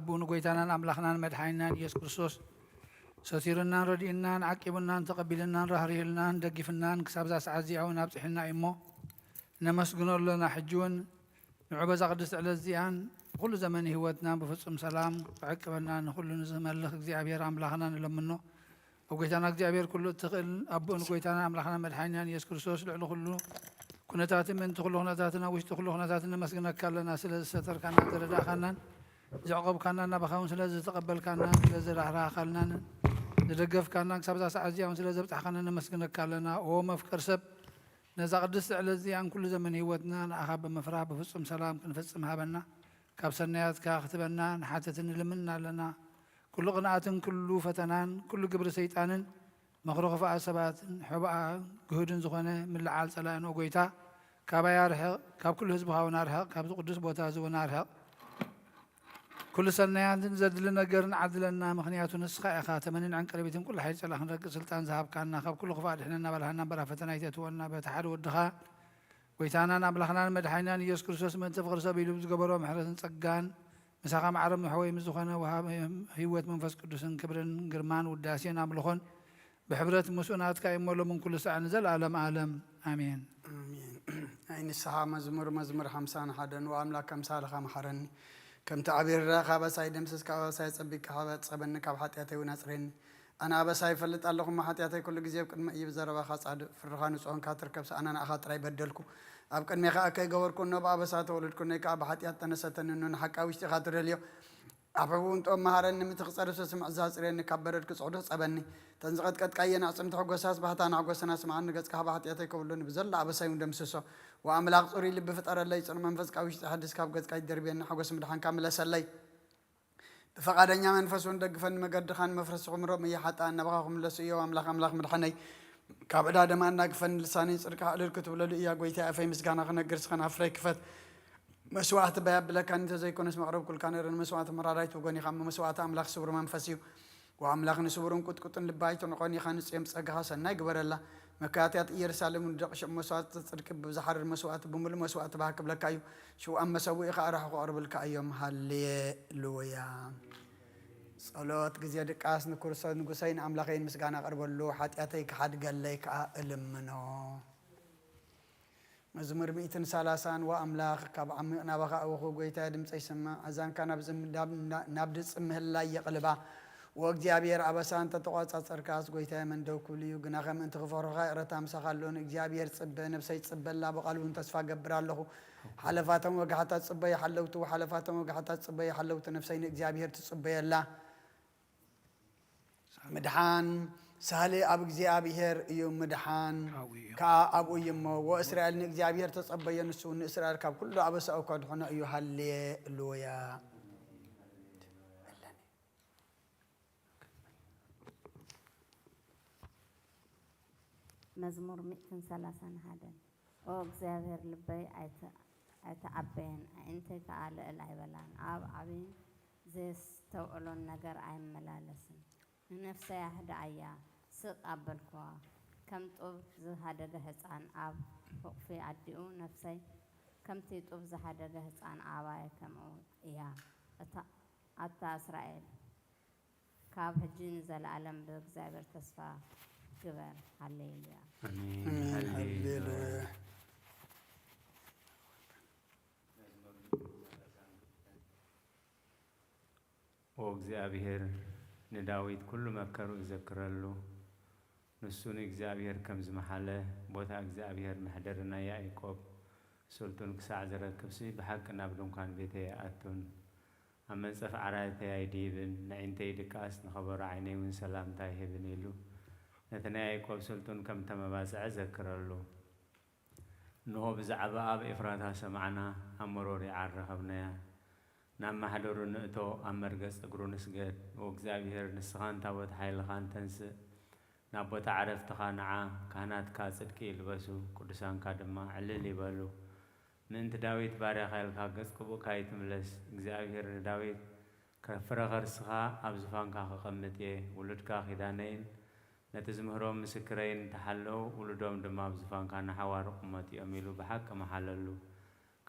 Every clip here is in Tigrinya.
ኣቦኡ ንጎይታናን ኣምላኽናን መድሓኒናን ኢየሱስ ክርስቶስ ሰቲሩናን ረዲኡናን ዓቂቡናን ተቐቢልናን ራህሪህልናን ደጊፍናን ክሳብ እዛ ሰዓት እዚኣ እውን ኣብፅሕና እዩ እሞ ነመስግኖ ኣለና። ሕጂ እውን ንዑ በዛ ቅድስቲ ዕለት እዚኣን ብኩሉ ዘመን ህይወትና ብፍጹም ሰላም ክዕቅበና ንኹሉ ንዝመልኽ እግዚኣብሔር ኣምላኽና ንለምኖ። ኣብ ጎይታና እግዚኣብሔር ኩሉ እትኽእል ኣቦኡ ንጎይታና ኣምላኽና መድሓኒናን ኢየሱስ ክርስቶስ ልዕሊ ኩሉ ኩነታትን ምእንቲ ኩሉ ኩነታትን ኣብ ውሽጢ ኩሉ ኩነታትን ነመስግነካ ኣለና። ስለ ዝሰተርካናን ዝረዳእካናን ዘዕቆብካናን ናባኻ እውን ስለ ዝተቐበልካናን ስለ ዝራህራህካልናን ዝደገፍካናን ክሳብ እዛ ሰዓት እዚኣ እውን ስለ ዘብጻሕካና ነመስግነካ ኣለና። ኦ መፍቀር ሰብ ነዛ ቅድስቲ ዕለት እዚኣን ኩሉ ዘመን ህይወትና ንኣኻ ብምፍራህ ብፍጹም ሰላም ክንፍጽም ሃበና። ካብ ሰናያትካ ክትበና ንሓትትን ንልምንን ኣለና። ኩሉ ቅንኣትን ኩሉ ፈተናን ኩሉ ግብሪ ሰይጣንን ምኽሪ ክፉኣት ሰባትን ሕቡኣ ግሁድን ዝኾነ ምልዓል ጸላእን ኦ ጎይታ ካባይ ኣርሕቕ፣ ካብ ኩሉ ህዝብኻ እውን ኣርሕቕ፣ ካብዚ ቅዱስ ቦታ እዚ እውን ኣርሕቕ። ኩሉ ሰናያትን ዘድሊ ነገርን ዓድለና፣ ምኽንያቱ ንስኻ ኢኻ ተመንን ዕንቅርቢትን ኩሉ ሓይሊ ጸላእ ክንረግጽ ስልጣን ዝሃብካና፣ ካብ ኩሉ ክፉእ ኣድሕነና በልሃና እምበር ኣብ ፈተና ኣይተእትወና፣ በቲ ሓደ ወድኻ ጎይታናን ኣምላኽናን መድሓኒናን ኢየሱስ ክርስቶስ ምእንቲ ፍቕሪ ሰብ ኢሉ ብዝገበሮ ምሕረትን ጸጋን ምሳኻ ማዕረ ምሕወይ ምስ ዝኾነ ወሃቢ ህይወት መንፈስ ቅዱስን ክብርን ግርማን ውዳሴን ኣምልኾን ብሕብረት ምስኡ ናትካ እዩ እሞ ሎምን ኩሉ ሳዕ ንዘለኣለም ኣለም ኣሜን። ኣሜን። ናይ ንስሓ መዝሙር፣ መዝሙር ሓምሳን ሓደን። ወኣምላክ ኣምሳልኻ መሓረኒ፣ ከምቲ ዓብዪ ርዳእኻ ኣበሳይ ደምስስ፣ ካብ ኣበሳይ ጸቢቅካ ሓበ-፣ ጸበኒ፣ ካብ ሓጢኣተይ እውን ኣጽርየኒ። ኣነ ኣበሳ ይፈልጥ ኣለኹ እሞ፣ ሓጢኣተይ ኩሉ ግዜ ኣብ ቅድመይ እዩ። ብዘረባኻ ጻድቕ፣ ፍርድኻ ንጹህ እንካ ትርከብ፣ ኣነ ንኣኻ ጥራይ በደልኩ። ኣብ ቅድሜኻ ከይገበርኩ እኖ፣ ብኣበሳ ተወለድኩ፣ ነይ ከኣ ብሓጢኣት ጠነሰተኒ እኖ፣ ንሓቂ ኣብ ውሽጢኻ ትደልዮ ኣብ ሕቡእ እውን ጥበብ መሃረኒ፣ ምእንቲ ክጸርፍ ዘስምዕ እዝኒ ኣጽርየኒ፣ ካብ በረድ ክጽዕዶ ሕጸበኒ። እተን ዝቐጥቀጥካየን ኣዕጽምቲ ሕጎሳስ፣ ባህታ ንሕጎሰን ኣስምዓኒ፣ ገጽካ ካብ ሓጢኣተይ ከብሉኒ፣ ብዘሎ ኣበሳይ እውን ደምስሶ። ወኣምላኽ ጽሩይ ልቢ ፍጠረለይ፣ ጽኑዕ መንፈስ ካብ ውሽጢ ሓድስ፣ ካብ ገጽካ ኣይትደርብየኒ፣ ሓጎስ ምድሓንካ ምለሰለይ። ብፈቓደኛ መንፈስ እውን ደግፈኒ፣ መገድኻን መፍረስኹም ሮም እየ፣ ሓጥኣን ናባኻ ክምለሱ እዮ፣ ኣምላኽ ኣምላኽ ምድሓነይ፣ ካብ ዕዳ ደማ ኣናግፈኒ፣ ልሳነይ ጽድቅኻ ዕልል ክትብለሉ እያ። ጐይታይ ኣፈይ ምስጋና ክነግር፣ ስኸን ኣፍረይ ክፈት። መስዋዕቲ ባይ ኣብለካኒ እንተዘይኮነስ፣ መቕረብኩልካ ነይረ። ንመስዋዕቲ መራራይት ወገን ኢኻ፣ እሞ መስዋዕቲ ኣምላኽ ስቡር መንፈስ እዩ። ወኣምላኽ ንስቡርን ቁጥቁጥን ልቢ ኣይትንቖን ኢኻ፣ ንጽዮን ብጸጋኻ ሰናይ ግበረላ። መካያትያት ኢየሩሳሌም ንደቂ ሽዑ መስዋዕቲ ጽድቂ ብዝሓርር መስዋዕቲ ብምሉእ መስዋዕቲ ባህ ክብለካ እዩ። ሽኡ ኣብ መሰውኢ ኸኣ ራሕኹ ኣቕርብልካ እዮም። ሃሌሉያ። ጸሎት ግዜ ድቃስ ንክርስቶስ ንጉሰይ ንኣምላኸይን ምስጋና ኣቕርበሉ፣ ሓጢኣተይ ክሓድገለይ ከኣ እልምኖ። መዝሙር ሚእትን ሰላሳን። ወኣምላኽ፣ ካብ ዓሚቕ ናባኻ ኣወኹ፣ ጐይታየ፣ ድምጸይ ስማዕ፣ ኣዛንካ ናብ ዝም-፣ ናብ፣ ናብ ድጽ ምህላይ የቕልባ። ወእግዚኣብሔር፣ ኣበሳ እንተ ተቋጻጸርካስ፣ ጐይታየ፣ መን ደው ክብል እዩ? ግናኸ ምእንቲ ክፈርሁኻ ይቕረታ ምሳኻ ኣሎ። ንእግዚኣብሔር ጽበ፣ ነብሰይ ትጽበ ኣላ፣ ብቓሉ እውን ተስፋ እገብር ኣለኹ። ሓለፋቶም ወግሓታት ጽበ ይሓለውቱ፣ ሓለፋቶም ወግሓታት ጽበ ይሓለውቱ፣ ነብሰይ ንእግዚኣብሔር ትጽበዮ ኣላ። ምድሓን ሳህሊ ኣብ እግዚኣብሔር እዩ፣ ምድሓን ካብኡ እዩ። ከኣ ኣብኡ እዩ እሞ፣ ወእስራኤል ንእግዚኣብሔር ተጸበዮ፣ ንሱ እውን ንእስራኤል ካብ ኩሉ ኣበሳኡ ከድሕኖ እዩ። ሃሌሉያ። መዝሙር ሚእትን ሰላሳን ሓደን። ኦ እግዚኣብሔር፣ ልበይ ኣይተ-፣ ኣይተዓበየን፣ ኣዒንተይ ከኣ ልዕል ኣይበላን። ኣብ ዓብይን ዘየስተውዕሎን ነገር ኣይመላለስን። ንነፍሰይ ኣህድኣያ፣ ስቕ ኣበልክዋ። ከም ጡብ ዝሃደገ ህጻን ኣብ ሕቑፊ ኣዲኡ፣ ነፍሰይ ከምቲ ጡብ ዝሃደገ ህጻን ኣባየ ከምኡ እያ። እታ፣ ኣታ እስራኤል፣ ካብ ሕጂ ንዘለኣለም ብእግዚኣብሔር ተስፋ ግበር። ሃሌሉያ። ኣሜን። ኣሜን። ሃሌሉያ። ሃሌሉያ። ኦ እግዚኣብሔር ንዳዊት ኩሉ መከሩ ይዘክረሉ። ንሱ ንእግዚኣብሔር ከም ዝመሓለ፣ ቦታ እግዚኣብሔር መሕደሪ ናይ ያዕቆብ፣ ስልጡን ክሳዕ ዝረክብሲ፣ ብሓቂ ናብ ድንኳን ቤተይ ኣይኣቱን። ኣብ መንጸፍ ዓራተይ ኣይድይብን፣ ነዒንተይ ድቃስ፣ ንኸበሮ ዓይነይ እውን ሰላምታ ኣይህብን ኢሉ፣ ነቲ ናይ ያዕቆብ ስልጡን ከም ተመባጽዐ ዘክረሉ። እንሆ፣ ብዛዕባ ኣብ ኤፍራታ ሰማዕና፣ ኣብ መሮር ይዓር ረኸብናያ። ናብ ማሕደሩ ንእቶ፣ ኣብ መርገጽ እግሩ ንስገድ። ኦ እግዚኣብሔር፣ ንስኻን ታቦት ሓይልኻን ተንስእ፣ ናብ ቦታ ዕረፍትኻ ንዓ። ካህናትካ ጽድቂ ይልበሱ፣ ቅዱሳንካ ድማ ዕልል ይበሉ። ምእንቲ ዳዊት ባርያኻ ኢልካ ገጽ ቅቡእካ ኣይትምለስ። እግዚኣብሔር ንዳዊት፣ ከፍረ ኸርስኻ ኣብ ዝፋንካ ከቐምጥ እየ። ውሉድካ ኪዳነይን ነቲ ዝምህሮም ምስክረይን እንተሓለዉ፣ ውሉዶም ድማ ኣብ ዝፋንካ ንሓዋሩ ክቕመጡ እዮም ኢሉ ብሓቂ መሓለሉ።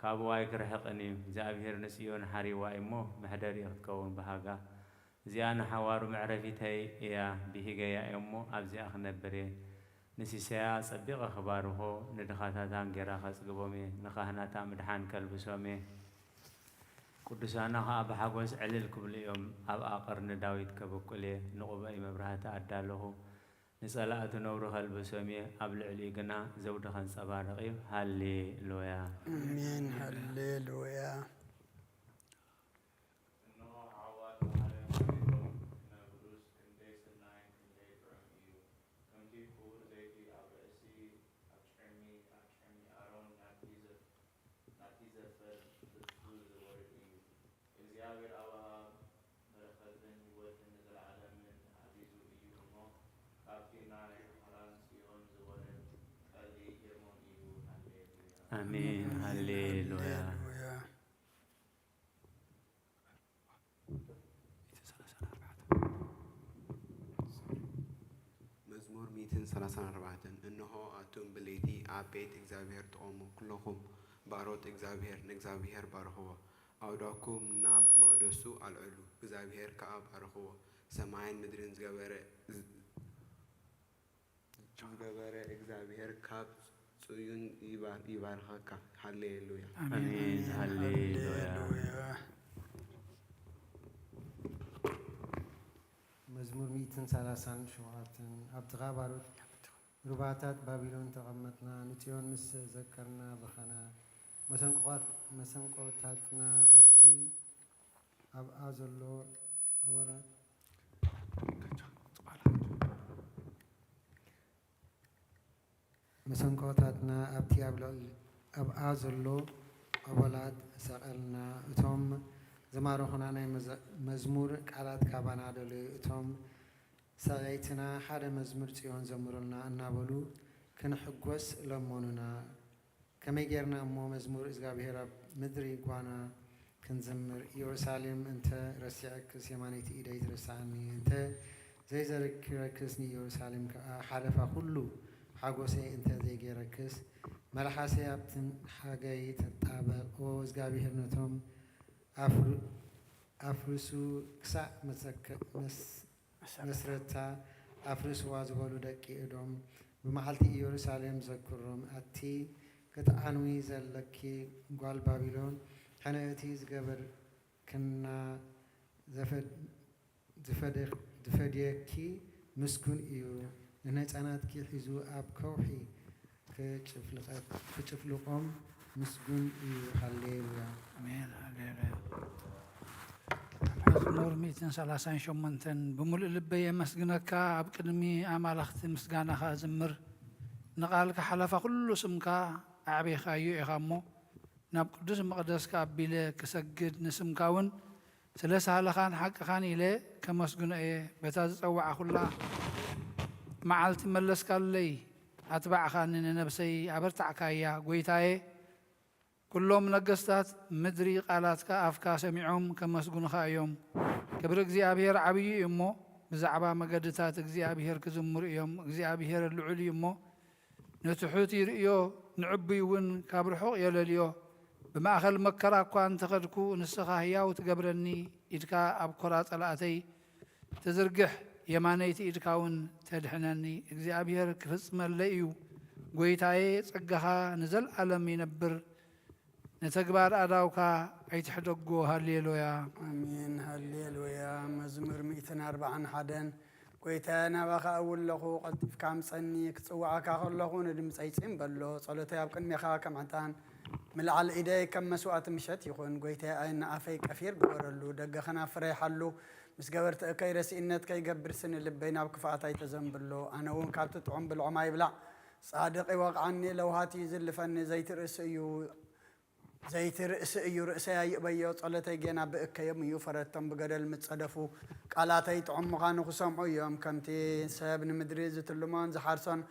ካብ ዋይ ክርሕቕን እዩ። እግዚኣብሄር ንጽዮን ሓሪዋ እዩ እሞ፣ መሕደሪኡ ክትከውን ብሃጋ። እዚኣ ንሓዋሩ መዕረፊተይ እያ፣ ብሂገያ እየ እሞ፣ ኣብዚኣ ክነብር እየ። ንሲሳያ ጸቢቐ ክባርኾ፣ ንድኻታታ እንጌራ ከጽግቦም እየ፣ ንኻህናታ ምድሓን ከልብሶም እየ። ቅዱሳና ኸኣ ብሓጎስ ዕልል ክብሉ እዮም። ኣብኣ ቀርኒ ዳዊት ከበቁል እየ፣ ንቑበይ መብራህቲ ኣዳለኹ። ንጸላእቱ ነውሪ ከልብሶም እየ፣ ኣብ ልዕሊኡ ግና ዘውዲ ከንጸባርቕ እዩ። ሃሌሉያ። ኣሜን። ሃሌሉያ። እነሆ ሓዋ ተማርያም ማሪቶም ክነግሩስ ክንደይ ሰናይን ክንደይ ጥዑም እዩ። ከምቲ ክቡር ዘይቲ ኣብ ርእሲ፣ ኣብ ጭሕሚ፣ ኣብ ጭሕሚ ኣሮን ናብቲ ዘፍ-፣ ናብቲ ዘፈር ፍጹም ዝወርድ እዩ። እግዚኣብሔር ኣብ ወሃብ በረኸትን ህይወትን ንዘለዓለምን ኣዚዙ እዩ እሞ፣ ካብቲ ናይ ሓራን ጽዮን ዝወርድ ጠሊ ይርሞም እዩ። ሃሌሉያ። ኣሜን። ሃሌሉያ። ሃሌሉያ። መዝሙር ሚእትን ሰላሳን ኣርባዕተን። እንሆ ኣቱም ብለይቲ ኣብ ቤት እግዚኣብሔር ትቖሙ ኩለኹም ባሮት እግዚኣብሔር፣ ንእግዚኣብሔር ባርኽዎ። ኣእዳውኩም ናብ መቕደሱ ኣልዕሉ፣ እግዚኣብሔር ከኣ ባርኽዎ። ሰማይን ምድርን ዝገበረ፣ ዝገበረ እግዚኣብሔር ካብ ጽዮን ይባር-፣ ይባርኸካ። ሃሌሉያ። ኣሜን። ኣሜን። ሃሌሉያ። ሃሌሉያ። መዝሙር ሚእትን ሰላሳን ሸውዓተን። ኣብ ጥቓ ባሮት ሩባታት ባቢሎን ተቐመጥና፣ ንጽዮን ምስ ዘከርና በኸና። መሰንቆታት-፣ መሰንቆታትና ኣብቲ ኣብኣ ዘሎ ዑበላት፣ መሰንቆታትና ኣብቲ ኣብ ልዕሊ፣ ኣብኣ ዘሎ ዑበላት ሰቐልና። እቶም ዝማረኹና ናይ መዘ-፣ መዝሙር ቃላት ካባና ደለዩ። እቶም ሰበይትና ሓደ መዝሙር ጽዮን ዘምሩልና እናበሉ ክንሕጎስ ለመኑና። ከመይ ጌርና እሞ መዝሙር እግዚኣብሔር ኣብ ምድሪ ጓና ክንዝምር? ኢየሩሳሌም እንተ ረሲዐክስ የማነይቲ ኢደይ ትረስዓኒ፣ እንተ ዘይዘኪረክስ ንኢየሩሳሌም ከኣ ሓለፋ ኩሉ ሓጎሰይ እንተ ዘይጌረክስ፣ መልሓሰይ ኣብቲ ሓገይ ተጣበቕ። ኦ እግዚኣብሔር ነቶም ኣፍር-፣ ኣፍርሱ ክሳዕ መሰከ-፣ መስ-፣ መስረታ ኣፍርስዋ ዝበሉ ደቂ ኤዶም፣ ብመዓልቲ ኢየሩሳሌም ዘክሮም። ኣቲ ክትዓንዊ ዘለኪ ጓል ባቢሎን፣ ሕነ እቲ ዝገበርክና ዘፈድ-፣ ዝፈደ-፣ ዝፈድየኪ ምስጉን እዩ። ንህጻናትኪ ሒዙ ኣብ ከውሒ ክጭፍልቐ-፣ ክጭፍልቖም ምስጉን እዩ። ሃሌሉያ። ኣሜን። ሃሌሉያ። መዝሙር ሚእትን ሰላሳን ሸሞንተን። ብምሉእ ልበይ የመስግነካ፣ ኣብ ቅድሚ ኣማልኽቲ ምስጋናኻ እዝምር። ንቓልካ ሓለፋ ኩሉ ስምካ ኣዕቢኻዮ ኢኻ እሞ፣ ናብ ቅዱስ መቕደስካ ኣቢለ ክሰግድ፣ ንስምካ እውን ስለ ሳህልኻን ሓቅኻን ኢለ ከመስግኖ እየ። በታ ዝጸዋዕኩላ መዓልቲ መለስካለይ፣ ኣትባዕኻኒ፣ ንነብሰይ ኣበርታዕካያ። ጐይታየ፣ ኩሎም ነገስታት ምድሪ ቃላትካ ኣፍካ ሰሚዖም ከመስግኑኻ እዮም። ክብሪ እግዚኣብሔር ዓብዪ እዩ እሞ፣ ብዛዕባ መገድታት እግዚኣብሔር ክዝምሩ እዮም። እግዚኣብሔር ልዑል እዩ እሞ፣ ንትሑት ይርእዮ፣ ንዕቡይ እውን ካብ ርሑቕ የለልዮ። ብማእከል መከራ እኳ እንተ ኸድኩ፣ ንስኻ ህያው ትገብረኒ፣ ኢድካ ኣብ ኮራ ጸላእተይ ትዝርግሕ፣ የማነይቲ ኢድካ እውን ተድሕነኒ። እግዚኣብሔር ክፍጽመለይ እዩ፣ ጐይታዬ፣ ጸጋኻ ንዘለኣለም ይነብር። ንተግባር ኣእዳውካ ኣይትሕደጎ። ሃሌሉያ። ኣሜን። ሃሌሉያ። መዝሙር ሚእትን ኣርባዓን ሓደን። ጐይታየ፣ ናባኻ እውለኹ፣ ቀልጢፍካ ምጸኒ። ክጽውዓካ ከለኹ ንድምጸይ ጺም በሎ። ጸሎተይ ኣብ ቅድሜኻ ከም ዕጣን፣ ምልዓል ኢደይ ከም መስዋእቲ ምሸት ይኹን። ጐይታየ፣ ኣየኒ ኣፈይ ቀፊር ግበረሉ፣ ደገ ከናፍረይ ሓሉ። ምስ ገበርቲ እከይ ረሲእነት ከይገብር ስኒ ልበይ ናብ ክፍኣት ኣይተዘንብሎ። ኣነ እውን ካብቲ ጥዑም ብልዖም ኣይብላዕ። ጻድቕ ይወቕዓኒ፣ ለውሃት እዩ ዝልፈኒ፣ ዘይትርእሲ እዩ። ዘይቲ ርእሲ እዩ፣ ርእሰይ ኣይእበዮ፣ ጸሎተይ ጌና ብእከዮም እዩ፣ ፈረድቶም ብገደል ምጸደፉ፣ ቃላተይ ጥዑም ምዃኑ ክሰምዑ እዮም። ከምቲ ሰብ ንምድሪ ዝትልሞን ዝሓርሶን፣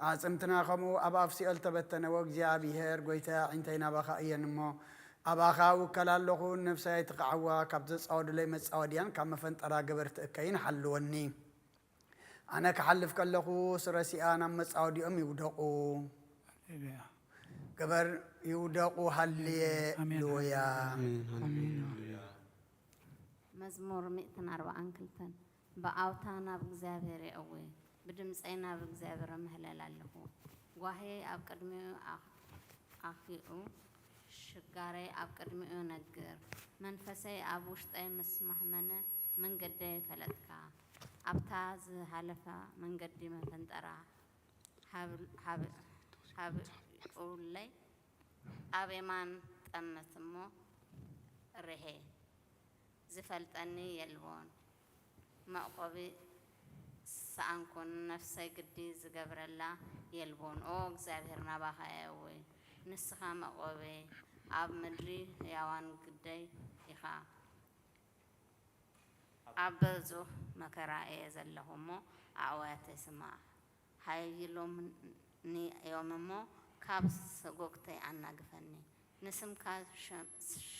ኣዕጽምትና ከምኡ ኣብ ኣፍ ሲኦል ተበተነ። ወእግዚኣብሔር፣ ጐይታየ፣ ኣዒንተይ ናባኻ እየን እሞ፣ ኣባኻ እውከል ኣለኹ፣ ነፍሰይ ኣይትኽዓዋ፣ ካብ ዘጻወዱለይ መጻወድያን ካብ መፈንጠራ ገበርቲ እከይን ሓልወኒ። ኣነ ክሓልፍ ከለኹ፣ ስረሲኣ ናብ መጻወዲኦም ይውደቑ። ሃሌሉያ። ግበር ይውደቑ። ሃሌ ኣሜን። ሉያ። ኣሜን። ሃሌሉያ። መዝሙር ሚእትን ኣርባዓን ክልተን። ብኣውታ ናብ እግዚኣብሔር የእዊ፣ ብድምፀይ ናብ እግዚኣብሔር እምህለል ኣለኹ። ጓህየይ ኣብ ቅድሚኡ ኣኽ- ኣኺኡ፣ ሽጋረይ ኣብ ቅድሚኡ ነግር። መንፈሰይ ኣብ ውሽጠይ ምስ ማህመነ መንገደይ ፈለጥካ። ኣብታ ዝሃለፋ መንገዲ መፈንጠራ ሃብኡለይ። ኣብ የማን ጠምት እሞ ርሄ። ዝፈልጠኒ የልቦን፣ መዕቆቢ ሰኣንኩ፣ ንነፍሰይ ግዲ ዝገብረላ የልቦን። ኦ እግዚኣብሔር ናባኻ እየ እውይ፣ ንስኻ መዕቆበይ፣ ኣብ ምድሪ ህያዋን ግደይ ኢኻ። ኣብ ብዙሕ መከራ እየ ዘለኹ እሞ ኣዕዋተይ ስማዕ። ሃይሎምኒ እዮም እሞ ካብ ሰጎግተይ ኣናግፈኒ። ንስምካ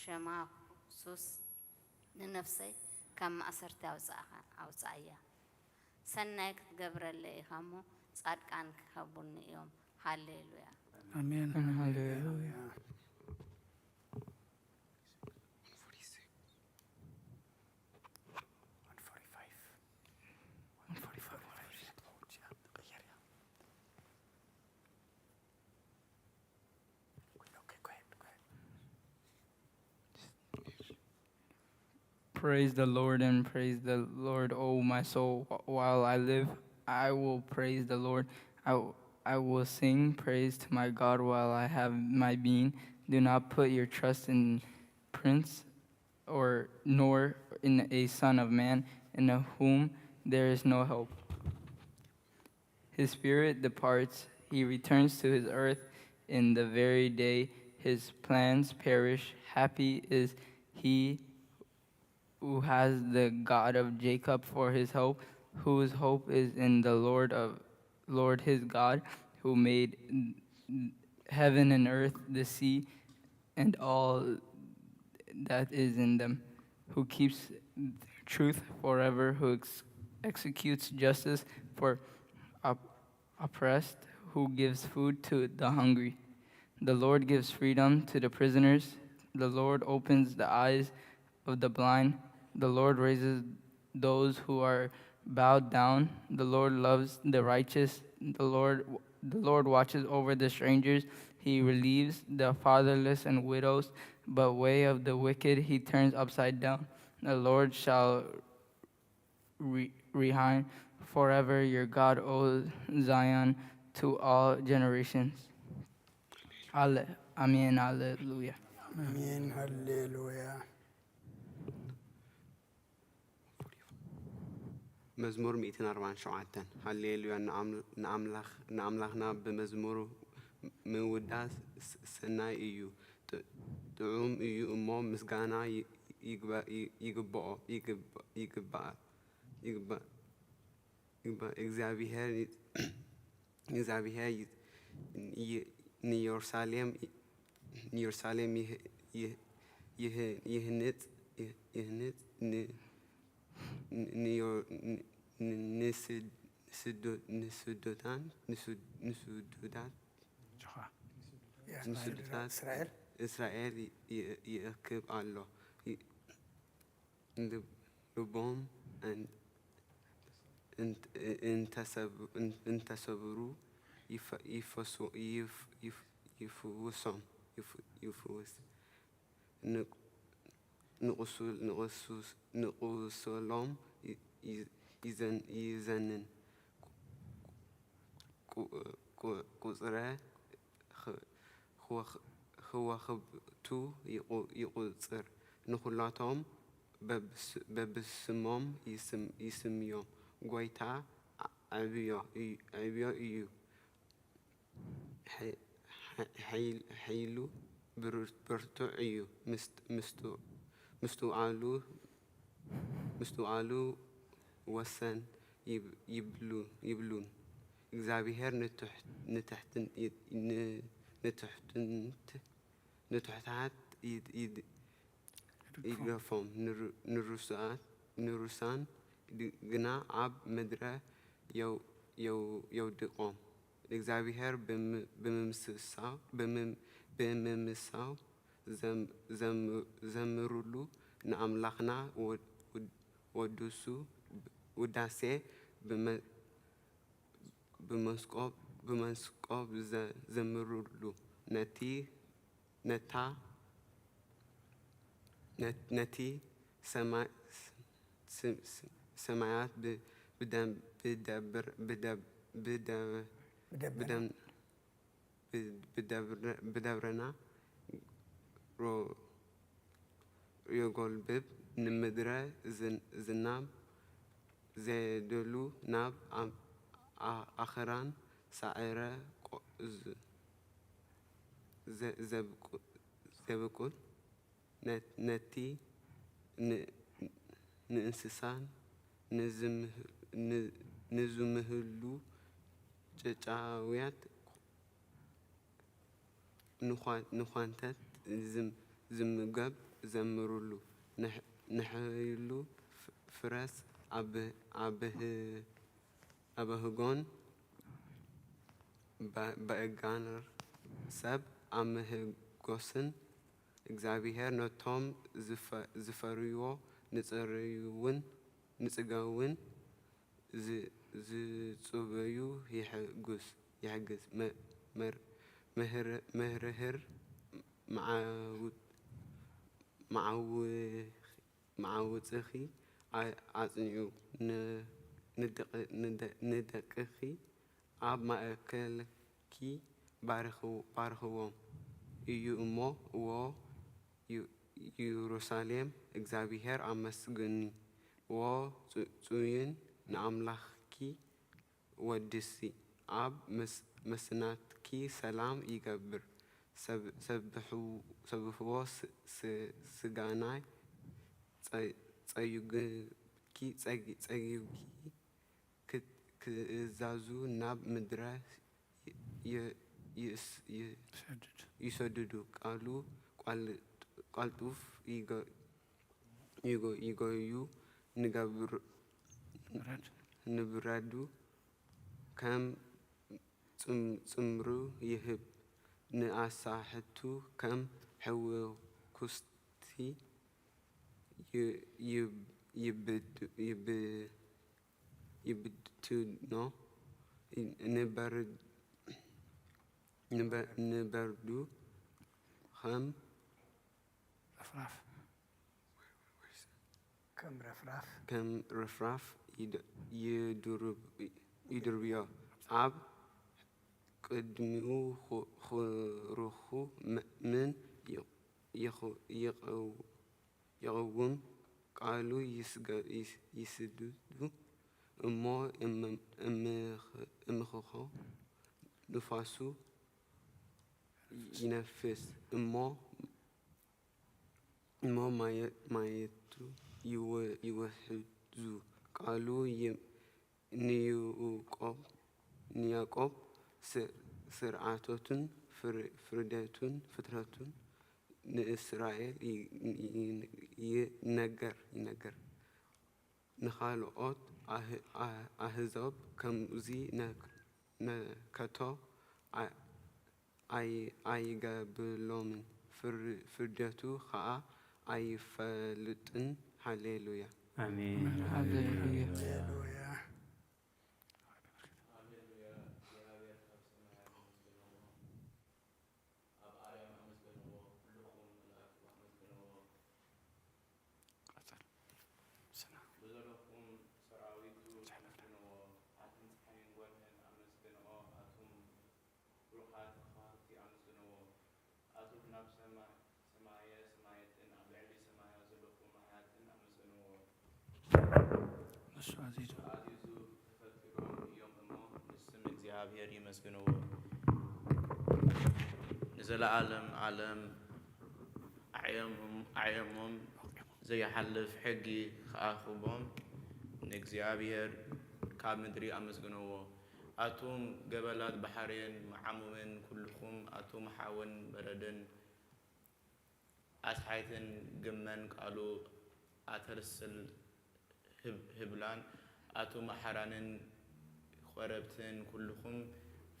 ሸማሱስ ንነፍሰይ ካብ ማእሰርቲ ኣውፅኣያ። ሰናይ ክትገብረለይ ኢኻ እሞ ፃድቃን ክኸቡኒ እዮም። ሃሌሉያ። ኣሜን። ሃሌሉያ። Praise the Lord and praise the Lord, O my soul. Wh- While I live, I will praise the Lord. I, w- I will sing praise to my God while I have my being. Do not put your trust in prince or nor in a son of man, in whom there is no help. His spirit departs, he returns to his earth in the very day his plans perish. Happy is he who has the God of Jacob for his hope, whose hope is in the Lord of Lord his God, who made heaven and earth, the sea, and all that is in them, who keeps truth forever, who ex- executes justice for op- oppressed, who gives food to the hungry. The Lord gives freedom to the prisoners. The Lord opens the eyes of the blind. The Lord raises those who are bowed down. The Lord loves the righteous. The Lord, the Lord watches over the strangers. He relieves the fatherless and widows, but way of the wicked he turns upside down. The Lord shall re- reign forever, your God, O Zion, to all generations. Ale- Amen. Alleluia. ኣሜን። ሃሌሉያ። መዝሙር ሚእትን ኣርባዓን ሸውዓተን። ሃሌሉያ ንኣም- ንኣምላኽ- ንኣምላኽና ብመዝሙር ምውዳስ ስ- ሰናይ እዩ፣ ጥ- ጥዑም እዩ እሞ ምስጋና ይ- ይግባ- ይ- ይግብኦ ይግብ- ይግባ- ይግባ- ይግባ እግዚኣብሔር ይ- እግዚኣብሔር ይ- ይ- ንየሩሳሌም ንየሩሳሌም ይህ- ይህ- ይህ- ይህንጽ ይህ- ይህንጽ ን- ን- ንዮ- ን- ን- ንስድ- ንስዶ- ንስዶታን ንስድ- ንስዶታት ንስዶታት እስራኤል እስራኤል ይ- ይ- ይእክብ ኣሎ። ይ- ልብ- ልቦም እን- እንት- እንተሰብ- እን- እንተሰብሩ ይፈ- ይፈሱ- ይፍ- ይፍ- ይፍውሶም ይፍ- ይፍውስ ንቅ- ንቁሱል- ንቁሱስ- ንቁስሎም ይ- ይ- ይዘን- ይዘንን ቁ- ቁ- ቁጽረ ኽ- ኽወኽ- ኽዋኽብቱ ይቑ- ይቑጽር። ንኹላቶም በብስ- በብስሞም ይስም- ይስምዮም። ጐይታ ዓ- ዓብዮ እዩ- ዓብዮ እዩ። ሓይ- ሓይ- ሓይል- ሓይሉ ብር- ብርቱዕ እዩ። ምስት- ምስት- ምስትውዓሉ ምስትውዓሉ ወሰን ይብ- ይብሉ- ይብሉን። እግዚኣብሔር ንትሕ- ንትሕትን- ይ- ን- ንትሕትንት- ንትሑታት ይድ- ይድ- ይግደፎም፣ ንሩ- ንሩሳት- ንሩሳን ድ- ግና ኣብ ምድረ የው- የው- የውድቖም። እግዚኣብሔር ብም- ብምምስሳ- ብምም- ብምምሳው ዘም-፣ ዘም-፣ ዘምሩሉ፣ ንኣምላኽና ወ-፣ ውድ-፣ ወድሱ፣ ውዳሴ ብመ-፣ ብመስቆብ፣ ብመስቆብ ዘ-፣ ዘምሩሉ፣ ነቲ፣ ነታ፣ ነ-፣ ነቲ ሰማይ፣ ስ-፣ ስ-፣ ስ-፣ ሰማያት ብ-፣ ብደም-፣ ብደብር-፣ ብደብ-፣ ብደ-፣ ብደበና። ብደም-፣ ብ-፣ ብደብረ-፣ ብደብረና ሮ-፣ የጎልብብ፣ ንምድረ ዝን-፣ ዝናም ዘየድሉ፣ ናብ ኣም-፣ ኣ-፣ ኣኽራን ሳዕረ ቆ-፣ ዝ-፣ ዘ-፣ ዘብቁ-፣ ዘብቁል፣ ነ-፣ ነቲ ን-፣ ንእንስሳን ንዝምህ-፣ ን-፣ ንዝምህሉ ጨጫውያት ንዃ-፣ ንዃንተት ዝም-፣ ዝምገብ ዘምሩሉ፣ ንሕ-፣ ንሕይሉ ፍ-፣ ፍረስ ኣብ-፣ ኣብህ-፣ ኣበህጎን በ-፣ በእጋን ሰብ ኣመህጎስን፣ እግዚኣብሔር ነቶም ዝፈ-፣ ዝፈርይዎ ንጽርይውን ንጽገውን ዝ-፣ ዝጽበዩ ይሕጉስ፣ ይሕግዝ። መ-፣ መር-፣ ምህር-፣ ምህርህር መዓው-፣ መዓው-፣ መዓውጽኺ ኣ-፣ ኣጽንዑ። ን-፣ ንደቂ-፣ ንደ-፣ ንደቅኺ ኣብ ማእከልኪ ባርኽው-፣ ባርኽዎም እዩ እሞ፣ ዎ ዩ-፣ ዩሩሳሌም፣ እግዚኣብሔር ኣመስግኒ፣ ዎ ጽ-፣ ጽዮን፣ ንኣምላኽኪ ወድሲ፣ ኣብ መስ-፣ መስናትኪ ሰላም ይገብር። ሰብ-፣ ሰብሑ-፣ ሰብሕዎ ስ-፣ ስ-፣ ስጋናይ ጸ-፣ ጸዩግኪ፣ ጸጊ-፣ ጸጊብኪ ክት-፣ ክእዛዙ ናብ ምድረ ይ-፣ ይ-፣ ይስ-፣ ይ-፣ ይሰድድ። ይሰድዱ። ቃሉ ቋል-፣ ቋልጡፍ ይገ-፣ ይጎ-፣ ይጎዩ። ንገብር-፣ ንብረድ። ንብረዱ ከም ጽም-፣ ጽምሩ ይህብ። ንኣሳሕቱ ከም ሕውኩስቲ ይ-፣ ይብ-፣ ይብድ-፣ ይብ-፣ ይብትኖ። ንበር-፣ ንበ-፣ ንበርዱ ከም ረፍራፍ። ከም ረፍራፍ። ከም ረፍራፍ ይድ-፣ ይድርብ-፣ ይድርብዮ። ኣብ ቅድሚኡ ኹ-፣ ኹርኹ ም-፣ ምን ይቕ-፣ ይኹ-፣ ይቕው-፣ ይቕውም፣ ቃሉ ይስገ-፣ ይስ-፣ ይስድዱ እሞ እም-፣ እምኽ-፣ እምኽኾ ንፋሱ ይነፍስ እሞ፣ እሞ ማየ-፣ ማየቱ ይወ-፣ ይወሕዙ፣ ቃሉ ይ-፣ ንያዕቆብ፣ ንያዕቆብ ስ-፣ ስርዓቶቱን ፍር-፣ ፍርደቱን ፍትረቱን ንእስራኤል ይ-፣ ይ-፣ ይነገር፣ ይነገር። ንኻልኦት ኣህ-፣ ኣህ-፣ ኣህዛብ ከምዚ ነ-፣ ነከቶ ኣ-፣ ኣይ-፣ ኣይገብሎምን፣ ፍር-፣ ፍርደቱ ኸኣ ኣይፈልጥን። ሃሌሉያ። ኣሜን። ሃሌሉያ። ሃሌሉያ። ሃሌሉያ። እግዚኣብሔር ካብ ሰማያት ምስግንዎ፣ ኣብ ኣርያም ኣመስግንዎ፣ ኩልኹም መላእክቱ ኣመስግንዎ። ቀጽል። ስና። ብዘለኹም ሰራዊቱ ኣመስግንዎ፣ ኣትን ጸሓይን ወርሕን ኣመስግንዎ፣ ኣቱም ብሩኻት ከዋኽብቲ ኣመስግንዎ። ኣቱም ናብ ሰማ-፣ ሰማየ ሰማያትን ኣብ ልዕሊ ሰማያት ዘለኹም ማያትን ኣመስግንዎ። ንሱ ኣዚዙ። ንሱ ኣዚዙ ተፈጢሮም እዮም እሞ፣ ንስም እግዚኣብሔር ይመስግንዎ። ንዘለዓለም ዓለም ኣዕየሞም፣ ኣዕየሞም ዘይሓልፍ ሕጊ ከኣኽቦም፣ ንእግዚኣብሔር ካብ ምድሪ ኣመስግንዎ። ኣቱም ገበላት ባሕርን መዓሙምን፣ ኩልኹም ኣቱም ሓውን በረድን ኣስሓይትን ግመን ቃሉ ኣተርስል ህብ-፣ ህብላን፣ ኣቱም ኣሕራንን ኾረብትን፣ ኩልኹም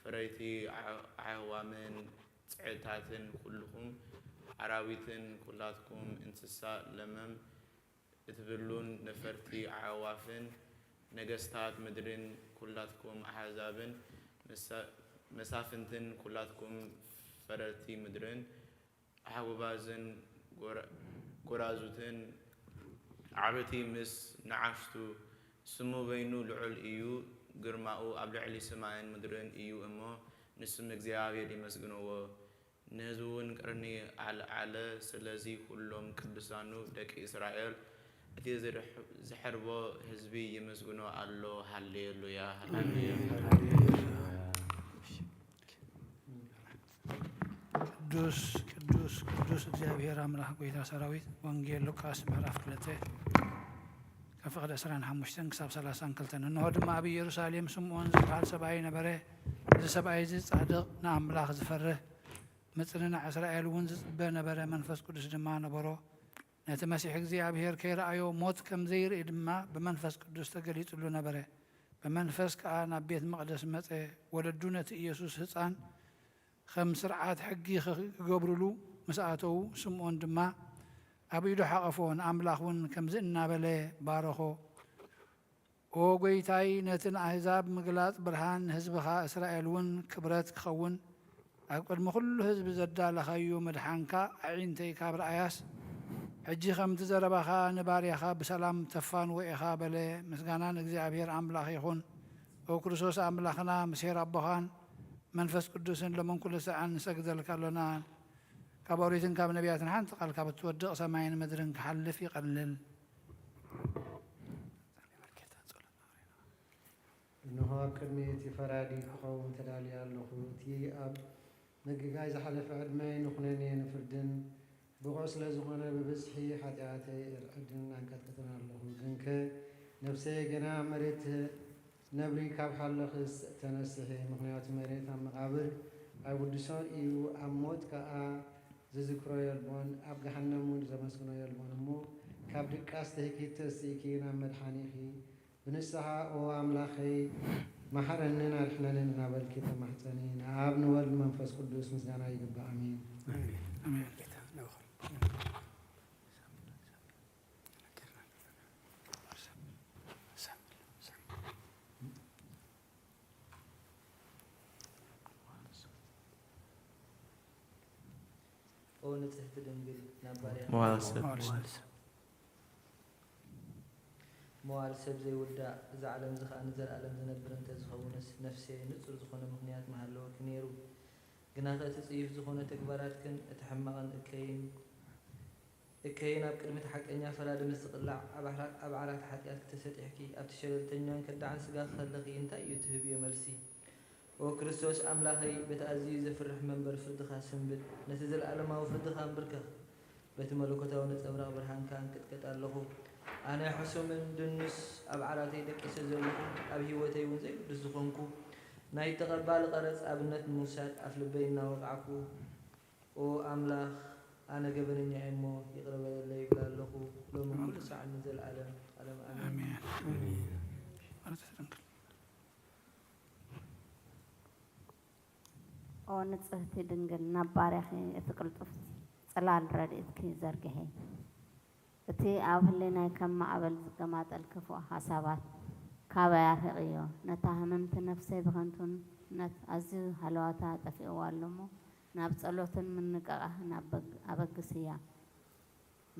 ፈረይቲ ኣዕ-፣ ኣዕዋምን ጽዕታትን ኩልኹም ኣራዊትን ኩላትኩም እንስሳ ለመም እትብሉን ነፈርቲ ኣዕዋፍን ነገስታት ምድርን ኩላትኩም ኣሕዛብን መሳ-፣ መሳፍንትን ኩላትኩም ፈረርቲ ምድርን ኣሕጎባዝን ጎራ-፣ ጎራዙትን ዓበይቲ ምስ ንኣሽቱ፣ ስሙ በይኑ ልዑል እዩ፣ ግርማኡ ኣብ ልዕሊ ሰማይን ምድርን እዩ እሞ፣ ንስም እግዚኣብሔር ይመስግንዎ። ንህዝቡ እውን ቅርኒ ኣልዓለ። ስለዚ ኩሎም ቅዱሳኑ ደቂ እስራኤል፣ እቲ ዝርሕ-፣ ዝሕርቦ ህዝቢ ይመስግኖ ኣሎ። ሃሌሉያ፣ ሃሌሉያ። ቅዱስ፣ ቅዱስ፣ ቅዱስ እግዚኣብሔር ኣምላኽ ጐይታ ሰራዊት። ወንጌል ሉቃስ ምዕራፍ ክልተ ካብ ፍቕዲ ዕስራን ሓሙሽተን ክሳብ ሰላሳን ክልተን። እንሆ ድማ ኣብ ኢየሩሳሌም ስምዖን ዝበሃል ሰብኣይ ነበረ። እዚ ሰብኣይ እዚ ጻድቕ፣ ንኣምላኽ ዝፈርህ፣ ምጽንናዕ እስራኤል እውን ዝጽበ ነበረ። መንፈስ ቅዱስ ድማ ነበሮ። ነቲ መሲሕ እግዚኣብሔር ከይረኣዮ ሞት ከም ዘይርኢ ድማ ብመንፈስ ቅዱስ ተገሊጹሉ ነበረ። ብመንፈስ ከኣ ናብ ቤት መቕደስ መጸ። ወለዱ ነቲ ኢየሱስ ህጻን ከም ስርዓት ሕጊ ኽ-፣ ክገብሩሉ ምስ ኣተዉ፣ ስምዖን ድማ ኣብ ኢዱ ሓቐፎ፣ ንኣምላኽ እውን ከምዚ እናበለ ባረኾ። ኦ ጐይታይ፣ ነቲ ንኣህዛብ ምግላጽ ብርሃን፣ ንህዝብኻ እስራኤል እውን ክብረት ክኸውን፣ ኣብ ቅድሚ ኵሉ ህዝቢ ዘዳለኻዮ ምድሓንካ ኣዒንተይ ካብ ረኣያስ፣ ሕጂ ከምቲ ዘረባኻ ንባርያኻ ብሰላም ተፋንዎ ኢኻ በለ። ምስጋና ንእግዚኣብሔር ኣምላኽ ይኹን። ኦ ክርስቶስ ኣምላኽና፣ ምስ ኄር ኣቦኻን መንፈስ ቅዱስን ሎምን ኩሉ ሳዕን ንሰግደልካ ኣሎና። ካብ ኦሪትን ካብ ነቢያትን ሓንቲ ቃል ካብ እትወድቕ ሰማይን ምድርን ክሓልፍ ይቐልል። እንሆ ኣብ ቅድሚ እቲ ፈራዲ ክኸውን ተዳልየ ኣለኹ። እቲ ኣብ ምግጋይ ዝሓለፈ ዕድመይ ንኹነኔ ንፍርድን ብቑዕ ስለ ዝኾነ ብብዝሒ ሓጢኣተይ እርዕድን ኣንቀጥቅጥን ኣለኹ። ግንከ ነፍሰይ ገና ኣብ መሬት ነብሪ ካብ ሓለኽስ ተነስሒ፣ ምኽንያቱ መሬት ኣብ መቓብር ኣይውድሶን እዩ፣ ኣብ ሞት ከኣ ዝዝክሮ የልቦን፣ ኣብ ገሃነም እውን ዘመስግኖ የልቦን። እሞ ካብ ድቃስ ትህኪት ተስኢኪ ናብ መድሓኒኺ ብንስሓ ኦ ኣምላኸይ መሓረንን ኣድሕነንን እናበልኪ ተማሕጸኒ። ንኣብ ንወልድ መንፈስ ቅዱስ ምስጋና ይግባእ። ኣሜን። ኣሜን። ኣሜን። ኦ ንጽህቲ ድንግል ናብ ባርያ መዋል ሰብ። መዋል ሰብ። መዋል ሰብ ዘይውዳእ፣ እዚ ዓለም እዚ ኸኣ ንዘለኣለም ዝነብር እንተ ዝኸውንስ፣ ነፍሰየ ንጹር ዝኾነ ምኽንያት ምሃለወኪ ነይሩ። ግናኸ እቲ ጽዩፍ ዝኾነ ተግባራትክን እቲ ሕማቕን እከይን እከይን ኣብ ቅድሚ እቲ ሓቀኛ ፈራዲ ምስ ዝቕላዕ፣ ኣብ ዓራ-፣ ኣብ ዓራት ሓጢኣትኪ ተሰጢሕኪ፣ ኣብቲ ሸለልተኛን ከዳዕን ስጋኺ ከለኺ እንታይ እዩ ትህብዮ መልሲ? ኦ ክርስቶስ ኣምላኸይ፣ በቲ ኣዝዩ ዘፍርሕ መንበር ፍርድኻ ስንብድ፣ ነቲ ዘለኣለማዊ ፍርድኻ ኣንብርከኽ። በቲ መለኮታዊ ነጸብራቕ ብርሃንካ እንቅጥቀጥ ኣለኹ። ኣነ ሕሱምን ድኑስ ኣብ ዓራተይ ደቂሰ ዘለኹ፣ ኣብ ህይወተይ እውን ዘይግዱስ ዝኾንኩ፣ ናይ ተቐባሊ ቀረጽ ኣብነት ንምውሳድ ኣፍ ልበይ እናወቕዓኩ፣ ኦ ኣምላኽ፣ ኣነ ገበነኛ እየ እሞ ይቕረ በለለይ ይብል ኣለኹ፣ ሎምን ኩሉ ሳዕን ንዘለኣለም ዓለም ኣሜን። ኣሜን። ኣሜን። ኦ ንጽህቲ ድንግል፣ ናብ ባርያኺ እቲ ቅልጡፍ ጽላል ረድኤትኪ ዘርግሒ። እቲ ኣብ ህሊናይ ከም ማዕበል ዝገማጠል ክፉእ ሓሳባት ካባይ ኣርሕቕዮ። ነታ ህምምቲ ነፍሰይ ብኸንቱነት ኣዝዩ ሃለዋታ ኣጠፊእዋ ኣሎ እሞ፣ ናብ ጸሎትን ምንቅቓሕን ኣበግ-፣ ኣበግስያ።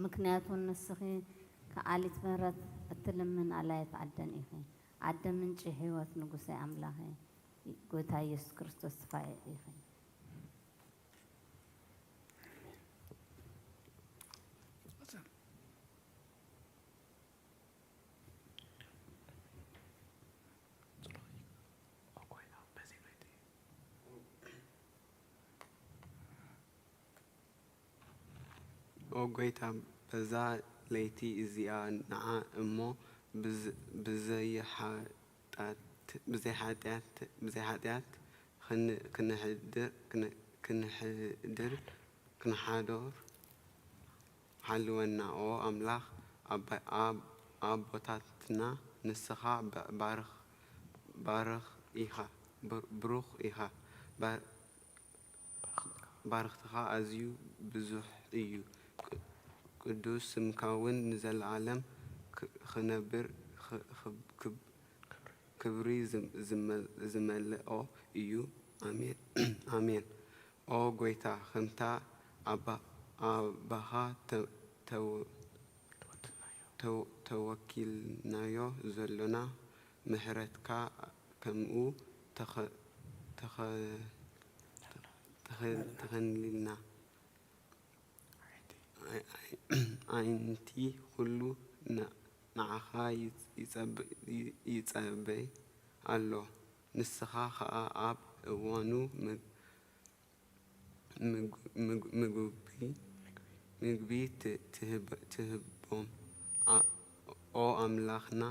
ምክንያቱ ንስኺ ከኣሊት ምህረት እትልምን ኣላይት ዓደን ኢኺ። ኣደ ምንጪ ህይወት ንጉሰይ ኣምላኸይ፣ ጎይታ ኢየሱስ ክርስቶስ ትፋይ ኢኺ። ኦ ጐይታ፣ በዛ ለይቲ እዚኣ ንዓ እሞ ብዝ-፣ ብዘይሓጢኣት፣ ብዘይሓጢኣት፣ ብዘይሓጢኣት ክን-፣ ክንሕድር፣ ክን-፣ ክንሕድር፣ ክንሓድር ሓልወና። ኦ ኣምላኽ ኣባ-፣ ኣብ-፣ ኣቦታትና፣ ንስኻ ባ-፣ ባርኽ፣ ባርኽ ኢኻ፣ ብር-፣ ብሩኽ ኢኻ። ባ-፣ ባርኽትኻ ኣዝዩ ብዙሕ እዩ። ቅ-፣ ቅዱስ ስምካ እውን ንዘለኣለም ክ-፣ ክነብር ኽ-፣ ኽ-፣ ክብ-፣ ክብሪ ዝም-፣ ዝመ-፣ ዝመልኦ እዩ። ኣሜን፣ ኣሜን። ኦ ጐይታ፣ ከምታ ኣባ-፣ ኣባኻ ተ-፣ ተው-፣ ተው-፣ ተወኪልናዮ ዘሎና፣ ምሕረትካ ከምኡ ተኸ-፣ ተኸ-፣ ተኸ-፣ ተኸሊልና። ኣይ-፣ ኣይ-፣ ኣዒንቲ ኩሉ ን-፣ ንዓኻ ይጽ-፣ ይጸብ-፣ ይ-፣ ይጸበይ ኣሎ። ንስኻ ኸኣ ኣብ እዋኑ ም-፣ ምግ-፣ ምግ-፣ ምግቢ፣ ምግቢ ት-፣ ትህብ-፣ ትህቦም። ኣ-፣ ኦ ኣምላኽና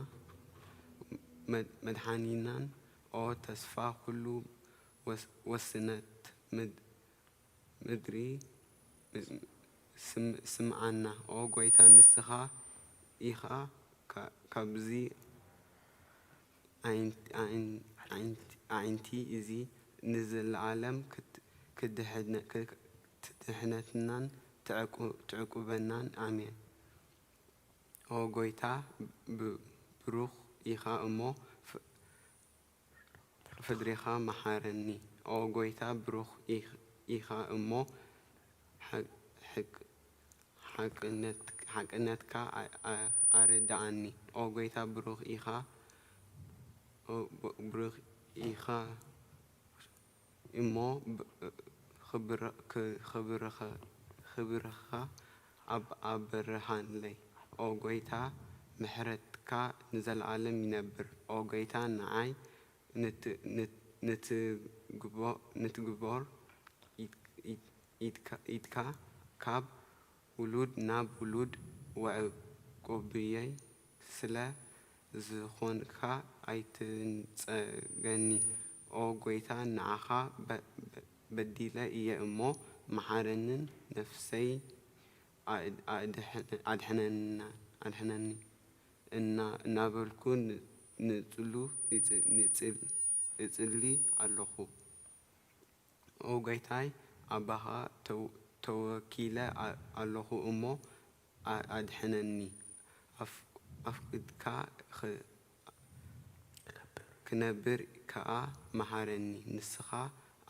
መድ-፣ መድሓኒናን፣ ኦ ተስፋ ኩሉ ወስ-፣ ወስነት ምድ-፣ ምድሪ ስም-፣ ስምዓና። ኦ ጐይታ፣ ንስኻ ኢኻ ካ-፣ ካብዚ ኣዒን-፣ ኣዒን-፣ ኣዒንቲ፣ ኣዒንቲ እዚ ንዘለኣለም ክት-፣ ክድሕነ-፣ ክ-፣ ትድሕነትናን ትዕቁ-፣ ትዕቁበናን። ኣሜን። ኦ ጐይታ፣ ብ-፣ ብሩኽ ኢኻ እሞ፣ ፍ-፣ ፍድሪኻ መሓረኒ። ኦ ጐይታ፣ ብሩኽ ኢኽ-፣ ኢኻ እሞ፣ ሓ-፣ ሕቅ-፣ ሓቅነት-፣ ሓቅነትካ ኣ-፣ ኣ-፣ ኣረድኣኒ። ኦ ጐይታ፣ ብሩኽ ኢኻ፣ ኦ፣ ብ-፣ ብሩኽ ኢኻ እሞ፣ ብ-፣ ክብር-፣ ክ-፣ ክብርኸ-፣ ክብርኻ ኣብ-፣ ኣብርሃለይ። ኦ ጐይታ፣ ምሕረትካ ንዘለኣለም ይነብር። ኦ ጐይታ፣ ንዓይ ንት-፣ ንት-፣ ንትግቦ-፣ ንትግቦር ኢት-፣ ኢት-፣ ኢትካ-፣ ኢትካ ካብ ውሉድ ናብ ውሉድ ወዕቁብየይ ስለ ዝኾንካ ኣይትንጸገኒ። ኦ ጐይታ፣ ንዓኻ በ-፣ በ-፣ በዲለ እየ እሞ፣ መሓረንን ነፍሰይ ኣድ-፣ ኣድሕ-፣ ኣድሕነና-፣ ኣድሕነኒ እና-፣ እናበልኩ ን-፣ ንጽሉ-፣ ይጽ-፣ ንጽል-፣ እጽሊ ኣለኹ። ኦ ጐይታይ፣ ኣባኻ ተው-፣ ተወኪለ ኣ-፣ ኣለኹ እሞ ኣ-፣ ኣድሕነኒ። ኣፍ-፣ ኣፍቅድካ ኽ-፣ ክነብር ከኣ መሃረኒ። ንስኻ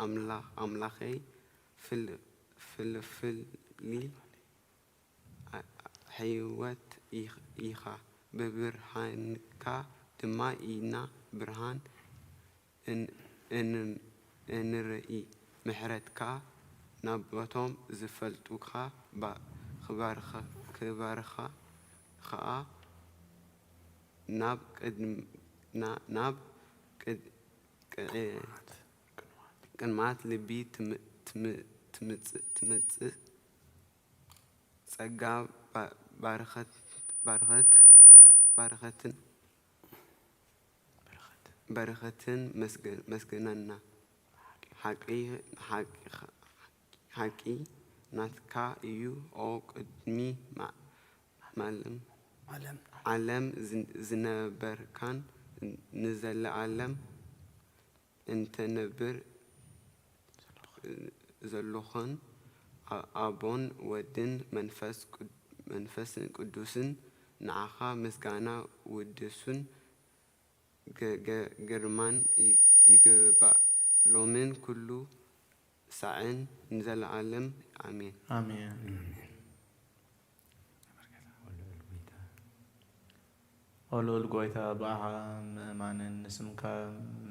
ኣምላ-፣ ኣምላኸይ ፍል-፣ ፍልፍሊ ኣ-፣ ህይወት ኢኽ-፣ ኢኻ። ብብርሃንካ ድማ ኢና ብርሃን እን-፣ እን-፣ እንርኢ። ምሕረትካ ናብቶም ዝፈልጡኻ ባ-፣ ክባርኸ-፣ ክባርኻ ኸኣ ናብ ቅድም-፣ ና-፣ ናብ ቅድ-፣ ቅዕ-፣ ቅንዓት ልቢ ትም-፣ ትም-፣ ትምጽእ፣ ትመጽእ። ጸጋ ባ-፣ ባርኸት፣ ባርኸት፣ ባርኸትን፣ በረኸትን መስገ-፣ መስገነና። ሓቂ፣ ሓቂ፣ ሓቂ ናትካ እዩ፣ ኦ ቅድሚ ማ-፣ ማለም ዓለም። ዓለም ዝን-፣ ዝነበርካን ንዘለኣለም እንተነብር ዘሎኽን ኣ-፣ ኣቦን ወድን መንፈስ ቅድ-፣ መንፈስ ቅዱስን ንዓኻ ምስጋና ውድሱን ገ-፣ ገ-፣ ግርማን ይ-፣ ይግባእ፣ ሎምን ኩሉ ሳዕን ንዘለኣለም። ኣሜን። ኣሜን። ኦ ልዑል ጐይታ፣ ብኣኻ ምእማንን ንስምካ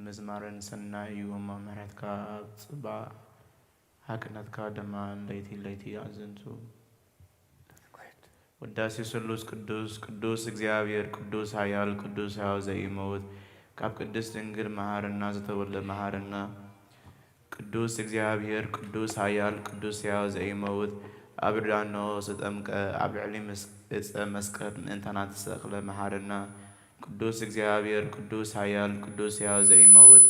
ምዝማርን ሰናይ እዩ እሞ፣ ምሕረትካ ኣብ ጽባሕ ሓቅነትካ ድማ ለይቲ ለይቲ ኣዘንቱ። ውዳሴ ስሉስ። ቅዱስ፣ ቅዱስ እግዚኣብሔር፣ ቅዱስ ኃያል፣ ቅዱስ ሕያው ዘኢይመውት፣ ካብ ቅድስት ድንግል መሓርና ዝተወልደ መሓርና። ቅዱስ እግዚኣብሔር፣ ቅዱስ ኃያል፣ ቅዱስ ሕያው ዘኢይመውት፣ ኣብ ዮርዳኖስ ተጠምቀ፣ ኣብ ልዕሊ ምስ-፣ ዕፀ መስቀል ምእንታና ተሰቕለ መሓርና። ቅዱስ እግዚኣብሔር፣ ቅዱስ ኃያል፣ ቅዱስ ሕያው ዘኢይመውት፣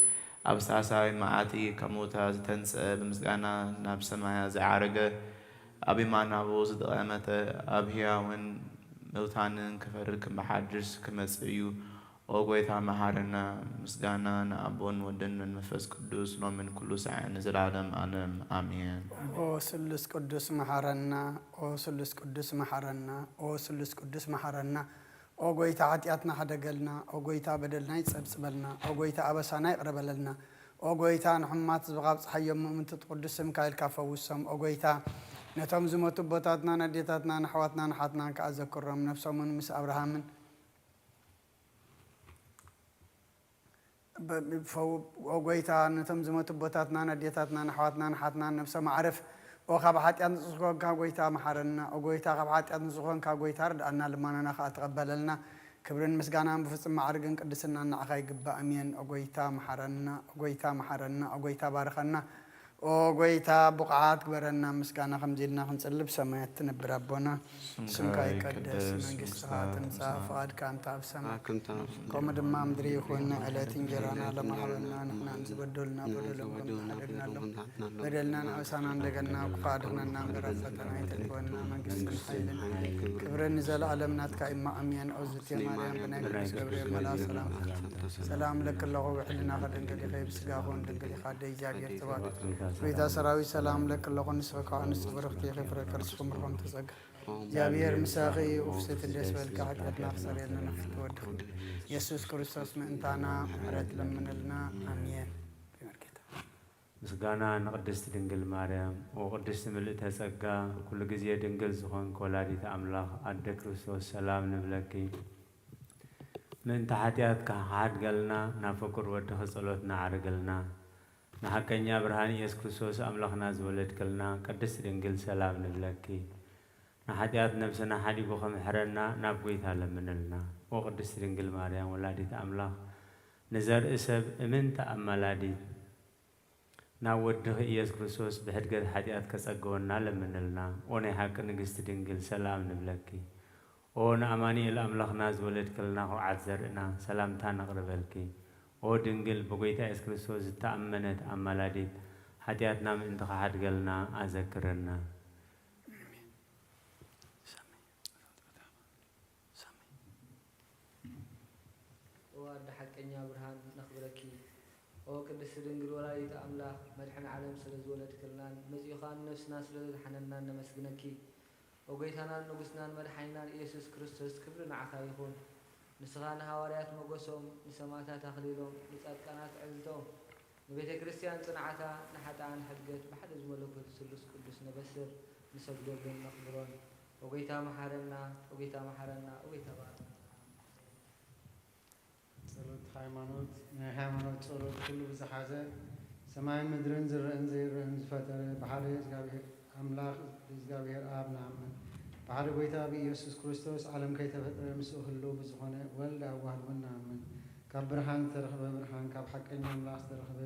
ኣብ ሳልሳይ መዓልቲ ካብ ምውታት ዝተንስአ፣ ብምስጋና ናብ ሰማያ ዝዓረገ፣ ኣብ የማነ ኣቦኡ ዝተቐመጠ፣ ኣብ ሕያውን ምውታንን ክፈርድ ከም ብሓድሽ ክመጽእ እዩ። ኦ ጎይታ መሓረና። ምስጋና ንኣቦን ወድን ንመንፈስ ቅዱስ ሎምን ኩሉ ሳዕ ንዘለዓለም ኣለም ኣሜን። ኦ ስሉስ ቅዱስ መሓረና። ኦ ስሉስ ቅዱስ መሓረና። ኦ ስሉስ ቅዱስ መሓረና። ኦ ጎይታ ሓጢኣትና ሓደገልና። ኦ ጎይታ በደልና ይጸብጽበልና። ኦ ጎይታ ኣበሳና ይቕረበለልና። ኦ ጎይታ ንሕማት ዝባኻ ኣብጽሓዮም ምእምንቲ ቅዱስ ስምካ ኢልካ ፈውሶም። ኦ ጎይታ ነቶም ዝሞቱ ኣቦታትና ነዴታትና ንኣሕዋትና ንሓትናን ከኣ ዘክሮም ነብሶምን ምስ ኣብርሃምን ብ- ፈው- ኦ ጎይታ ነቶም ዝሞቱ ኣቦታትና ነዴታትና ንኣሕዋትና ንሓትናን ነብሶም ኣዕርፍ። ኦ ካብ ሓጢኣት ንጹህ ዝኾንካ ጎይታ መሓረና። ኦ ጎይታ ካብ ሓጢኣት ንጹህ ዝኾንካ ጎይታ ርድኣና ልማናና ከኣ ተቐበለልና። ክብርን ምስጋናን ብፍጹም ማዕርግን ቅድስናን ንዓኻ ይግባእ። ኣሜን። ኦ ጎይታ መሓረና። ኦ ጎይታ መሓረና። ኦ ጎይታ ባርኸና። ኦ ጎይታ ብቑዓት ግበረና። ምስጋና ከምዚ ኢልና ክንጽልብ ሰማያት ትነብር ኣቦና ስምካ ይቀደስ መንግስትኻ ትምጻእ ፍቓድካ እንተ ኣብ ሰማይ ከምኡ ድማ ምድሪ ይኹን። ዕለት እንጀራና ለማሃበና ንሕና ዝበደሉና በደሎም ከም ንሓደግናሎም በደልና ንኣበሳና እንደገና ክፋ ኣድሕነና እምበር ኣብ ፈተና ኣይተግበና መንግስትን ሓይልን ክብርን ንዘለኣለም ናትካ እማ ኣሜን። ኦዝቴ ማርያም ብናይ ቅዱስ ገብርኤል መልኣ ሰላም ሰላም ለኪ ኣለኹ ብሕልናኺ ድንግል ኢኺ ብስጋኺ እውን ድንግል ኢኻ ኣደ እግዚኣብሔር ትባረክ። ጎይታ ሰራዊት ሰላም ለኪ ኣለኹ ንስኺ ከኣ ንስቲ ብርኽቲ ኢኺ ፍረ ከርስኹም ርኹም ተጸጋ እግዚኣብሔር ምሳኺ እዩ። ፍስሕቲ ደስ በልካ ሓጢኣትና ክሰርየልና ንፍቲ ወድኹም የሱስ ክርስቶስ ምእንታና ምሕረት ለምንልና ኣሜን። ምስጋና ንቅድስት ድንግል ማርያም። ኦ ቅድስት ምልእተ ጸጋ ኩሉ ግዜ ድንግል ዝኾንኪ ወላዲተ ኣምላኽ ኣደ ክርስቶስ ሰላም ንብለኪ። ምእንቲ ሓጢኣት ክሓድገልና ናብ ፍቁር ወድኺ ጸሎትና ዓርግልና። ንሓቀኛ ብርሃን ኢየሱስ ክርስቶስ ኣምላኽና ዝወለድክልና ቅድስት ድንግል ሰላም ንብለኪ። ንሓጢኣት ነብስና ሓዲጉ ክምሕረና ናብ ጎይታ ለምንልና። ኦ ቅድስት ድንግል ማርያም ወላዲት ኣምላኽ ንዘርኢ ሰብ እምንቲ ኣማላዲት ናብ ወድኺ ኢየሱስ ክርስቶስ ብሕድገት ሓጢኣት ከጸግወና ለምንልና። ኦ ናይ ሓቂ ንግስቲ ድንግል ሰላም ንብለኪ። ኦ ንኣማኑኤል ኣምላኽና ዝወለድክልና ኩርዓት ዘርእና ሰላምታ ነቕርበልኪ። ኦ ድንግል ብጎይታ ኢየሱስ ክርስቶስ ዝተኣመነት ኣማላዲት ሓጢኣትና ምእንቲ ክሓድገልና ኣዘክረና። ኦ ኣደ ሓቀኛ ብርሃን ነኽብረኪ። ኦ ቅድስቲ ድንግል ወላዲተ ኣምላኽ መድሕን ዓለም ስለ ዝወለድክልናን መጺኡ ኸኣ ንነፍስና ስለ ዘድሓነናን ነመስግነኪ። ኦ ጎይታናን ንጉስናን መድሓኒናን ኢየሱስ ክርስቶስ ክብሪ ንዓኻ ይኹን። ንስኻ ንሃዋርያት ሞገሶም፣ ንሰማእታት ኣኽሊሎም፣ ንጻድቃናት ዕዝቶም፣ ንቤተ ክርስቲያን ጽንዓታ፣ ንሓጥኣን ሕድገት ብሓደ ዝመለኮት ስሉስ ቅዱስ ነበስር፣ ንሰግደሉን ነኽብሮን። ኦ ጎይታ መሓረና፣ ኦ ጎይታ መሓረና፣ ኦ ጎይታ ባርኸና። ጸሎት ሃይማኖት፣ ናይ ሃይማኖት ጸሎት ኩሉ ብዝሓዘ ሰማይን ምድርን ዝረእን ዘይረእን ዝፈጠረ ብሓደ እግዚኣብሔር ኣምላኽ ብእግዚኣብሔር ኣብ ንኣምን። ብሓደ ጎይታ ብኢየሱስ ክርስቶስ ዓለም ከይተፈጥረ ምስኡ ህልው ብዝኾነ ወልድ ኣዋህድ እውን ንኣምን። ካብ ብርሃን ዝተረኽበ ብርሃን፣ ካብ ሓቀኛ ኣምላኽ ዝተረኽበ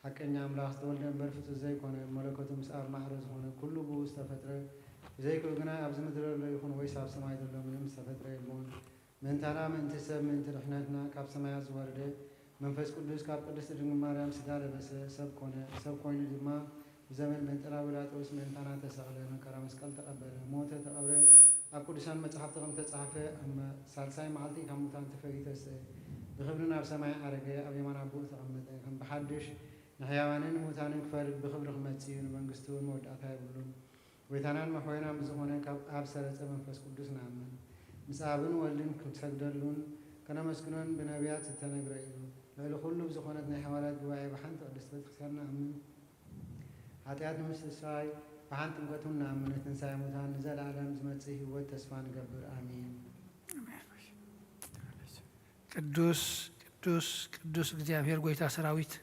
ሓቀኛ ኣምላኽ ዝተወልደ እምበር ፍጡር ዘይኮነ፣ ብመለኮቱ ምስ ኣብ ማዕረ ዝኾነ ኩሉ ብኡ ዝተፈጥረ፣ ብዘይክኡ ግና ኣብዚ ምድሪ ዘሎ ይኹን ወይስ ኣብ ሰማይ ዘሎ ምንም ዝተፈጥረ የልቦን። ምእንታና ምእንቲ ሰብ ምእንቲ ድሕነትና ካብ ሰማያት ዝወረደ መንፈስ ቅዱስ ካብ ቅድስቲ ድንግል ማርያም ስጋ ለበሰ፣ ሰብ ኮነ። ሰብ ኮይኑ ድማ ብዘመን ጴንጠላ ጲላጦስ ምእንታና ተሰቕለ፣ መከራ መስቀል ተቐበለ፣ ሞተ፣ ተቐብረ፣ ኣብ ቅዱሳን መጻሕፍቲ ከም ተጻሕፈ ኣብ ሳልሳይ መዓልቲ ካብ ሙታን ተፈልዩ ተስእ፣ ብኽብሪ ናብ ሰማይ ዓረገ፣ ኣብ የማን ኣቦኡ ተቐመጠ፣ ከም ብሓድሽ ንሕያዋንን ንሙታንን ክፈርድ ብኽብሪ ክመጽእ እዩ፣ ንመንግስቱ እውን መወዳእታ የብሉን። ጎይታናን መሕወይናን ብዝኾነ ካብ ኣብ ሰረጸ መንፈስ ቅዱስ ንኣምን። ምስ ኣብን ወልድን ክንሰግደሉን ከነመስግኖን ብነቢያት ዝተነግረ እዩ። ልዕሊ ኩሉ ብዝኾነት ናይ ሓዋርያት ጉባኤ ብሓንቲ ቅድስቲ ቤተክርስትያን ንኣምን። ሓጢኣት ንምስትስፋይ ብሓንቲ ጥምቀት እውን ንኣምን። ንትንሳኤ ሙታን ንዘለኣለም ዝመጽእ ህይወት ተስፋ ንገብር። ኣሜን። ቅዱስ ቅዱስ ቅዱስ እግዚኣብሔር ጎይታ ሰራዊት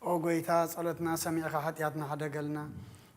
ኦ ጎይታ ጸሎትና ሰሚዕኻ ሓጢኣትና ሓደገልና።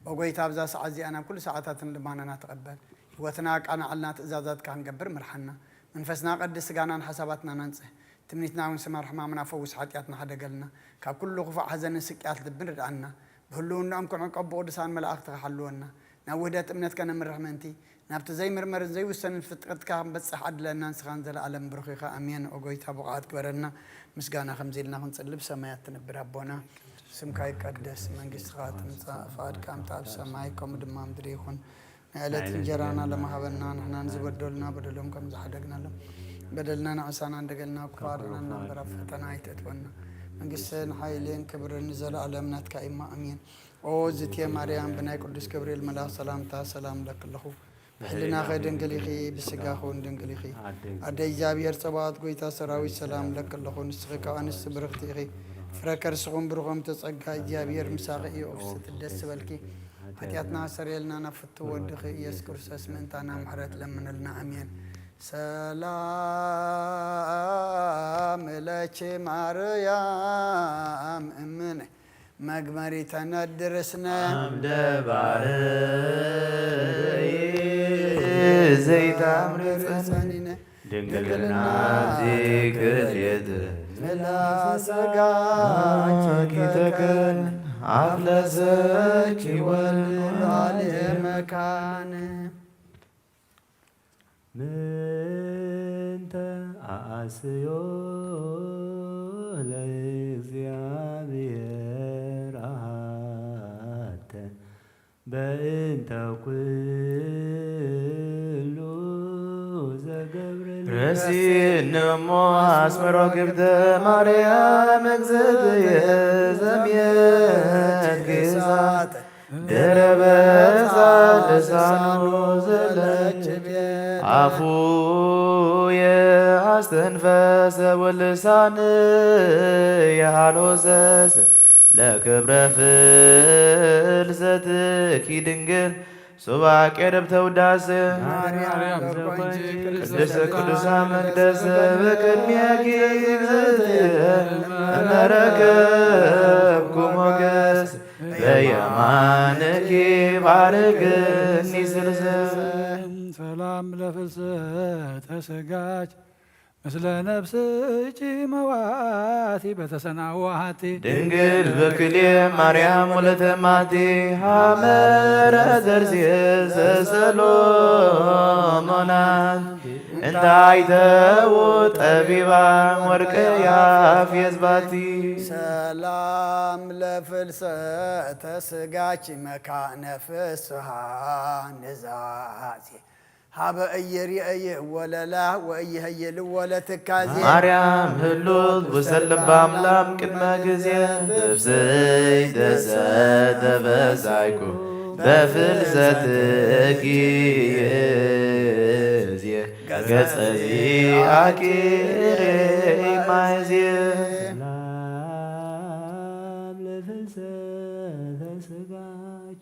ኦ ጎይታ፣ ኣብዛ ሰዓት እዚኣ ናብ ኩሉ ሰዓታትን ልማናና ተቐበል። ህይወትና ኣቃናዕልና፣ ትእዛዛትካ ክንገብር ምርሓና። መንፈስና ቀድስ፣ ስጋናን ሓሳባትናን ኣንጽህ። ትምኒትና እውን ስመር፣ ሕማምና ፈውስ፣ ሓጢኣትና ሓደገልና። ካብ ኩሉ ክፉእ ሓዘንን ስቅያት ልብን ርድኣና። ብህልውናኦም ክንዕቀብ ብቅዱሳን መላእኽትኻ ሓልወና። ናብ ውህደት እምነት ከነምርሕ ምእንቲ፣ ናብቲ ዘይምርመርን ዘይውሰንን ፍጥረትካ ክንበጽሕ ዓድለና፣ ንስኻ ንዘለኣለም ብሩኽ ኢኻ። ኣሜን። ኦ ጎይታ፣ ብቑዓት ግበረና፣ ምስጋና ከምዚ ኢልና ክንጽሊ። ብሰማያት ትነብር ኣቦና፣ ስምካ ይቀደስ፣ መንግስትኻ ትምጻእ፣ ፍቓድካ ከምቲ ኣብ ሰማይ ከምኡ ድማ ምድሪ ይኹን። ናይ ዕለት እንጀራና ሎሚ ሃበና፣ ንሕና ንዝበደሉና በደሎም ከም ዝሓደግናሎም፣ በደልና ንዕሳና እንደገልና፣ ክፋርና እምበር ኣብ ፈተና ኣይተእትወና። መንግስትን ሓይልን ክብርን ንዘለኣለም ናትካ እዩማ። ኣሜን። ኦ ዝቴ ማርያም፣ ብናይ ቅዱስ ገብርኤል መልኣኽ ሰላምታ ሰላም እለኪ ኣለኹ። ብሕልናኺ ድንግል ኢኺ፣ ብስጋኺ እውን ድንግል ኢኺ። ኣደ እግዚኣብሔር ጸባኦት፣ ጎይታ ሰራዊት፣ ሰላም እለኪ ኣለኹ። ንስኺ ካብ ኣንስቲ ብርኽቲ ኢኺ። ፍረ ከርስኹም ብሩኽ፣ ጸጋ እግዚኣብሔር ምሳኺ እዩ። ኦፍስቲ ደስ ዝበልኪ፣ ሓጢኣትና ሰረየልና፣ ናብ ፍቱ ወድኺ ኢየሱስ ክርስቶስ ምእንታና ምሕረት ለምንልና። ኣሜን። ሰላም ለኪ ማርያም እምነ መግመሪተ ነድር እስነ። ኣምደ ባሕርይ ዘይታምሪ ጸኒነ። ድንግልና ዘይክልየት ምልኣ ጸጋኪ ተከል ኣፍለሰኪ ወልድ ላዕሌ መካን። ምንተ ኣኣስዮ ለእግዚኣብሔር ኣሃተ በእንተ ኩሉ ዘገብርል። ረሲን እሞ ኣስመሮ ግብተ ማርያም እግዝእትየ ዘምየት ግሳት ደረበ ልሳኑ ዘለች ቤት። ኣፉየ ኣስተንፈሰ ወልሳንየ ሃሎሰሰ ለክብረ ፍልሰትኪ ድንግል ሱባቄ ደብተ ውዳሴ። ማርያም ዘኮንኪ ቅድስተ ቅዱሳን መቅደስ በቅድሜኪ እግዝእትየ እመረከብኩ ሞገስ በየማንኪ ባርክኒ ስልሰ። ሰላም ለፍልሰተ ስጋኪ ምስለ ነፍስኪ መዋቲ በተሰናዋቲ። ድንግል በክልኤ ማርያም ወለተ ማቲ ሃመረ ዘርዝየ ዘሰሎሞናት እንታይ ተዉ ጠቢባን ወርቀ ያፌዝ ባቲ። ሰላም ለፍልሰተ ስጋኪ መካነ ፍስሃ ንዛዜ ሀበ እይርእይ ወለላ ወእይህይል ወለትካዜ። ማርያም ህሉት ውሰት ልበ ኣምላክ ቅድመ ግዜ። ነፍሰይ ደሰ ተበሳይኩ በፍልሰትኪ እዝየ ገጸ ዚኣኪ ርኤ ማይዝየ። ሰላም ለፍልሰተ ስጋኪ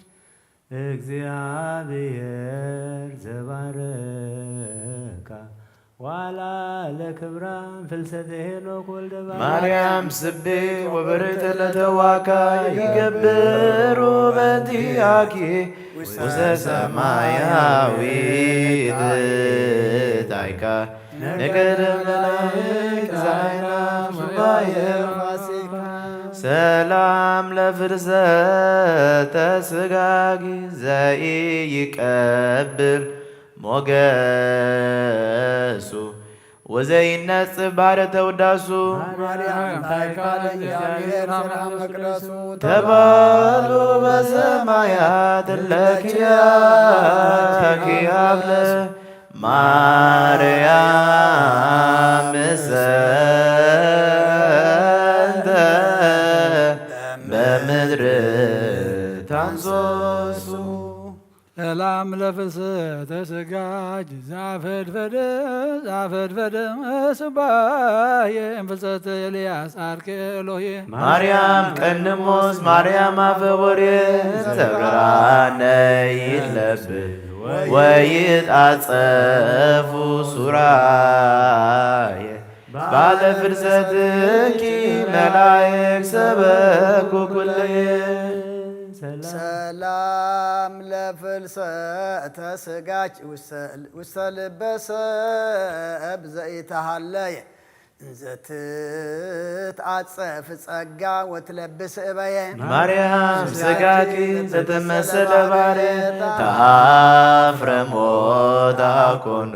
እግዚአብሔር ዘባረካ ዋላ ለክብራ ፍልሰተ ሄኖክ ወልደ ባርያ። ማርያም ስብሕት ወበርክት ለተዋካ ይገብሩ በእንቲአኪ ውስተ ሰማያዊት ታይካ። ነገደ መላእክት ዛይና ሱባኤ ፋሲካ። ሰላም ለፍልሰተ ስጋኪ ዘኢይቀብል ሞገሱ ወዘይነጽፍ ባህረ ተውዳሱ። ማርያም ታይካ ለእግዚአብሔር ሰርሐ መቅደሱ። ተባሉ በሰማያት ለኪያኪ አብለ ማርያም እሰንተ በምድር ታንሶሱ። ሰላም ለፍልሰተ ስጋኪ ዛፈድፈደ ዛፈድፈደ መስባየ ፍልሰተ ኤልያስ አርኬ ኤሎሄ። ማርያም ቀንሞስ ማርያም አፈ ወሬ ዘብርሃነ ይለብስ ወይትዓጸፉ ሱራየ ባለ ፍልሰትኪ መላእክት ሰበኩ ኩለየ። ሰላም ለፍልሰተ ስጋኪ ውስተ ልበ ሰብ ዘይተሃለየ፣ እንዘ ትትዓጸፍ ጸጋ ወትለብስ እበየ። ማርያም ስጋኪ ዘተመሰለ ባርያ፣ ተአፍረ ሞት አኮኑ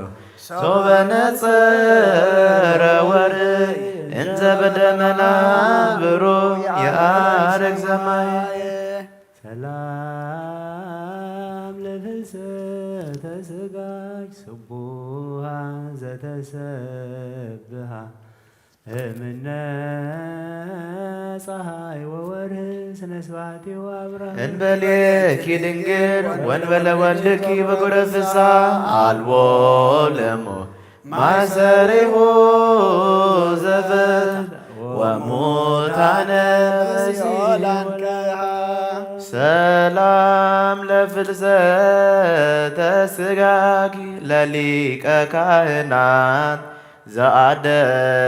ሶበ ነጸረ ወርይ፣ እንዘ በደመና ብሩህ የዐርግ ሰማይ። ሰላም ለፍልሰተ ስጋኪ ስቡሃ ዘተሰብሃ እምነ ጸሓይ ወወርህ ስነ ስብሐቲሁ አብርሃም። እንበሌኪ ድንግል ወንበለ ወልድኪ በኩረ ፍስሐ፣ አልቦ ለሞ ማሰሪሁ ዘፈት ወሙታነ በሲኦል አንቀሃ። ሰላም ለፍልሰተ ስጋኪ ለሊቀ ካህናት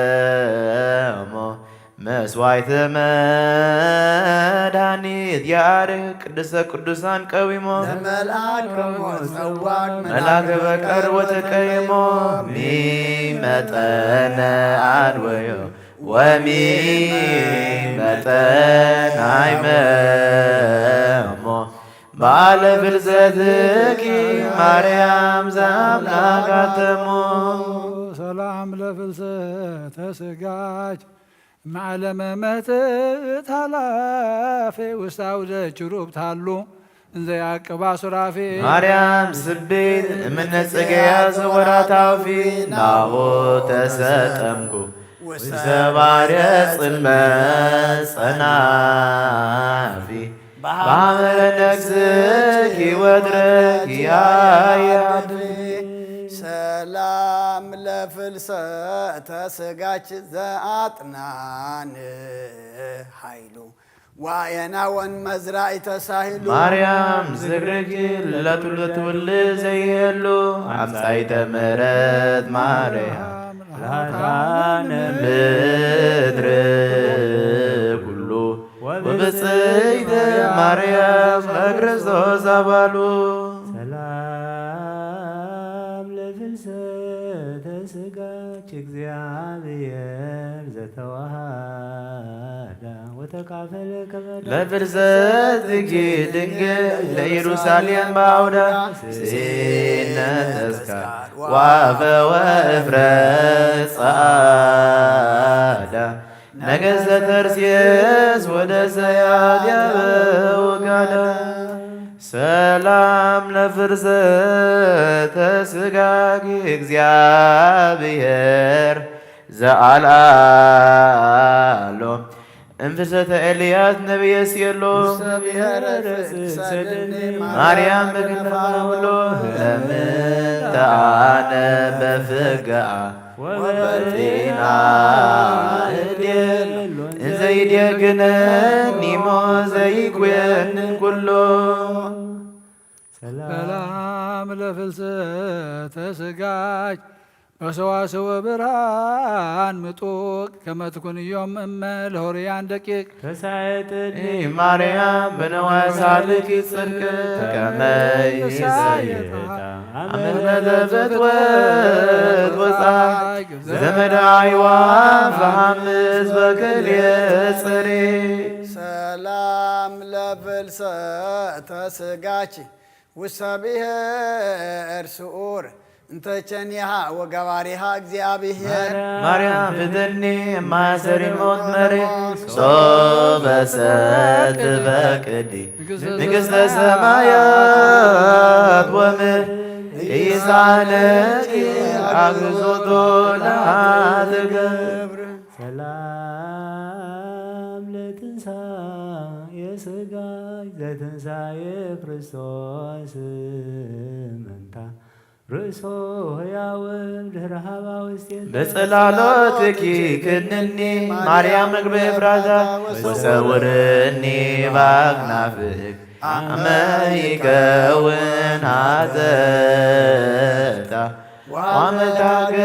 ዘአደሞ መስዋዕተ መድኃኒት ያርግ ቅድስተ ቅዱሳን ቀዊሞ። ለመልአክ ሞት ጸዋግ መልአክ በቀር ወተቀይሞ። ሚመጠነ አድወዮ ወሚመጠነ አይመሞ። ባለ ፍልሰትኪ ማርያም ዘአምላክ አተሞ። ሰላም ለፍልሰተ ስጋኪ እምዓለመ መትት ኃላፌ ውስተ አውደ ኪሩብ ታሉ እንዘ ያቅባ ሱራፌ። ማርያም ስብሕት እምነ ጽጌሃ ዘወራታውፊ፣ ናሁ ተሰጠምኩ ውስተ ባሕረ ጽልመት ጸናፊ። በሐመረ ነግስኪ ወድረኪ ያያድሪ። ሰላም ለፍልሰተ ስጋኪ ዘአጥናን ኃይሉ፣ ወአየናወን መዝራእተ ሳህሉ። ማርያም ዝክርኪ ለትውልድ ዘይህሉ፣ አምጻይተ ምሕረት ማርያም ለኃጥኣነ ምድር ኩሉ። ወብፅዕት ማርያም ለክርስቶስ አባሉ። ሰላም ለፍልሰተ ስጋኪ እግዚአብሔር ዘተዋሃዳ ወተካፈለ ከበዳ። ለፍልሰትኪ ድንግል ለኢየሩሳሌም በአውዳ፣ ስኢነ ተስካር ወአፈ ወእፍረ ጸዓዳ። ነገሥተ ተርሴስ ወደሰያት ያበው ጋዳ። ሰላም ለፍልሰተ ስጋኪ እግዚአብሔር ዘአልዓሎ። እምፍልሰተ ኤልያስ ነቢየ ሲኤሎ። ውስተ ብሔረ ጽድቅ ሰደኒ ማርያም በክንፈ ሐውሎ። ለምንተ አነ በፍግአ ወበጤና እዴሎ። እንዘ ይዴግነኒ ሞት ዘይኩየንን ኩሎ። ሰላም ለፍልሰተ ስጋኪ በሰዋስወ ብርሃን ምጡቅ ከመ ትኩንዮም እመ ለሆርያን ደቂቅ። ተሳየጥኒ ማርያም በነዋሳልኪ ጽድቅ ከመ ይሳየጣ አመነ ለፍትወት ወጻይ ዘመደ አይዋ ፈሐምስ በክልኤ ጽሬ። ሰላም ለፍልሰተ ስጋኪ ውስተ ብሔር ስዑር እንተ ቸኒሃ ወገባሪሃ እግዚአብሔር። ማርያም ፍትኒ ማሰሪ ሞት መሬ ሶበ ሰትፈቅዲ ንግሥተ ሰማያት ወምድር ኢሳነኪ አግዞቶ ለአትገብር። ሰላም ለትንሳኤ ስጋኪ ዘትንሳኤ ክርስቶስ መንታ ርእሶ ሕያው ድህረ ሀባ ውስቴት። በጸላሎትኪ ክድኒ ማርያም ርግበ ኤፍራታ ወሰውርኒ ባክናፍክ አመ ይከውን ሐዘንታ። ዋመታገብ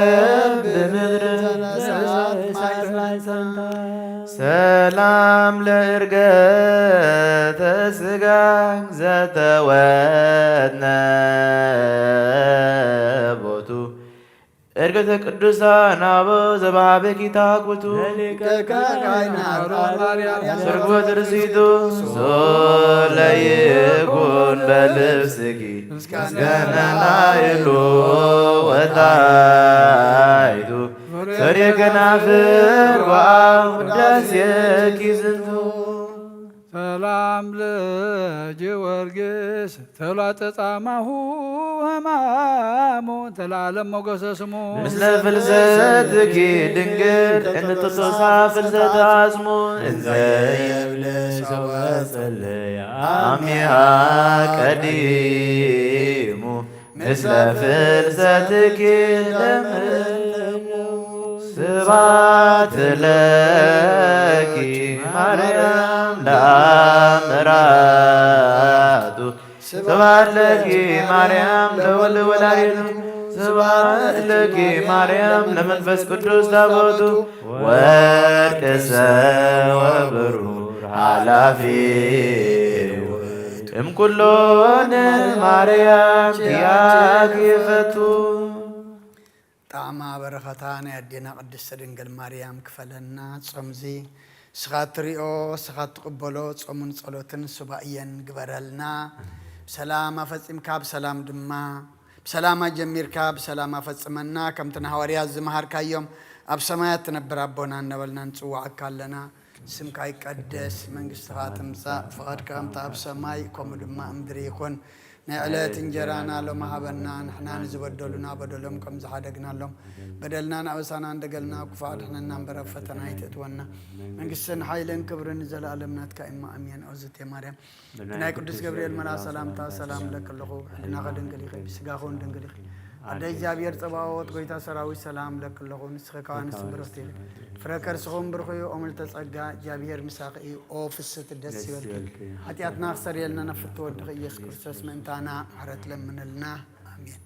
ብምድር ሰላም ለእርገ ዘተስጋን ዘተወነ ቦቱ እርገተ ቅዱሳን ኣቦ ዘባሃበኪ ታኩቱ ለሊቀ ካህናት ማርያም ስርጉት ርሲቱ ሶለ ይኩን በልብስኪ እስከነና ይሉ ወታይቱ ፍሬ ከናፍር ወአብ ውዳሴኪ ዝንቱ። ሰላም ለጊዮርጊስ ተላጠ ጻማሁ ህማሙ ተላለም ሞገሰ ስሙ። ምስለ ፍልሰትኪ ድንግል እንጥቶሳ ፍልሰት አጽሙ እንዘ የብለ ሰው ጸለየ አሚሃ ቀዲሙ ምስለ ፍልሰትኪ ለምለሙ። ስብሐት ለኪ ማርያም ለአምራቱ። ስብሐት ለኪ ማርያም ለወልድ ወላዲቱ። ስብሐት ለኪ ማርያም ለመንፈስ ቅዱስ ታቦቱ። ወርቅሰ ወብሩር ኃላፊ እምኩሎን ማርያም ኪያኪ ይፈቱ። ጣዕማ በረኸታ ናይ ኣዴና ቅድስቲ ድንግል ማርያም ክፈለና። ጾምዚ ስኻ ትሪኦ፣ ስኻ ትቕበሎ ጾምን ጸሎትን ሱባኤን ግበረልና። ብሰላም ኣፈጺምካ፣ ብሰላም ድማ፣ ብሰላም ኣጀሚርካ፣ ብሰላም ኣፈጽመና። ከምቲ ንሃዋርያት ዝመሃርካዮም፣ ኣብ ሰማያት ትነብር ኣቦና እናበልና ንጽውዓካ ኣለና። ስምካ ይቀደስ፣ መንግስትኻ ትምጻእ፣ ፍቓድካ ከምቲ ኣብ ሰማይ፣ ከምኡ ድማ ኣብ ምድሪ ይኹን። ናይ ዕለት እንጀራና ሎሚ ሃበና፣ ንሕና ንዝበደሉና በደሎም ከም ዝሓደግናሎም፣ በደልናን ኣበሳናን ደገልና፣ ክፉእ ኣድሕነና እምበር፣ ኣብ ፈተና ኣይተእትወና። መንግስትን ሓይልን ክብርን ንዘለኣለም ናትካ እማ፣ ኣሜን። ኦዝቴ ማርያም፣ ናይ ቅዱስ ገብርኤል መልኣክ ሰላምታ ሰላም እለኪ ኣለኹ። ብሕልናኺ ድንግል ኢኺ፣ ብስጋኺ እውን ድንግል ኢኺ። ኣደ እግዚኣብሔር ጸባኦት፣ ጎይታ ሰራዊት፣ ሰላም እለኪ ኣለኹ። ንስኺ ከኣ ኣንስቲ ብርኽቲ ኢኺ፣ ፍረ ከርስኺ እውን ብሩኽ እዩ። ኦ ምልዕተ ጸጋ፣ እግዚኣብሔር ምሳኺ እዩ። ኦ ፍስሕቲ፣ ደስ ይበልኪ። ሓጢኣትና ክሰርየልና ናብ ፍትወ ወድኺ ኢየሱስ ክርስቶስ ምእንታና ምሕረት ለምንልና። ኣሜን።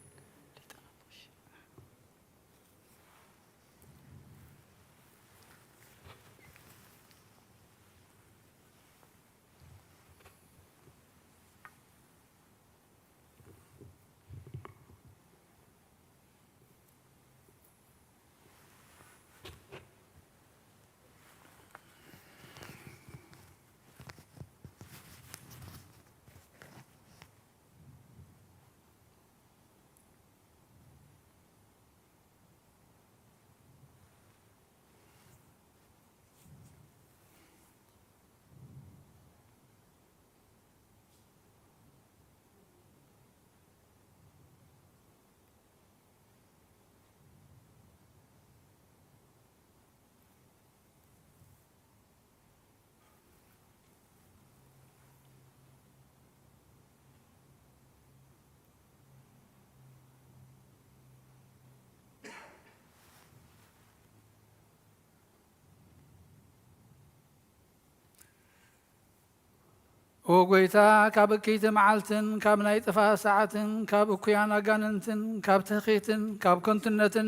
ኦ ጐይታ፣ ካብ እክይቲ መዓልትን ካብ ናይ ጥፍኣት ሰዓትን ካብ እኩያን ኣጋንንትን ካብ ትህኺትን ካብ ከንቱነትን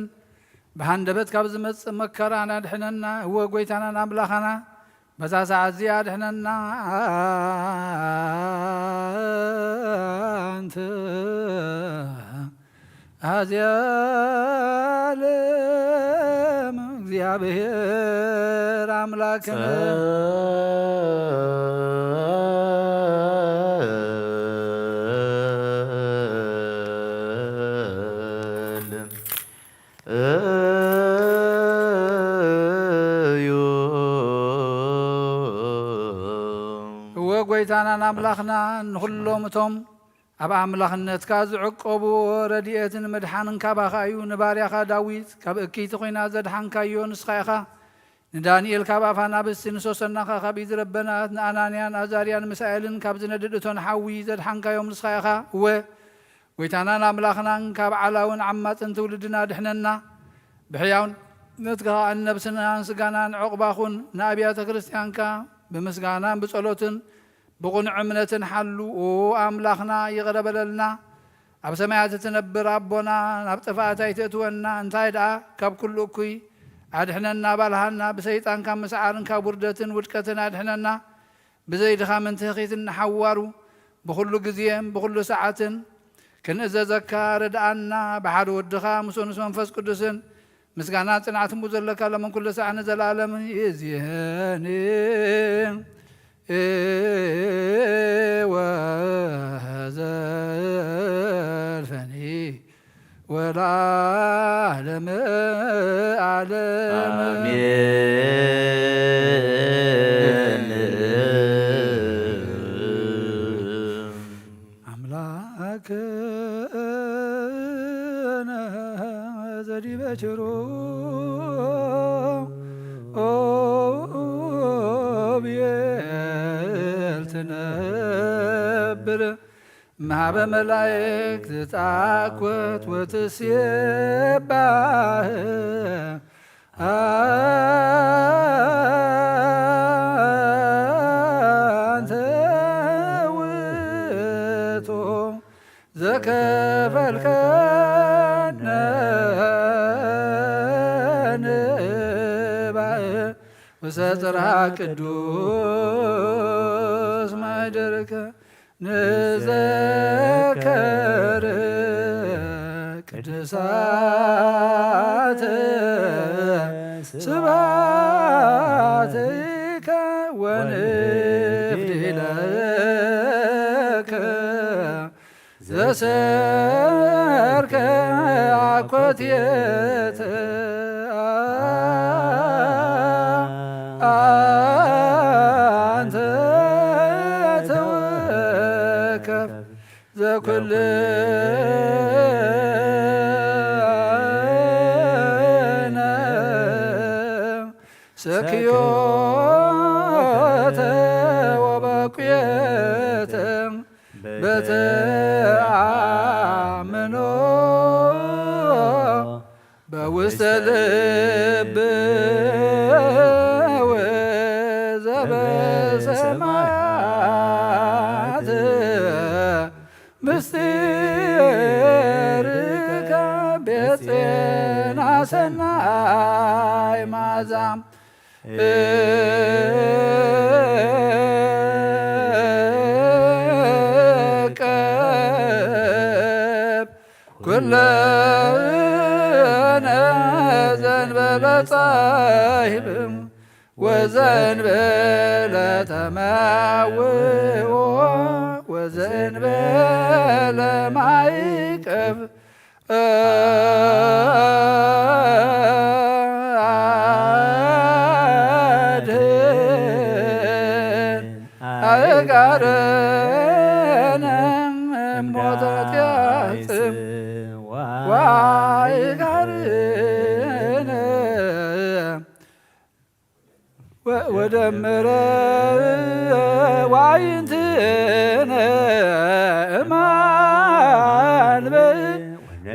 ብሃንደበት ካብ ዝመጽእ መከራን ኣድሕነና። እወ ጐይታናን ኣምላኽና፣ በዛ ሰዓት እዚኣ ኣድሕነና። ኣንተ ኣዝያለም እግዚኣብሔር ኣምላክነ። ጸልም እዩ። እወ፣ ጐይታናን ኣምላኽና፣ ንኹሎም እቶም ኣብ ኣምላኽነትካ ዝዕቀቡ ረድኤትን ምድሓንን ካባኻ እዩ። ንባርያኻ ዳዊት ካብ እክይቲ ኲናት ዘድሓንካዮ ንስኻ ኢኻ። ንዳንኤል ካብ ኣፍ ኣናብስቲ፣ ንሶሰና ኸኣ ካብ ኢድ ረበናት፣ ንኣናንያን ኣዛርያን ሚሳኤልን ካብ ዝነድድ እቶን ሓዊ ዘድሓንካዮም ንስኻ ኢኻ። እወ፣ ጐይታናን ኣምላኽናን፣ ካብ ዓላውን ዓማጽን ትውልድና ድሕነና። ብሕያውነትካ ኸኣ ንነብስናን ስጋናን ዕቑባ ኹን። ንኣብያተ ክርስትያንካ ብምስጋናን ብጸሎትን ብቕኑዕ እምነትን ሓሉ። ኦ ኣምላኽና፣ ይቕረ በለልና። ኣብ ሰማያት እትነብር ኣቦና፣ ናብ ጥፍኣት ኣይተእትወና። እንታይ ደኣ፣ ካብ ኩሉ እኩይ ኣድሕነና፣ ባልሃና። ብሰይጣን ካብ ምስዓርን ካብ ውርደትን ውድቀትን ኣድሕነና። ብዘይ ድኻምን ትህኺትን ንሓዋሩ ብኹሉ ግዜን ብኹሉ ሰዓትን ክንእዘዘካ ርድኣና። ብሓደ ወድኻ ምስ ወንስ መንፈስ ቅዱስን ምስጋና ጽንዓት እሙ ዘለካ ለመን ኩሉ ሰዓት ንዘለኣለም ይእዜኒ ወዘልፈኒ ወለዓለመ ዓለም። ኣሜን። ኣምላክነ ዘዲበ ችሩ ኦብየል ትነብር ማህበ መላእክት ትጻኮት ወትሴባህ አንተ ውእቱ ዘከፈልከነ ንባእ ውስተ ጽርሐ ቅዱስ ማይደርከ ንዘከር ቅዱሳተ ስብሐትከ ወንፍዲ ለከ ዘሰርከ አኮቴተ አንተ ተወከፍ ዘኩልነ ሰክዮተ ወበኩየተ በተአምኖ በውስተ ልብ ወዘበሰማያት ምስጢርከ ቤት ዜና ሰናይ መዓዛ እቀብ ኩለነ ዘንበለ ጻይብ ወዘንበለ ተመውኦ ወዘንበለ ማይቀብ አድህን አእጋርነ እሞተ ጢያጽም ወአእጋርነ ወደምረ ዋይንትነ እማንበ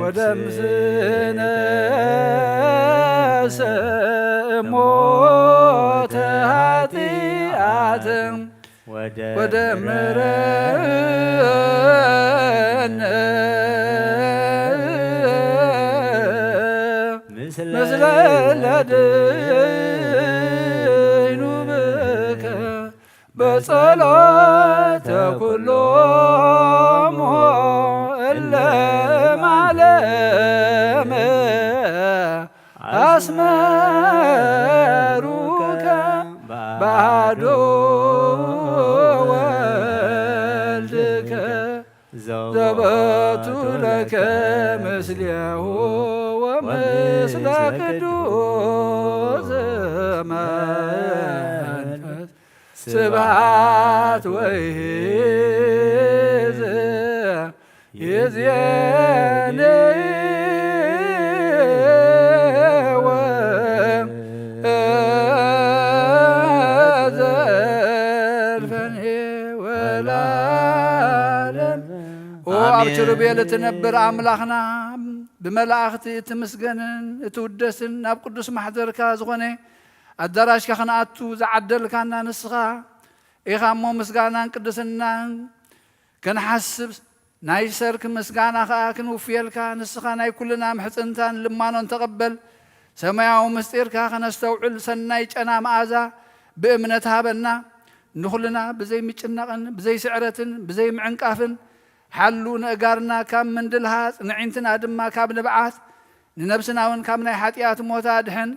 ወደምስነ ሰሞተ ኃጢአት ወደምረነ ምስለ ለደይኑ ብከ በጸሎተ ኩሎሙ እለ ማለመ አስመሩከ ባዶ ወልድከ ዘበቱ ለከ ምስሌሁ ወምስለ ቅዱስ መንፈስ ስብሐት ወይዝ ይዜኔ ወዘልፈኔ ወላለም። ኦ ኣብ ኪሩቤል እትነብር ኣምላኽና፣ ብመላእኽቲ እትምስገንን እትውደስን ናብ ቅዱስ ማሕደርካ ዝኾነ ኣዳራሽካ ክንኣቱ ዝዓደልካና ንስኻ ኢኻ እሞ፣ ምስጋናን ቅድስናን ክንሓስብ ናይ ሰርክ ምስጋና ኸኣ ክንውፍየልካ፣ ንስኻ ናይ ኩልና ምሕጽንታን ልማኖን ተቐበል። ሰማያዊ ምስጢርካ ከነስተውዕል ሰናይ ጨና መኣዛ ብእምነት ሃበና። ንኹልና ብዘይ ምጭናቕን ብዘይ ስዕረትን ብዘይ ምዕንቃፍን ሓሉ። ንእጋርና ካብ ምንድልሃጽ ንዒንትና ድማ ካብ ንብዓት ንነብስና እውን ካብ ናይ ሓጢኣት ሞት ኣድሕን።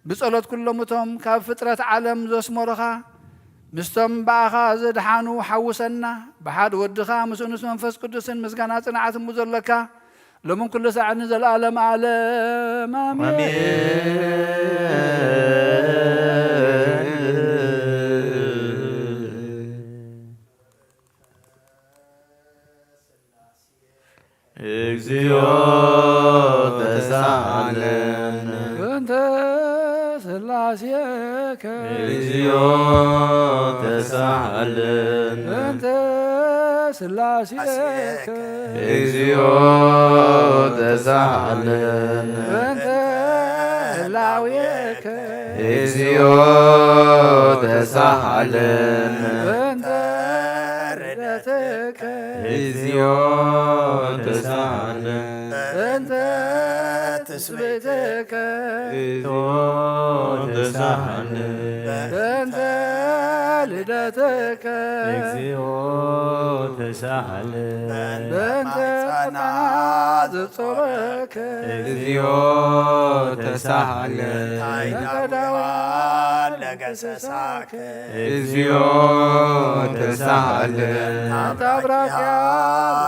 ብጸሎት ኩሎም እቶም ካብ ፍጥረት ዓለም ዘስመሩኻ ምስቶም ብኣኻ ዘድሓኑ ሓውሰና። ብሓድ ወድኻ ምስ ንስ መንፈስ ቅዱስን ምስጋና ጽንዓት እሙ ዘለካ ሎምን ኩሉ ሳዕ ንዘለኣለም ኣለም ኣሜን። እግዚኦ ተሳሃለነ። በእንተ ስላሴከ እግዚኦ ተሳሃለነ። በእንተ ስላሴከ እግዚኦ ተሳሃለነ። በእንተ ህላዌከ እግዚኦ ተሳሃለነ። በእንተ ርደትከ እግዚኦ ተሳሃለነ። በእንተ ትስብእትከ እግዚኦ ተሳሃለነ። በእንተ ልደትከ እግዚኦ ተሳሃለነ። በእንተ ጻና ዘጾረከ እግዚኦ ተሳሃለነ። በእንተ ዳዋ ለገሰሳከ እግዚኦ ተሳሃለነ። በእንተ አብራኪያ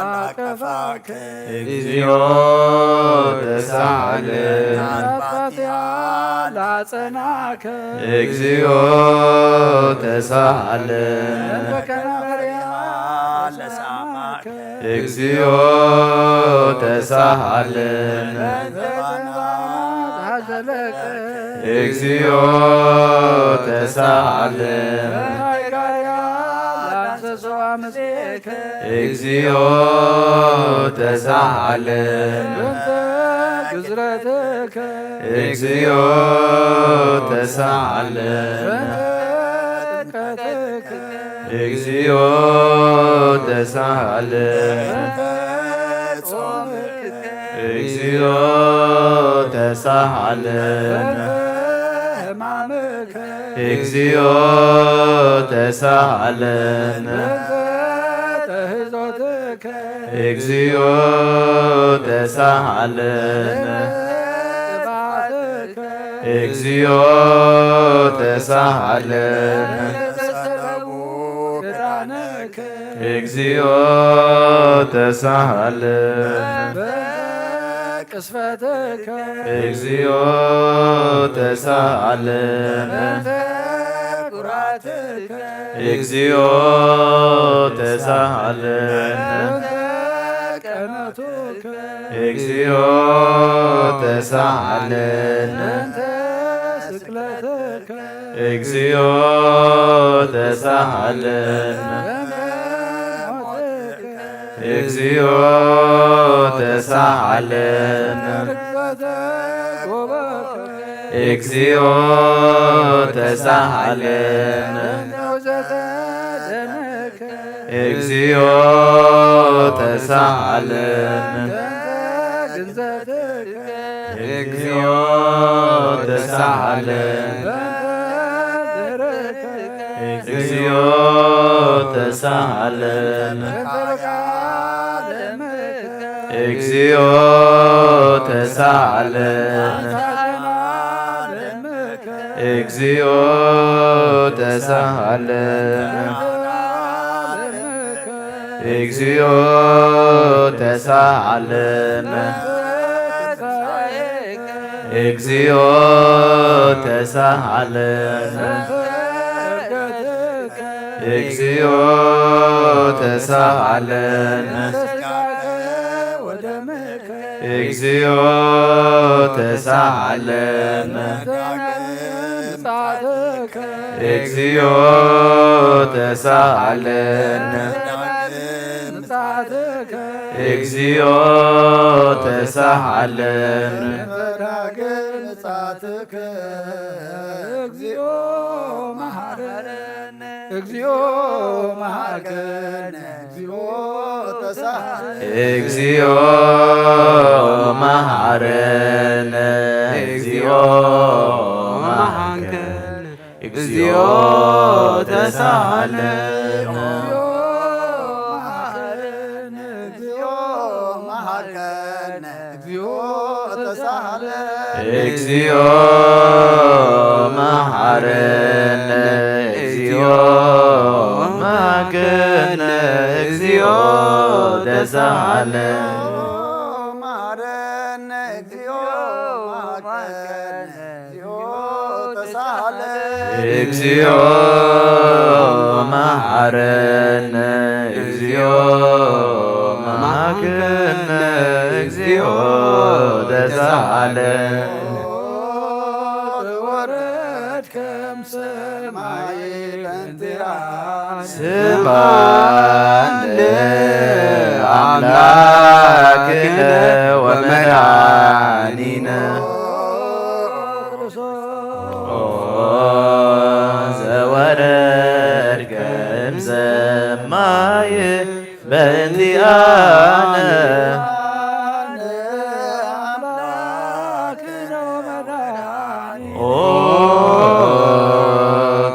ላቀፋከ እግዚኦ ተሳሃለነ። በእንተ አባትያ ላጸናከ እግዚኦ ተሳሃለነ። በእንተ ከናፈርያ ለሳማከ እግዚኦ ተሳሃለነ። በእንተ ዘንባ ላዘለቀ እግዚኦ ተሳሃለነ። ሃይጋርያ ላንሰሶ አምሴከ እግዚኦ ተሳሃለነ። በእንተ ግዝረትከ እግዚኦ ተሳሃለነ። በእንተ ጥምቀትከ እግዚኦ ተሳሃለነ። በእንተ ጾምከ እግዚኦ ተሳሃለነ። በእንተ ሕማምከ እግዚኦ ተሳሃለነ። በእንተ ተህዞትከ እግዚኦ ተሳሃለነ። ጥፋትከ እግዚኦ ተሳሃለነ። በእንተ ሰለቡ ክዳንከ እግዚኦ ተሳሃለነ። በእንተ ቅስፈትከ እግዚኦ ተሳሃለነ። በእንተ ኩራትከ እግዚኦ ተሳሃለነ። በእንተ ቀነቱከ እግዚኦ ተሳሃለነ። በእንተ ስቅለትከ እግዚኦ ተሳሃለነ። በእንተ ሞትከ እግዚኦ ተሳሃለነ። ርግዘተ ጎበከ እግዚኦ ተሳሃለነ። በእንተ ውዘተ ደምከ እግዚኦ ተሳሃለነ። በእንተ ግንዘትከ እግዚኦ ተሳሃለነ። በእንተ ድህረትከ እግዚኦ ተሳሃለነ። በእንተ በቃ ደምከ እግዚኦ ተሳሃለነ። በእንተ ዜማ ደምከ እግዚኦ ተሳሃለነ። በእንተ ደምከ እግዚኦ ተሳሃለነ። በእንተ ትንሣኤከ እግዚኦ ተሳሃለነ። በእንተ እርገትከ እግዚኦ ተሳሃለነ። በእንተ ስጋከ ወደምከ እግዚኦ ተሳሃለነ። በእንተ ዳግም ምጽአትከ እግዚኦ ተሳሃለነ። በእንተ ዳግም ምጽአትከ እግዚኦ ተሳሃለነ። በእንተ ዳግም ምጽአትከ እግዚኦ መሐረነ እግዚኦ መሐረነ እግዚኦ ተሳሃለነ እግዚኦ መሐረነ እግዚኦ መሐረነ እግዚኦ ተሳሃለነ። እግዚኦ መሃረነ። እግዚኦ መሃረነ። እግዚኦ ተሳሃለነ። እግዚኦ መሃረነ። እግዚኦ መሃረነ። እግዚኦ ተሳሃለነ። መሃረነ። እግዚኦ መሃረነ። እግዚኦ መሐረነ። እግዚኦ መሐረነ። እግዚኦ ተሳሃለነ። ወረድ ከም ሰማይ በእንቲኣነ። ስምዓነ አምላክነ ወመድኃኒነ። ኦ ዘወረድከ እምሰማይ በእንቲአነ። ኦ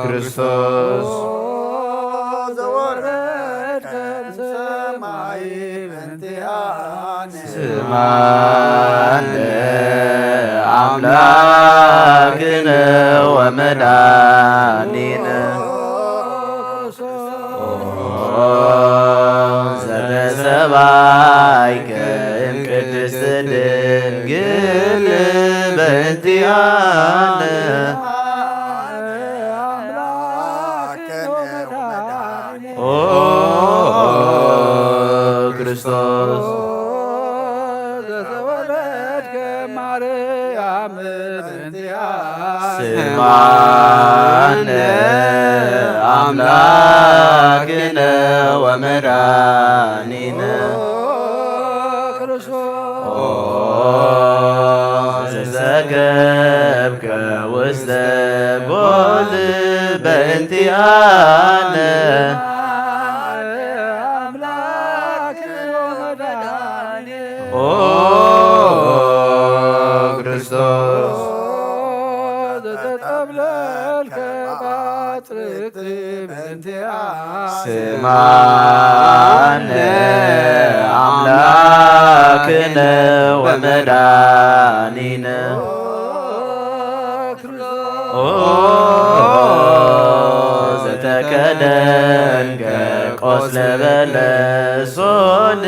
ክርስቶስ ዘወረድከ እምሰማይ በእንቲአነ። ስምዓነ አምላክነ ወመድኃኒነ። ኦ ዘተሰባይከ እምቅድስት ድንግል በእንቲአነ። ኦ ክርስቶስ ዘተወለድከ ማርያም በእንቲአነ። ስምዓነ አምላክነ ወመድኃኒነ። ኦ ዘተገብከ ውስተ ጎል በእንቲአነ። ኦ ክርስቶስ ዘተጠብለልከ ባጽ ስምዓነ አምላክነ ወመድኃኒነ። ኦ ዘተከደንከ ቆስለ በለሶን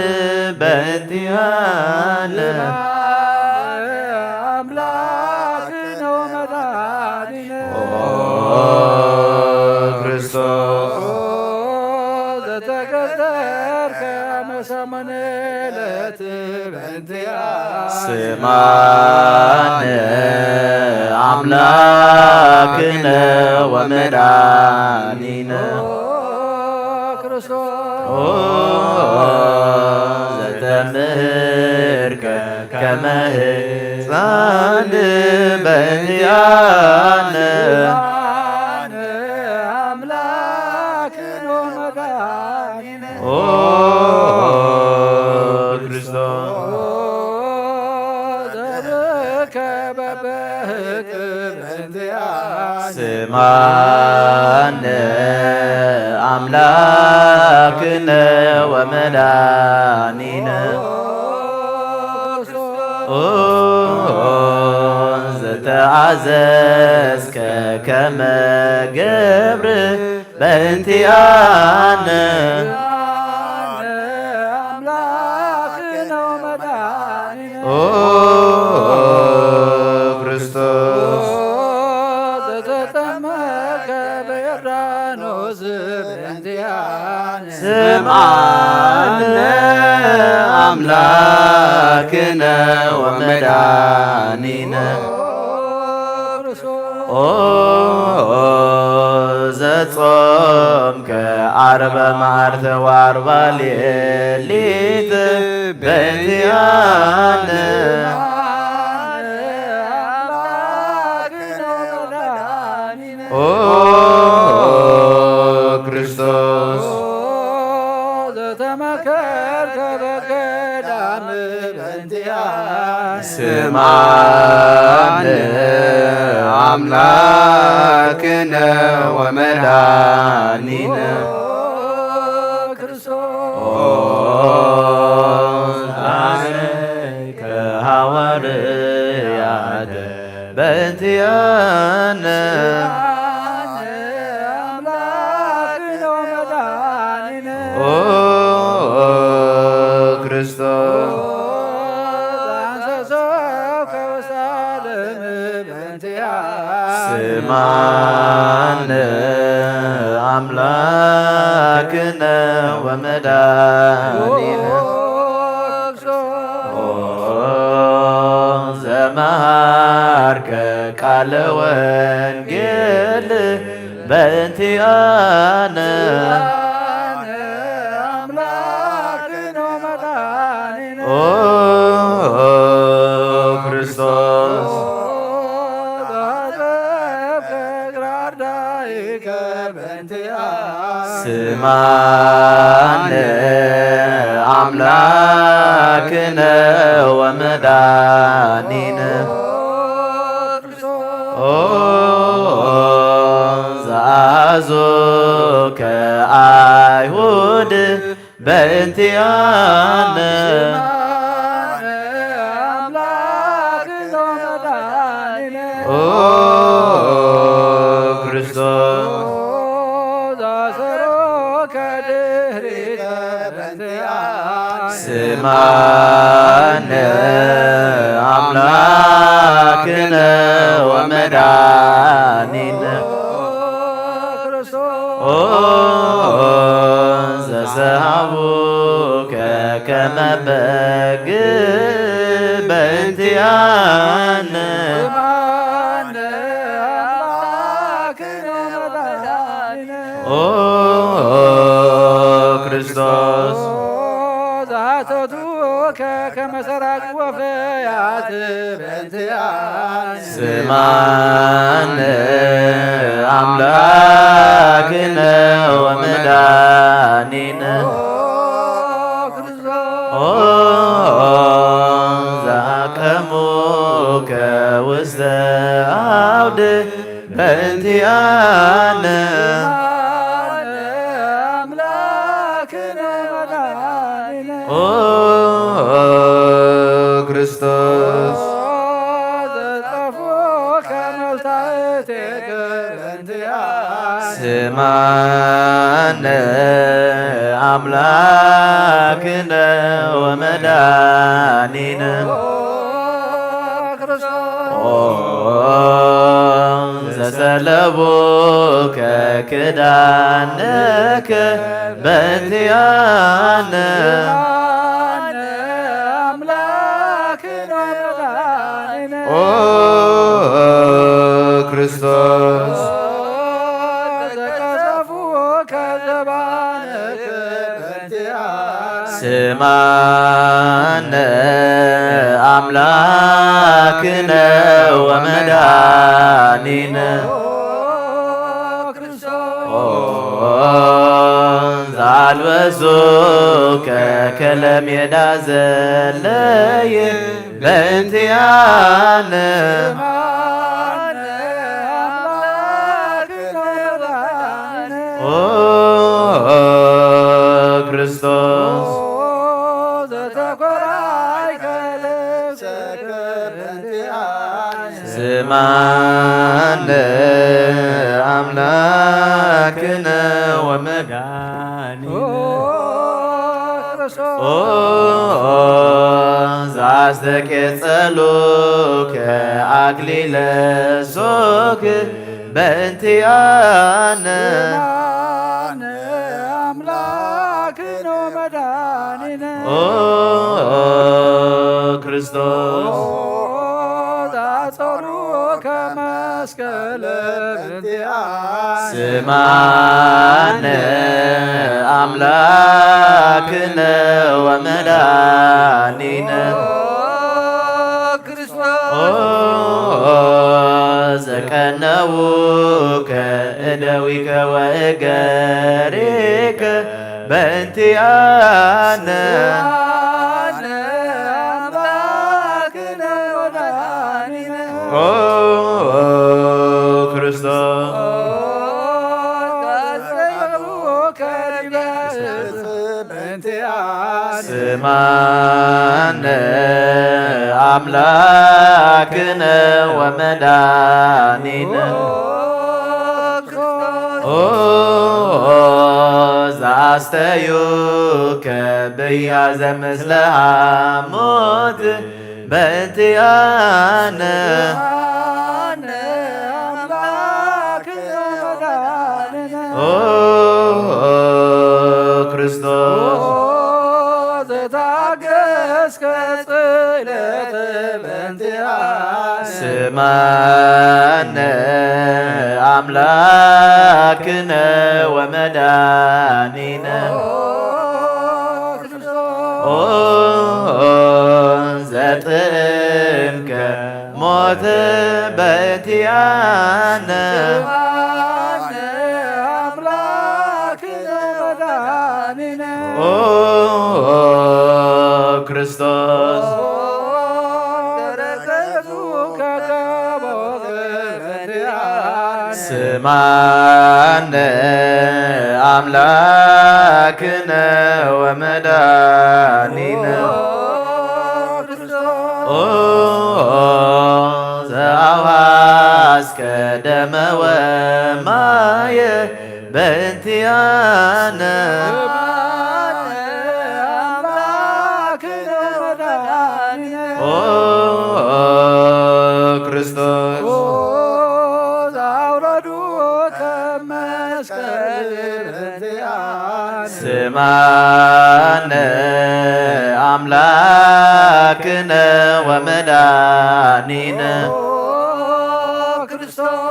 በእንቲአነ። አምላክነ ወመድኃኒነ። ኦ ክርስቶስ ዘተገዘርከ አመ ሰሙነ ዕለት በእንቲአነ። ስምዓነ አምላክነ ወመድኃኒነ። ኦ ክርስቶስ ኦ ዘተምህርከ ከመ ህፃን በእንቲአነ። አምላክነ ወመድኃኒነ። ኦ ክርስቶስ ዘብከ በበህቅ በእንቲአነ። ስምዓነ አምላክነ ወመድኃኒነ። ኦ ዘተአዘዝከ ከመ ገብር በእንቲአነ። አምላክነ ወመድኃኒነ። ኦ ክርስቶስ ዘተጠመቀ በዮርዳኖስ በእንቲአነ። ስምዓነ አምላክነ ወመድኃኒነ። ኦ ዘጾምከ ዓርበ መዓልቲ ወዓርባ ሌሊት በእንቲአነ። ኦ ክርስቶስ ዘተመከርከ በገዳም በእንቲአነ። ስምዓነ አምላክነ ወመድኃኒነ። ኦ ሐዋርያተ በእንቲአነ። ኦ ክርስቶስ ስማነ አምላክነ ወመድኃኒነ። ኦ ዘመሃርከ ቃለ ወንጌል በእንቲአነ። ኦ ክርስቶስ ስማነ አምላክነ ወመድኃኒነ። ኦ ዘአዞከ አይሁድ በእንቲአነ። ኦ ክርስቶስ ስማነ አምላክነ ወመድኃኒነ። ኦ ዘሰሃቡከ ከመ በግ በእንቲአነ። ኦ ክርስቶስ ስማነ አምላክነ ወመድኃኒነ። ኦ ዘአቀሙከ ውስተ አውድ በእንቲአነ። ኦ ክርስቶስ ስማነ አምላክነ ወመድኃኒነ። ኦ ዘሰለቡከ ክዳንከ በእንቲአነ። ኦ ክርስቶስ ስማነ አምላክነ ወመድኃኒነ። ኦ ዘአልበሱከ ከለሜዳ ዘለየ በእንቲአነ። ኦ ክርስቶስ ስማነ አምላክነ ወመድኃኒነ። ኦ ዘአስተቄጸሉከ አክሊለ ሶክ በእንቲአነ። ኦ ክርስቶስ ስማነ አምላክነ ወመድኃኒነ። ኦ ዘቀነውከ እደዊከ ወእገሪከ በእንቲአነ። ኦ ማነ አምላክነ ወመድኃኒነ ኦ ዘአስተዩከ ብያ ዘምስለ ሐሞት በእንቲአነ ኦ ክርስቶስ ዘታገስከ ጽለት በእንቲአነ ስማነ አምላክነ ወመድኃኒነ ኦ ዘጥእምከ ሞት በእንቲአነ ስማነ አምላክነ ወመድኃኒነ ኦ ክርስቶስ ስማነ አምላክነ ወመድኃኒነ ኦ ዘአውሐስከ ደመ ወማየ በእንቲአነ ኦ ክርስቶስ ስማነ አምላክነ ወመድኃኒነ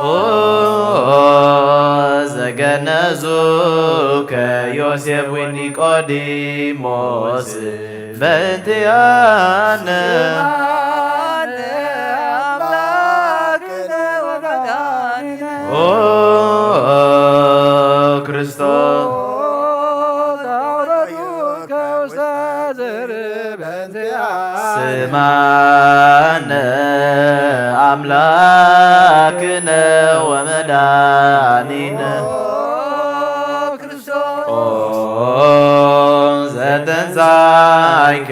ኦ ዘገነዙ ከዮሴፍ ወኒቆዲሞስ በእንቲአነ ኦ ክርስቶስ ስማነ አምላክነ ወመድኃኒነ ኦ ዘተንሳይከ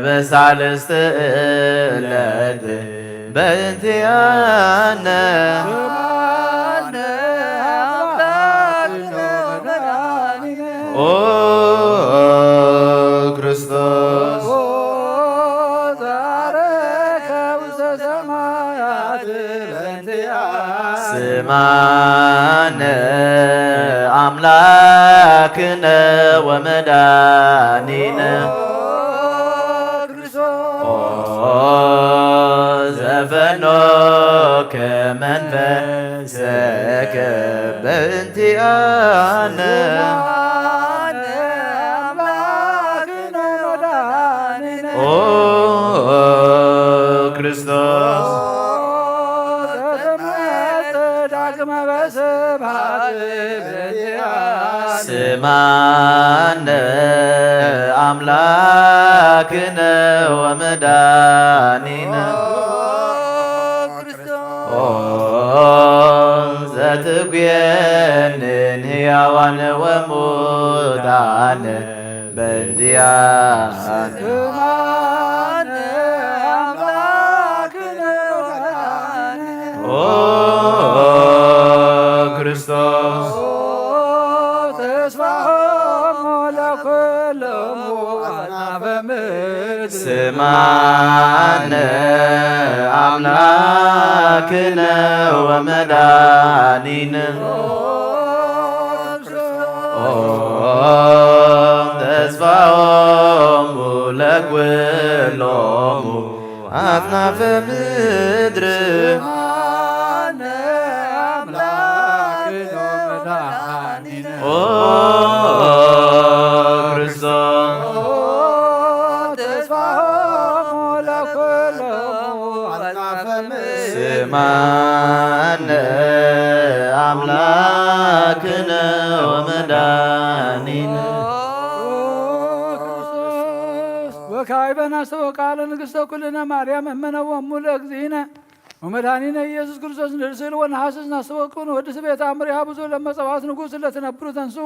በሳልስት ዕለት በእንቲአነ ኦ ክርስቶስ ስማነ አምላክነ ወመድኃኒነ ኦ ዘፈኖከ መንፈሰከ በእንቲአነ ኦ ክርስቶስ ስማነ አምላክነ ወመድኃኒነ ኦ ዘትኩየንን ሕያዋን ወሙታን በእንቲአነ ኦ ክርስቶስ ተስፋሆሙ ለኩሎሙ አጽናፈ ምድር ስማነ አምላክነ ወመድኃኒነ ኦ ተስፋሆሙ ለኩሎሙ አጽናፈ ምድር ኦ ክርስቶስ ስማነ አምላክነ ወመድኃኒነ ወካዕበ ናስተወቃለ ንግሥተ ኩልነ ማርያም እመነ ወሙ ለእግዚእነ ወመድኃኒነ ኢየሱስ ክርስቶስ ንርእስል ወነሐስስ ናስተወቅን ወድስ ቤት አምር ያብዙ ለመጸዋት ንጉሥ ለትነብሩ ተንሱ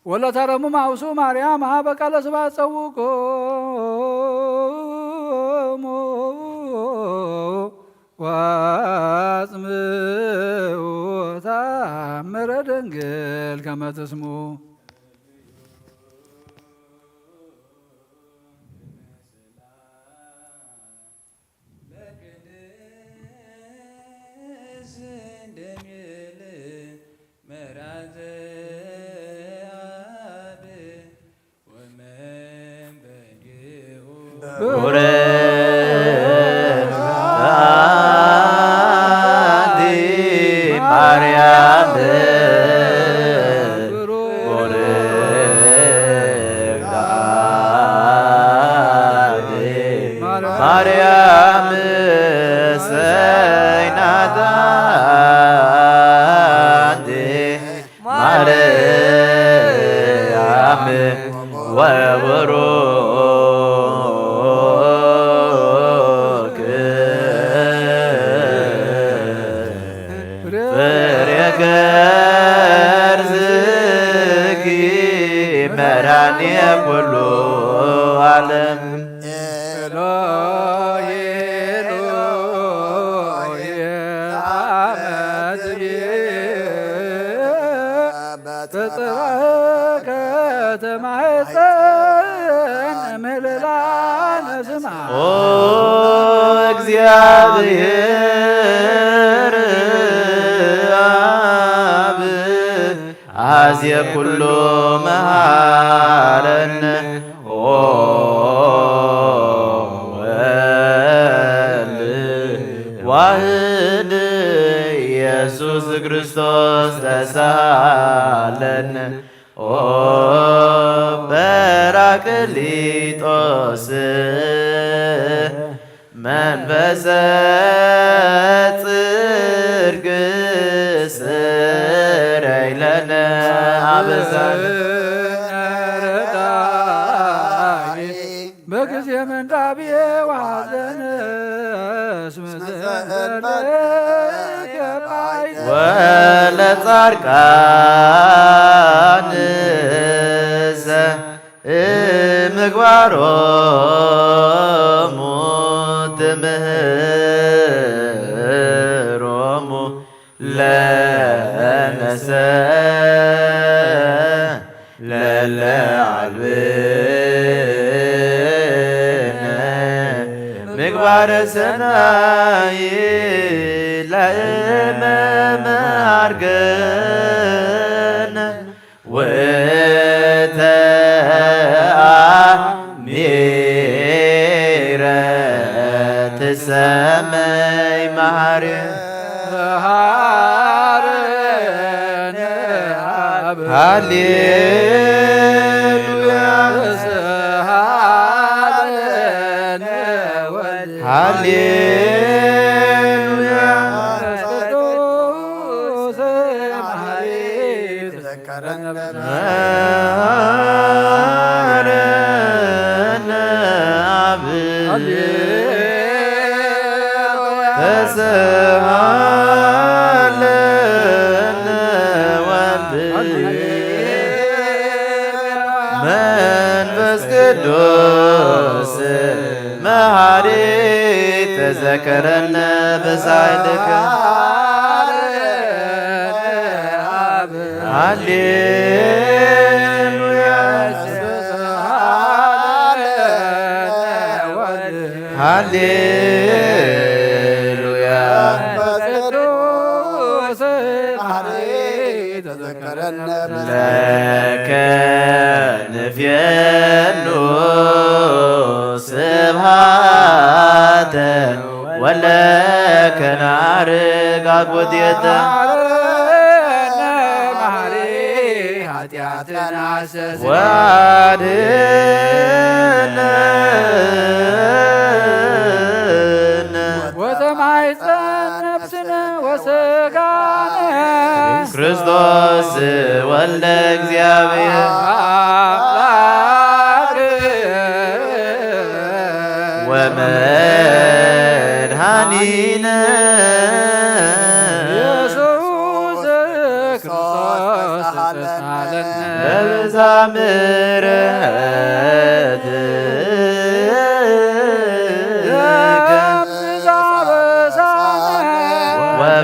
ወለተረሙ ማውሱ ማርያም ሀበ ቃለ ስብሐት ጸውቁ ወአጽምዑ ተአምረ ድንግል ከመ ትስምዑ።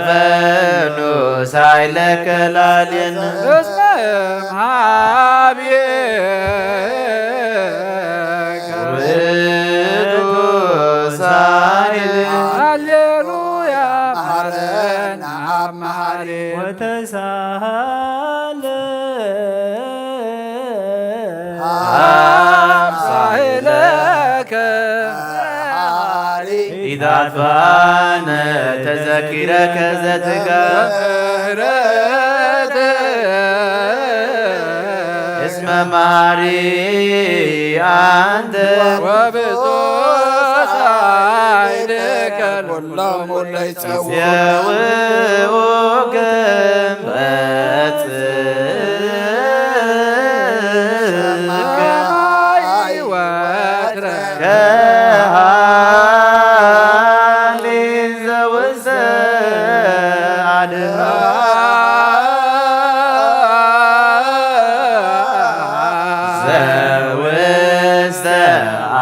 ፈኑ ሳይለከ ላሌነ እስመ እምሃብየ ውእቱ ሳይል። ሃሌሉያ መሐረነ አብ መሐሪ ወተሳሃለ አብ ሳይለከ ኢታጥፋነ ተዘኪረከ ዘትጋ እስመ መሐሪ አንተ ወብፁዕ ሳይልከ ኩሎም ለይፀውዑ የውኡከ በጽሕከ ሰማይ ወትረ ከሃሊ ዘውሰ አድሃ ዘውስተ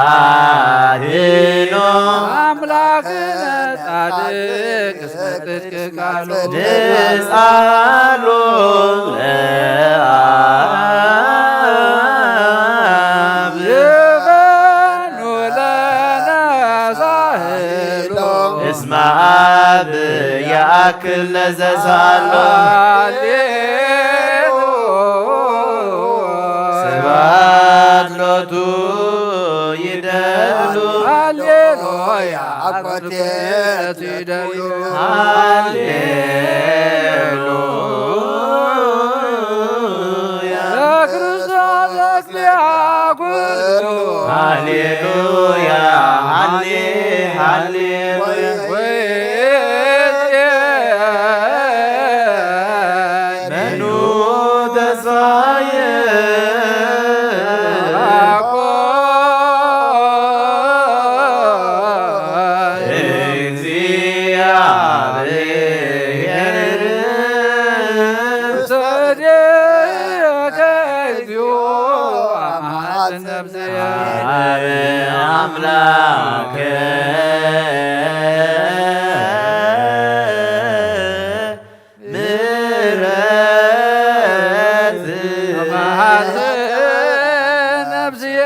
አድኖ አምላክነ ጻድቅ እስመ ጽድቅ ቃሉ ንስአሎ ለአብ ይበኑ ለነ ሳህሎ እስመ አብ የአክል ለዘሳሎ ስብሐት ሎቱ ይደሉ ሃሌሉያ አኮቴት ይደሉ ሃሌሉያ ለክርስቶስ አክሊሉ ሃሌሉያ ሃሌ ሃሌሉያ መኑ ተስፋየ እግዚኦ አማጽ ነፍስየ አምላክ ምሕረት አማጽ ነፍስየ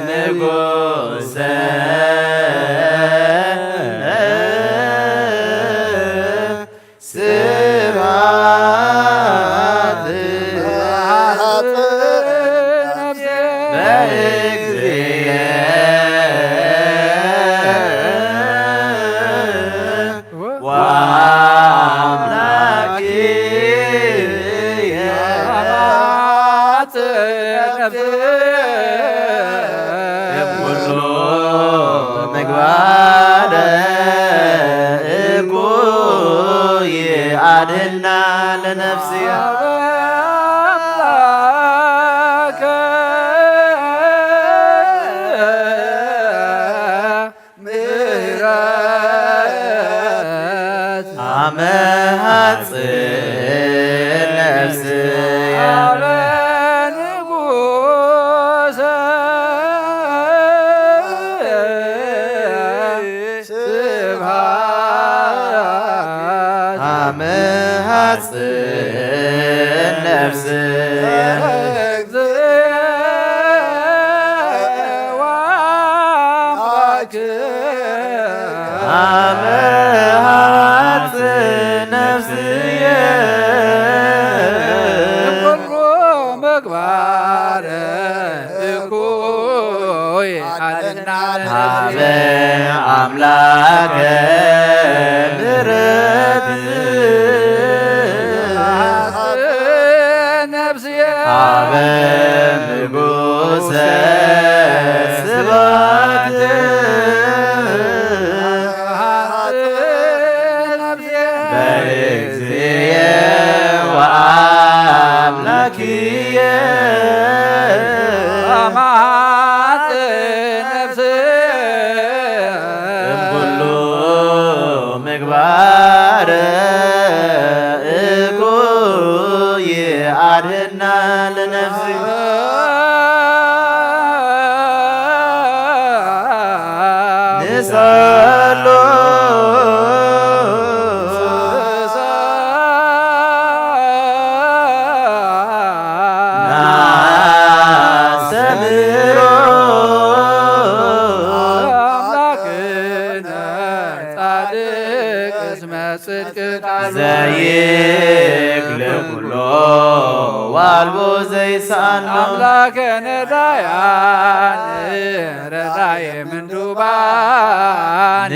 ንጉሰ ስብሐት በእግዚእ ወአምላኪ እምኩሉ ምግባረ እኩይ አድህና ለነፍስያ አምላከ ምሕረት አመ ሐጽ ነፍስየ አበ ንጉሰ ስብሐት አመ ሐጽ ነፍስየ አመ ሐጽ ነፍስየ እምኩሉ ምግባረ እኩይ አድና አበ አምላከ ምሕረት ነፍስየ አበ ንጉሰ ስብሐት በእግዚእየ ወአምላክየ አማጽ ነፍስየ እምኩሉ ምግባር እኩይ አድህና ለነፍሲ ንሰሎ እስመ ጽድቅ ቃሉ ዘይክል ኩሎ ዋልቦ ዘይሳኖ ኣምላከ ነዳያን ረዳየ ምንዱባን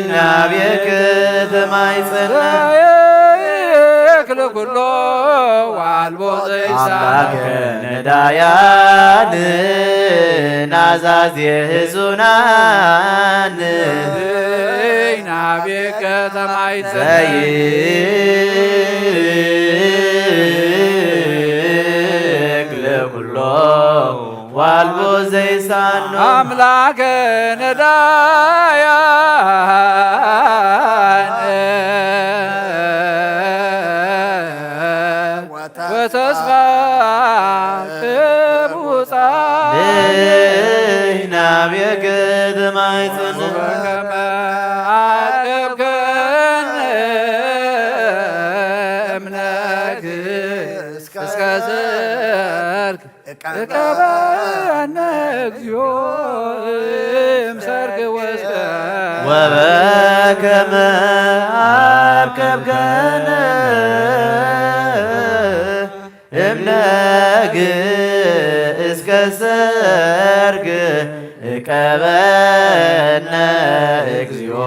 ንናቤክ ተማይጸና ዘይክል ኩሎ ዋልቦ ዘይሳኖ ኣምላከ ነዳያን ናዛዜ ህዙናን ናቤከ ተማይጸን ዘይክል ኩሎ ዋልቦ ዘይሳኖ ኣምላከ ነዳያን ወተስፋ ቅቡጻን ናቤከ ተማይጸን ከመ ዓቀብከን እምነክ እስከ ዘርክ እቀበነ እግዚኦ እምሰርክ ወስከ ወበከመ ዓቀብከነ እምነግ እስከ ሰርግ እቀበነ እግዚኦ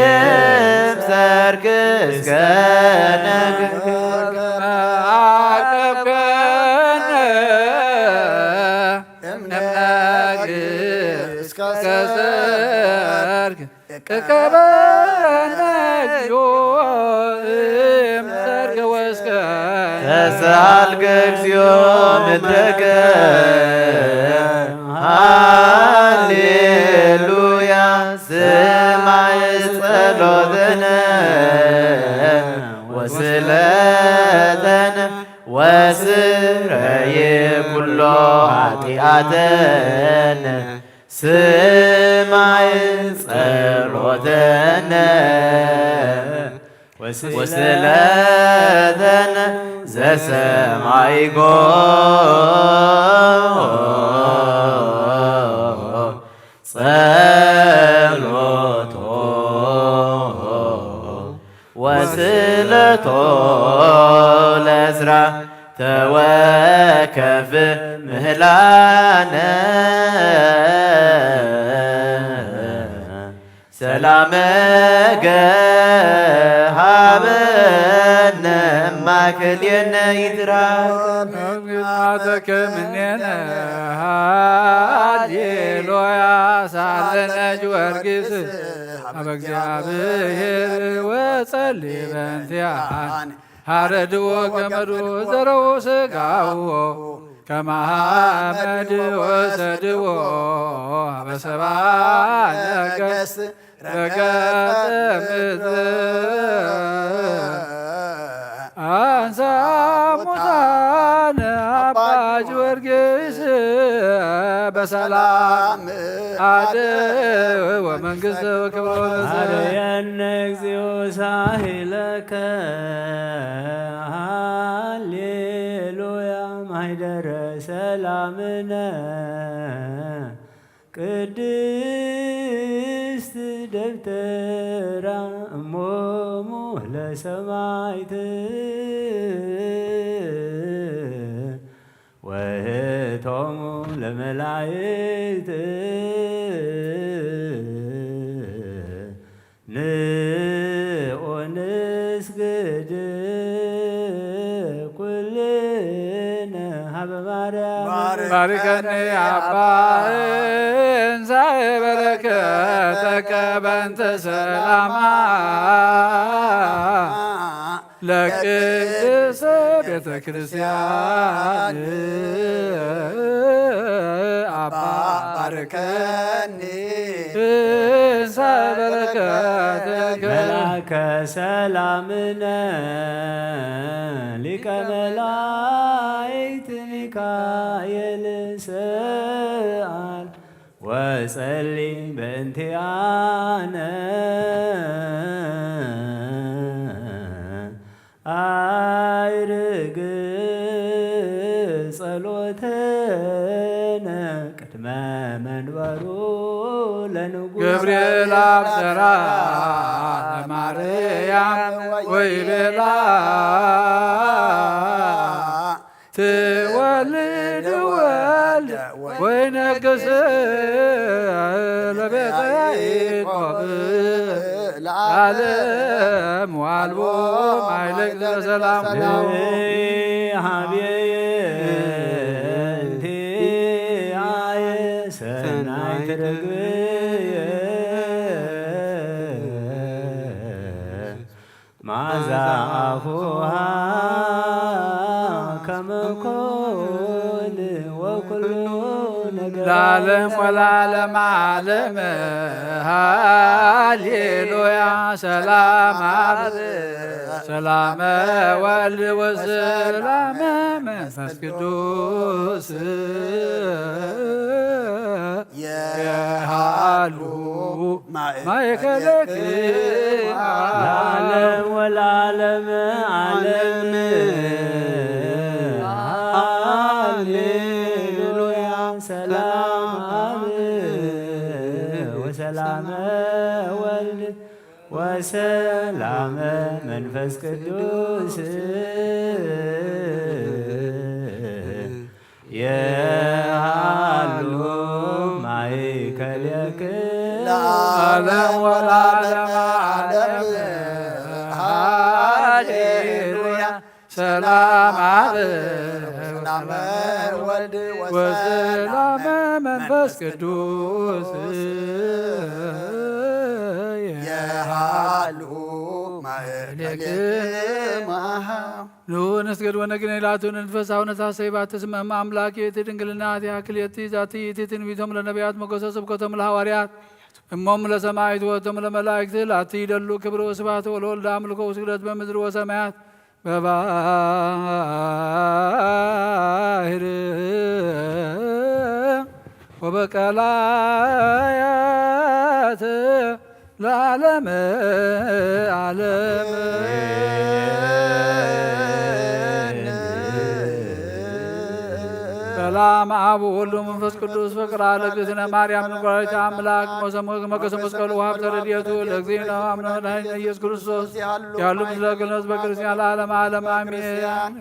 እምሰርግ እስከ ነግ ዓቀብከነ እምነግ እስከ ሰርግ እቀበነ እግዚኦ እምሰርግ ወስከ ተሳልከ እግዚኦ ምድረከ ሃሌሉያ ስማይ ጸሎተነ ወስለተነ ወስረየ ኩሎ ኃጢአተነ ስማይ ጸሎተነ ወስለተነ ዘሰማይኮ ጸሎቶ ወስለቶ ለስራ ተወከፍ ምህላነ ሰላመ ገሃበነ ማክሌነ ይትራ ተከምኔነ ሃሌሉያ ሳለነ ጊዮርጊስ አበ እግዚአብሔር ወጸሊ በእንቲአን ሀረድዎ ገመዱ ዘረው ስጋዎ ከማመድ ወሰድዎ አበሰባ ነገስ ረገጠ ምድር አንሳ ሙታነ አባ ጊዮርጊስ በሰላም አደ ወመንግስት ክብሮ አደየነ እግዚኦ ሳሂለከ ሃሌሉያ ማይደረ ሰላምነ ቅድስት ደብተራ እሞሙ ለሰማይት ወህቶሙ ለመላይት ንኦ ንስግድ ኩልነ ሀበ ማርያም ባርከኒ አባ እንሳኤ በረከተከ በእንተ ሰላማ ለቅድስት ቤተ ክርስቲያን አባ ባርከኒ እንሳኤ በረከተከ መልአከ ሰላምነ ሊቀ መላእክት ሚካኤል ሰአል ወጸሊ በእንቲአነ አይርግ ጸሎተነ ቅድመ መንበሩ ገብርኤል ኣብሰራ ለማርያም ወይቤላ ትወልድ ወልድ ወይነግስ ለቤተ ያዕቆብ ለዓለም ዋልቦ ማይለቅ ዘሰላም። ሀቤ እንቲአየ ሰናይት ርግብ መዓዛ አፉሃ ከመ ኮል ወኩሉ ነገር ለዓለም ወለዓለም ዓለም። ሃሌሉያ። ሰላም አብ ሰላመ ወልድ ወሰላመ መንፈስ ቅዱስ የሃሉ ማእከለክማ ለዓለም ወለዓለም ዓለም። ሃሌሉያ። ሰላም አብ ወሰላመ ወልድ ወሰላመ መንፈስ ቅዱስ የሃሉ ማእከልክሙ ለዓለም ወለዓለመ ዓለም። ሃሌሉያ። ሰላም አብ ሰላመ ወልድ ወሰላመ መንፈስ ቅዱስ የሃሉ ማእከልክሙ። ኑ ንስገድ ወነግነ ኢላቱ ንንፈሳው ነታሰይባት ተስመም አምላክ የቲ ድንግልና ያክል የቲ ዛቲ የቲ ትንቢቶም ለነቢያት ሞገሰ ስብከቶም ለሐዋርያት እሞም ለሰማዕት ወቶም ለመላእክት ላቲ ይደሉ ክብር ወስብሐት ወለወልድ አምልኮ ወስግደት በምድር ወሰማያት በባህር ወበቀላያት ለዓለመ ዓለም። ሰላም አብ ወወልድ ወመንፈስ ቅዱስ ፍቅር አለ እግዝእትነ ማርያም ንጓይታ አምላክ ሞሰሞ መገሰ መስቀሉ ሀብተ ረድኤቱ ለእግዚእነ አምነ መድኃኒነ ኢየሱስ ክርስቶስ ያሉ ምስለ ኩሉ ህዝበ ክርስቲያን ለዓለመ ዓለም አሜን።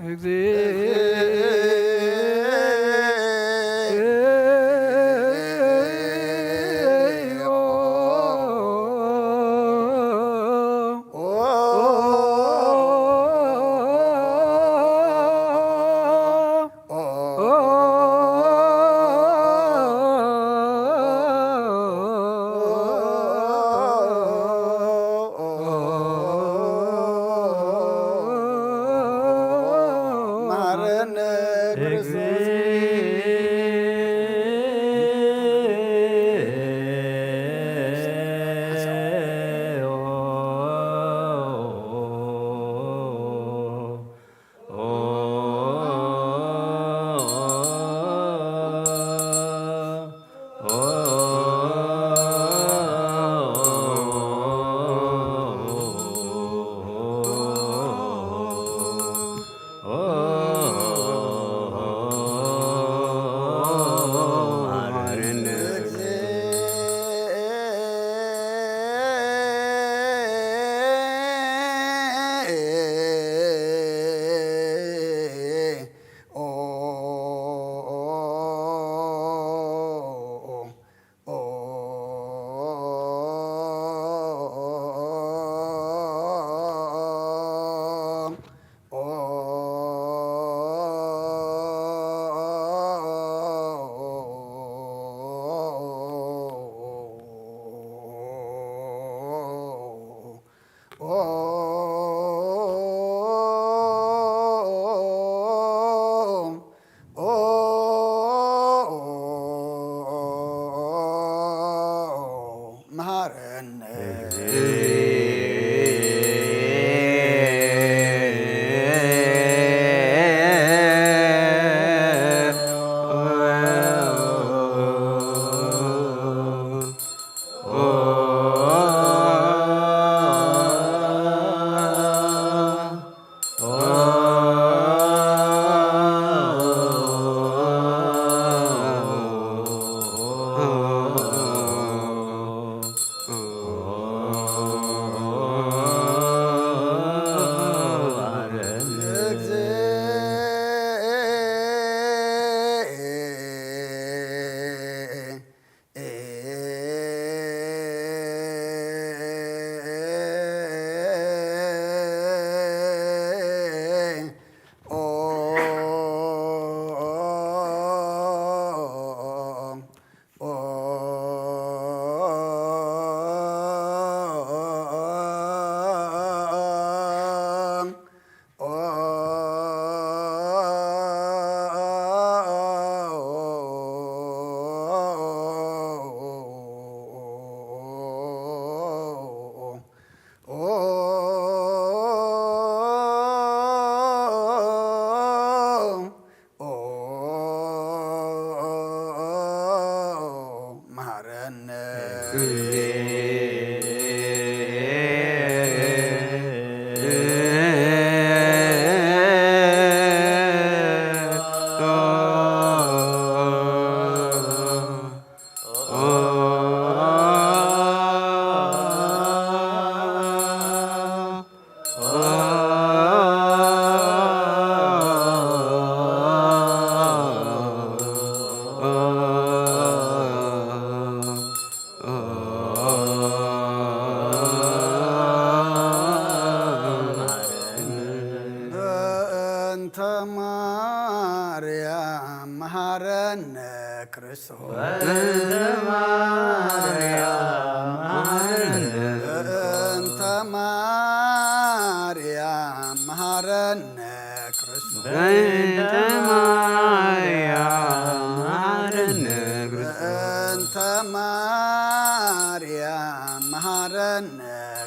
መሃረነ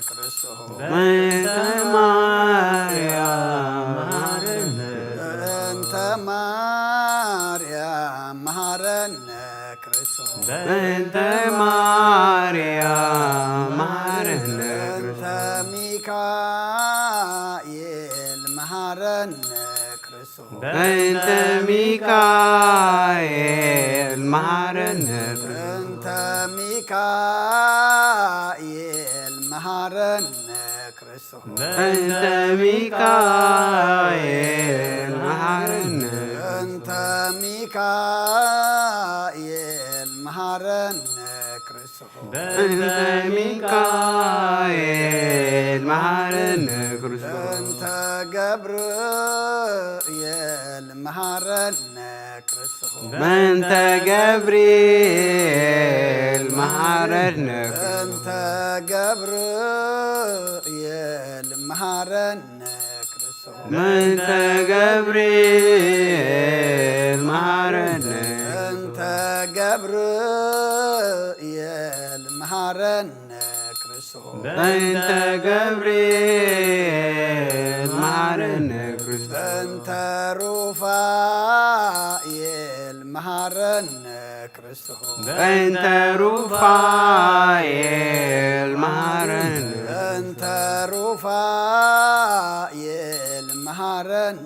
ክርስቶስ። በእንተ ማርያም መሃረነ በእንተ ማርያም መሃረነ ክርስቶስ። በእንተ ማርያም መሃረነ በእንተ ሚካኤል መሃረነ ክርስቶስ። በእንተ ሚካኤል መሃረነ በእንተ ሚካኤል መሃረነ ክርስቶስ። በእንተ ሚካኤል መሃረነ በእንተ ሚካኤል መሃረነ ክርስቶስ። በእንተ ሚካኤል መሃረነ ክርስቶስ በእንተ ገብርኤል መሃረነ ክርስቶስ። በእንተ ገብርኤል መሃረነ በእንተ ገብርኤል መሃረነ ክርስቶስ። በእንተ ገብርኤል መሃረነ በእንተ ገብርኤል መሃረነ ክርስቶስ። በእንተ ገብርኤል መሃረነ ክርስቶስ በእንተ ሩፋኤል መሃረነ ክርስቶስ። በእንተ ሩፋኤል መሃረነ በእንተ ሩፋኤል መሃረነ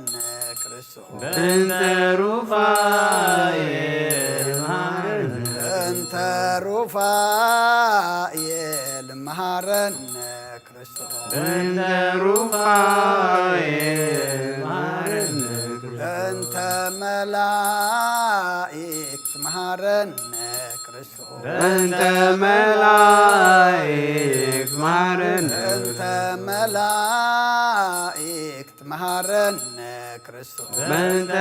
ክርስቶስ። በእንተ ሩፋኤል መሃረነ በእንተ ሩፋኤል መሃረነ ክርስቶስ። በእንተ ሩፋኤል መሃረነ በእንተ መላእክት መሃረነ ክርስቶስ። በእንተ መላእክት መሃረነ በእንተ መላእክት መሃረነ ክርስቶስ። በእንተ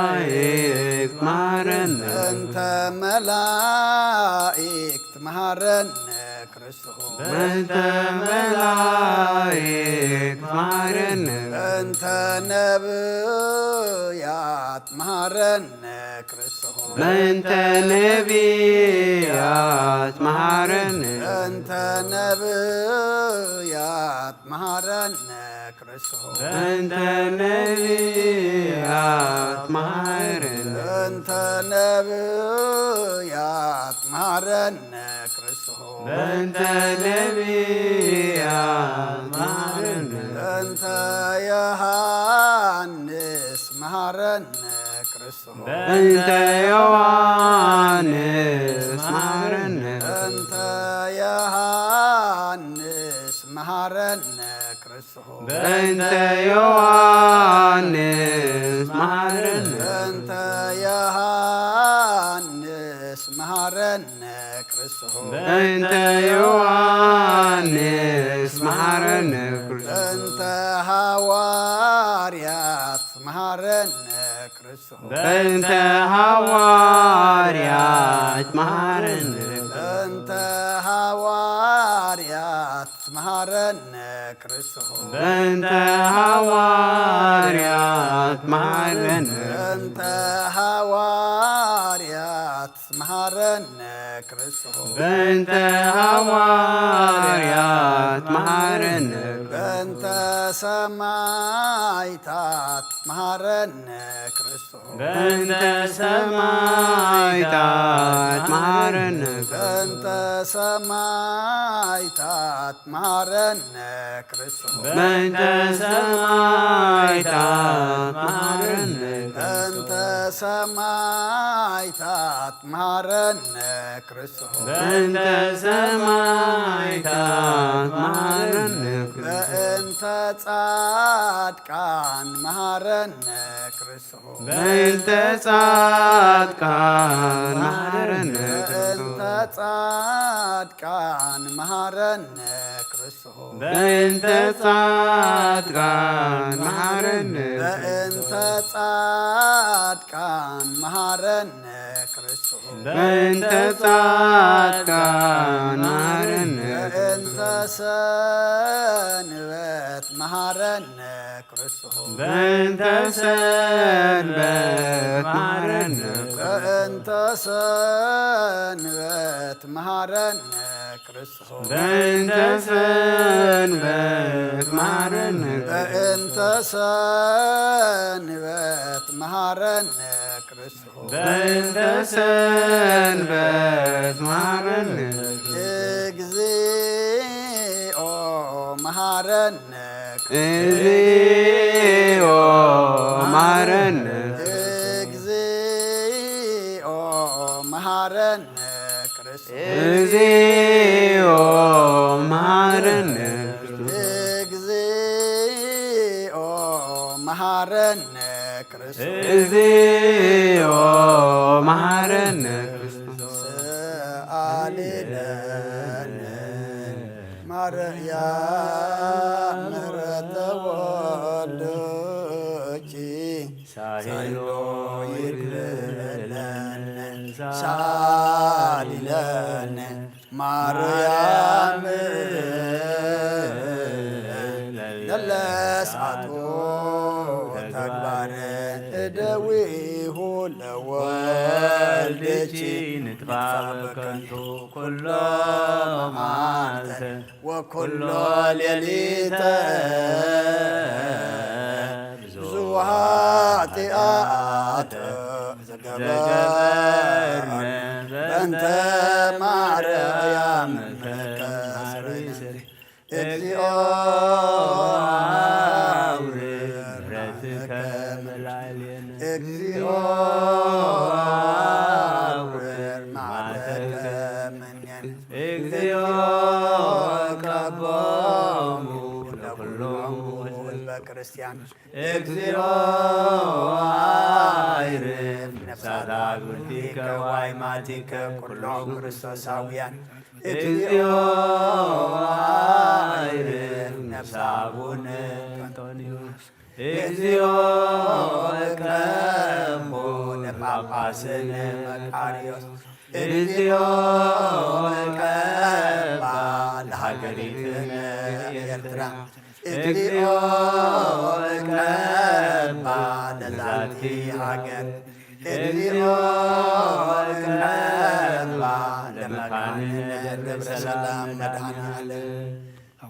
መላእክት መሃረነ በእንተ መላእክት መሃረነ ክርስቶስ። በእንተ መላእክት መሃረነ በእንተ ነብያት መሃረነ ክርስቶስ። በእንተ ነቢያት መሃረነ በእንተ ነብያት መሃረነ ክርስቶስ። በእንተ ነቢያት መሃረነ በእንተ ነብያት መሃረነ ክርስቶስ። በእንተ ነቢያት መሃረነ በእንተ ዮሐንስ መሃረነ ክርስቶስ። በእንተ ዮሐንስ መሃረነ በእንተ ዮሐንስ መሃረነ ክርስቶስ። በእንተ ዮሐንስ መሃረነ በእንተ ዮሐንስ መሃረነ ክርስቶስ። በእንተ ዮሐንስ መሃረነ ክርስቶስ በእንተ ሐዋርያት መሃረነ ክርስቶስ። በእንተ ሐዋርያት መሃረነ በእንተ ሐዋርያት መሃረነ ክርስቶስ። በእንተ ሐዋርያት መሃረነ በእንተ ሐዋርያት መሃረነ ክርስቶስ። በእንተ ሐዋርያት መሃረነ በእንተ ሰማይታት መሃረነ ክርስቶስ። በእንተ ሰማይታት መሃረነ በእንተ ሰማይታት መሃረነ ክርስቶስ። በእንተ ሰማይታት መሃረነ በእንተ ሰማይታት መሃረነ ክርስቶስ። በእንተ ሰማይታት መሃረነ በእንተ ጻድቃን መሃረነ ክርስቶስ። በእንተ ጻድቃን መሃረነ በእንተ ጻድቃን መሃረነ ክርስቶስ። በእንተ ጻድቃን መሃረነ በእንተ ጻድቃን መሃረነ ክርስቶስ። በእንተ ጻድቃን መሃረነ በእንተ ሰንበት መሃረነ ክርስቶስ። በእንተ ሰንበት መሃረነ በእንተ ሰንበት መሃረነ በእንተ ሰንበት መሃረነ በእንተ ሰንበት መሃረነ ክርስቶስ። በእንተ ሰንበት መሃረነ እግዚኦ መሃረነ እግዚኦ መሃረነ እግዚኦ መሃረነ ክርስቶስ። እግዚኦ መሃረነ ክርስቶስ። እግዚኦ መሃረነ ክርስቶስ። እግዚኦ መሃረነ ክርስቶስ። ሰአሊ ለነ ማርያም ምሕረተ ወልድኪ ሳይሎ ይግበረለነ ሳሊለነ ማርያም ለለስዓቱ ተግባረ እደዊሁ ለወልድኪ ንጥፋ በከንቱ ኩሎ መዓልተ ወኩሎ ሌሊተ ብዙ ኃጢአት ዘገበርነ በእንተ ማርያም ተከስረነ። እግዚኦ አውርድ ምሕረትከ መላልየነ። እግዚኦ አውርድ መዓተከ መኔነ። እግዚኦ ቀቦሙ ለኩሎሙ ህዝበ ክርስቲያን። እግዚኦ አይርፍ ነፍሳት አግብርቲከ ወአይማቲከ ኩሎም ክርስቶሳውያን። እግዚኦ አይርፍ ነፍሰ አቡነ እንጦንዮስ። እግዚኦ እቀቦ ለጳጳስነ መቃርዮስ። እግዚኦ እቀባ ለሃገሪትነ ኤርትራ። እግዚኦ እቀባ ለዛቲ ሃገር። እግዚኦ እቀባ ለመካንነ ደብረ ሰላም መድኃኔ ዓለም።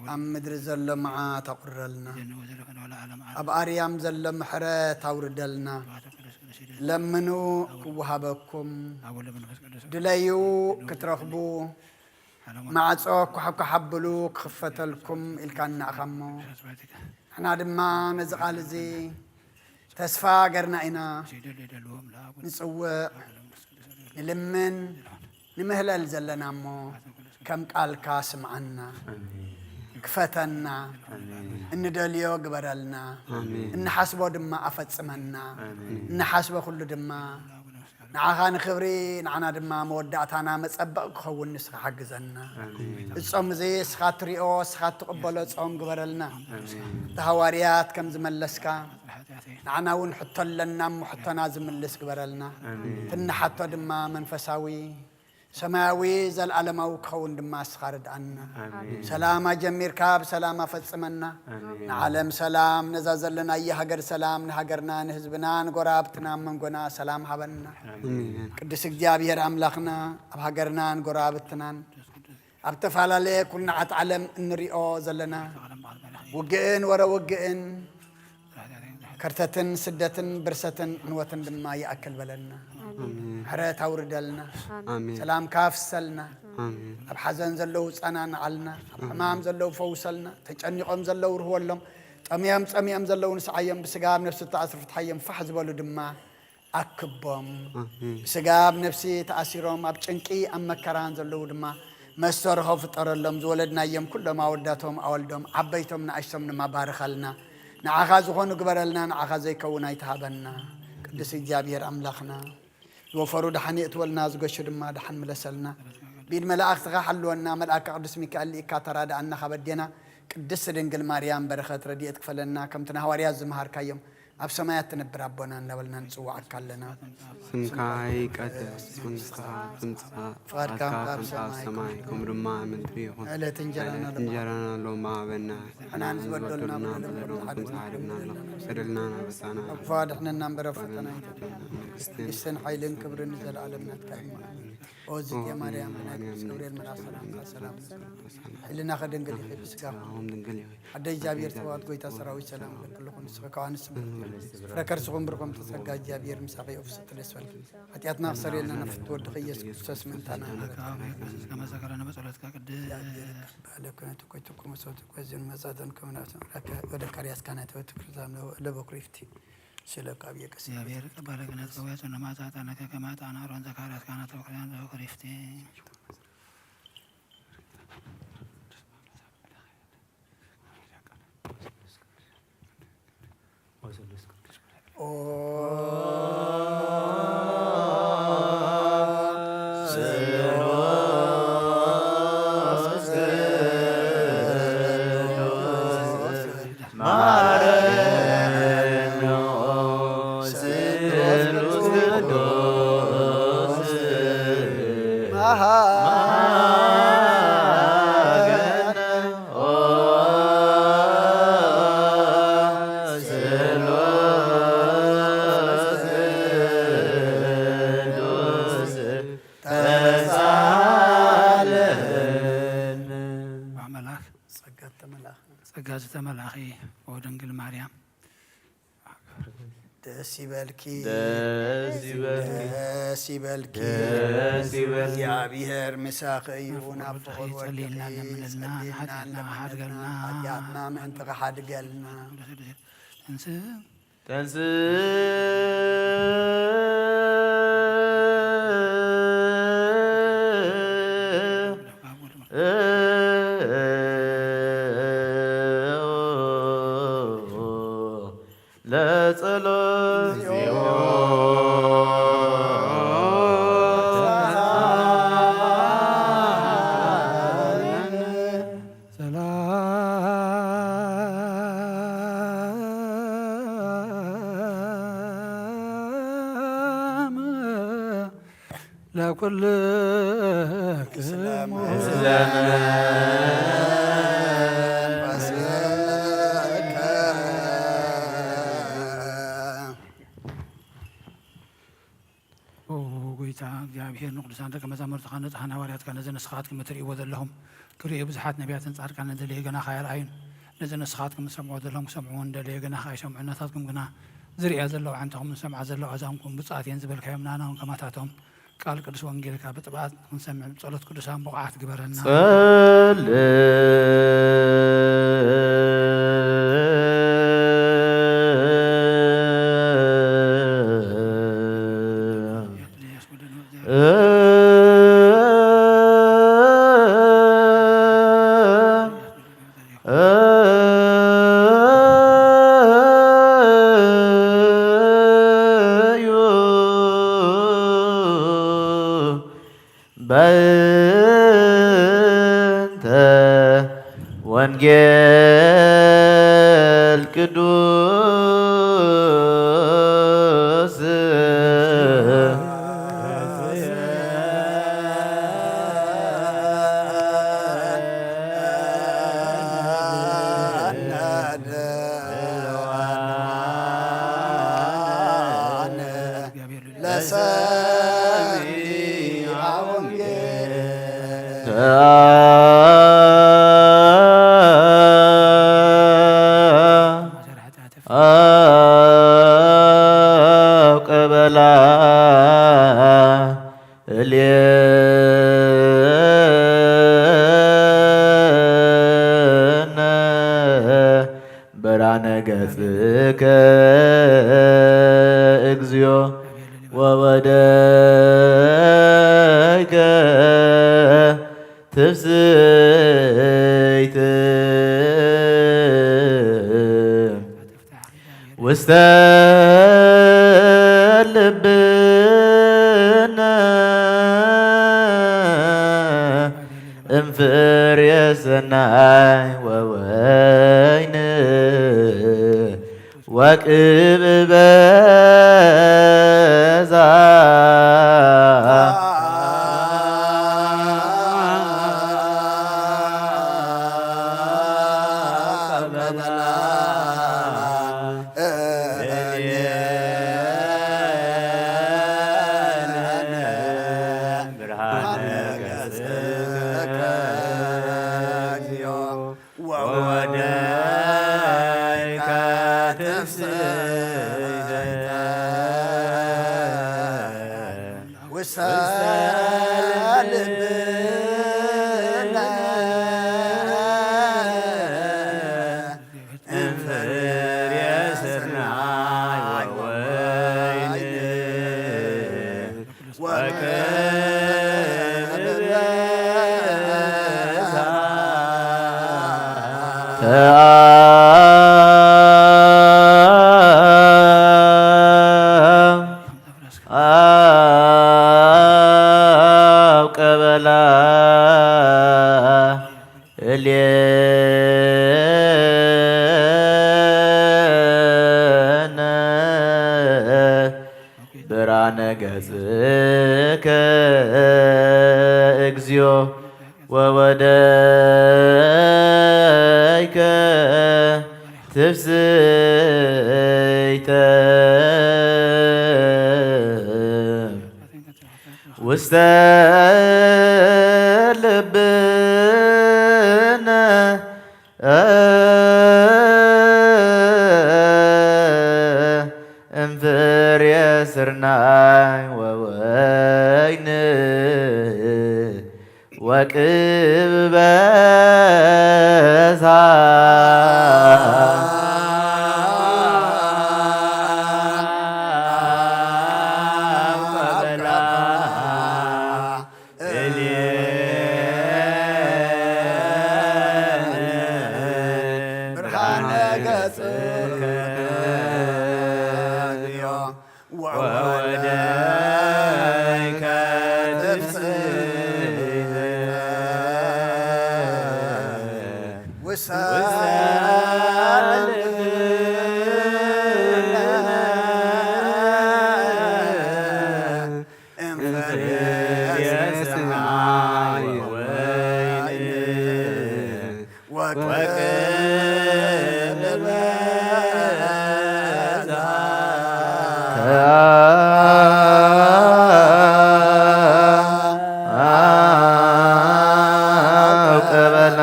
ኣብ ምድሪ ዘሎ መዓት ኣቑርረልና። ኣብ ኣርያም ዘሎ ምሕረት ኣውርደልና። ለምኑ ክወሃበኩም፣ ድለዩ ክትረኽቡ፣ ማዕጾ ኳሕኳሕ ኣብሉ ክኽፈተልኩም ኢልካና ኢኻ እሞ፣ ንሕና ድማ ነዚ ቃል እዚ ተስፋ ገርና ኢና ንጽውዕ፣ ንልምን፣ ንምህለል ዘለና እሞ፣ ከም ቃልካ ስምዓና፣ ክፈተና፣ እንደልዮ ግበረልና፣ እንሓስቦ ድማ ኣፈጽመና፣ እንሓስቦ ኩሉ ድማ ንዓኻ ንኽብሪ፣ ንዓና ድማ መወዳእታና መጸበቕ ክኸውን ንስኻ ሓግዘና። እዚ ጾም እዚ እስኻ ትሪኦ፣ እስኻ ትቕበሎ ጾም ግበረልና። እቲ ሃዋርያት ከም ዝመለስካ፣ ንዓና እውን ሕቶ ኣለና እሞ ሕቶና ዝምልስ ግበረልና። እቲ እንሓቶ ድማ መንፈሳዊ፣ ሰማያዊ፣ ዘለኣለማዊ ክኸውን ድማ እስኻ ርድኣና። ሰላም ኣጀሚርካ ብሰላም ኣፈጽመና። ንዓለም ሰላም፣ ነዛ ዘለናያ ሃገር ሰላም፣ ንሃገርና፣ ንህዝብና፣ ንጎረባብትና፣ ኣብ መንጎና ሰላም ሃበና። ቅዱስ እግዚኣብሔር ኣምላኽና፣ ኣብ ሃገርናን ጎረባብትናን ኣብ ተፈላለየ ኩርናዓት ዓለም እንሪኦ ዘለና ውግእን ወረ ውግእን ከርተትን ስደትን ብርሰትን ዕንወትን ድማ ይኣክል በለልና። ምሕረት ኣውርደልና። ኣሜን። ሰላምካ ኣፍሰልና። ኣሜን። ኣብ ሓዘን ዘለዉ ጸናንዓልና። ኣብ ሕማም ዘለዉ ፈውሰልና። ተጨኒቖም ዘለዉ ርህወሎም። ጠምዮም ጸሚኦም ዘለዉ ንስዓዮም። ብስጋ ኣብ ነፍሲ ተኣስሩ ፍትሓዮም። ፋሕ ዝበሉ ድማ ኣክቦም። ኣሜን። ብስጋ ኣብ ነፍሲ ተኣሲሮም ኣብ ጭንቂ ኣብ መከራን ዘለዉ ድማ መስተርሆ ፍጠረሎም። ዝወለድናዮም ኩሎም ኣወዳቶም ኣወልዶም ዓበይቶም ንኣሽቶም ድማ ባርኸልና። ንዓኻ ዝኾኑ ግበረልና፣ ንዓኻ ዘይከውን ኣይትሃበና። ቅዱስ እግዚኣብሔር ኣምላኽና፣ ዝወፈሩ ደሓን የእትወልና፣ ዝገሹ ድማ ደሓን ምለሰልና። ብኢድ መላእኽትኻ ሓልወና፣ መልኣከ ቅዱስ ሚካኤል ልኢካ ተራድኣና፣ ካብ ኣዴና ቅድስት ድንግል ማርያም በረኸት ረድኤት ክፈለና፣ ከምቲ ንሃዋርያት ዝመሃርካዮም ኣብ ሰማያት ትነብር ኣቦና እናበልና ንጽውዓካ ኣለና። ስምካ ይቀደስ፣ መንግስትኻ ትምጻእ፣ ፍቓድካ ፍቓድካ ኣብ ከምቲ ኣብ ሰማይ ሰማይ ከምኡ ድማ ኣብ ምድሪ ይኹን። ዕለት እንጀራና ዕለት እንጀራና ሎሚ ሃበና። ንሕና ንዝበደሉና ንበደሎም በደሎም ከም ዝሓደግና ንበድሎም። በደልና ናበሳና ኣብ ክፉ ኣድሕነና እምበር ኣብ ፈተና ኣይተእትወና። መንግስትን መንግስትን ሓይልን ክብርን ንዘለኣለም ናትካ እዩ። ኦ ዝቴ ማርያም፣ ናይ ቅዱስ ገብርኤል መልኣክ ሰላምታ ሰላም። ሕልናኸ ድንግል ኢኺ፣ ብስጋኸ እውን ድንግል ኢኺ። ኣደ እግዚኣብሔር ጸባኦት፣ ጎይታ ሰራዊት ሰላም ለኪ ኩሉ፣ ንስኺ ካብ ኣንስቲ ፍረ ከርስኺ እውን ብሩኽ፣ ተጸጋ እግዚኣብሔር ምሳኺ እዩ። ፍስሕቲ ደስ በልኪ፣ ሓጢኣትና ክሰርየልና ንፍትወ ወድኺ ኢየሱስ ክርስቶስ ምእንታና። ከመ ዘከረነ በጸሎትካ ቅድስት። ባለ ኩነቱ ኮይትኩም ሰውት ጓዝዮን መጻተን ከመ ናፍሰ ወደ ካርያስ ካህናተ ቤተ ክርስቲያን ለበኩሪፍቲ። ስለ ካብ የቀስ። እግዚኣብሔር ቀባለ ክህነት ከወያጽ ነማጻ ዕጣነከ ከመ ዕጣነ አሮን ዘካርያስ ካህናተ ቤተ ክርስቲያን ለበኩሪፍቲ። መልኣክ ጸጋ ዝተመላኺ። ጸጋ ዝተመላኺ ኦ ድንግል ማርያም ደስ ይበልኪ፣ ደስ ይበልኪ፣ ደስ ይበልኪ። ደስ ይበልኪ። እግዚኣብሔር ምሳኺ እዩ። ናብ ፍቑር ወድኺ ጸልየልና፣ ለምንልና፣ ጸልየልና፣ ሓጢኣትና ለምንልና፣ ሓድገልና። ሓጢኣትና ምእንቲ ክሓድገልና። ተንስ ለጸሎት ሰላም ለኩልክሙ። ኦ ጎይታ እግዚኣብሔር ንቅዱሳን ደቀ መዛሙርትኻ ንጹሓን ሃዋርያትካ ነዚ ንስኻትኩም እትርእይዎ ዘለኹም ክርእዩ ብዙሓት ነቢያትን ጻድቃንን ደለዩ፣ ግና ከኣይረኣዩን። ነዚ ንስኻትኩም ትሰምዕዎ ዘለኹም ክሰምዕዎ እንደለዩ፣ ግና ከኣይሰምዑን። ናታትኩም ግና ዝርእያ ዘለዋ ኣዕንትኹምን ዝሰምዓ ዘለዋ ኣእዛንኩም ብፁዓት እየን ዝበልካዮም ንኣና እውን ከማታቶም ቃል ቅዱስ ወንጌልካ ብጥብዓት ክንሰምዕ ብጸሎት ቅዱሳን ብቑዓት ግበረና። ጸልእ በእንተ ወንጌል ቅዱስ ለሰሚዐ ወንጌል አውቀበላ እሌነ ብርሃነ ገጽከ እግዚኦ ወወደይከ ትፍስሕት ውስተ ልብነ እምፍሬ ሰናይ ወወይን ወቅብ በዛ ተአብ ቀበላ እሌነ ብርሃነ ገጽከ እግዚኦ ወወደይከ ትፍስሕተ ውስተ ልብነ እምፍሬ ስርናይ ወወይን ወቅብ በሳ ብርሃነ ገጽከ ወወደይከ ትፍስሕተ ውስተ ልብነ እምፍሬ ስርናይ ወወይን ወቅብ በዛ ተአብ ቀበላ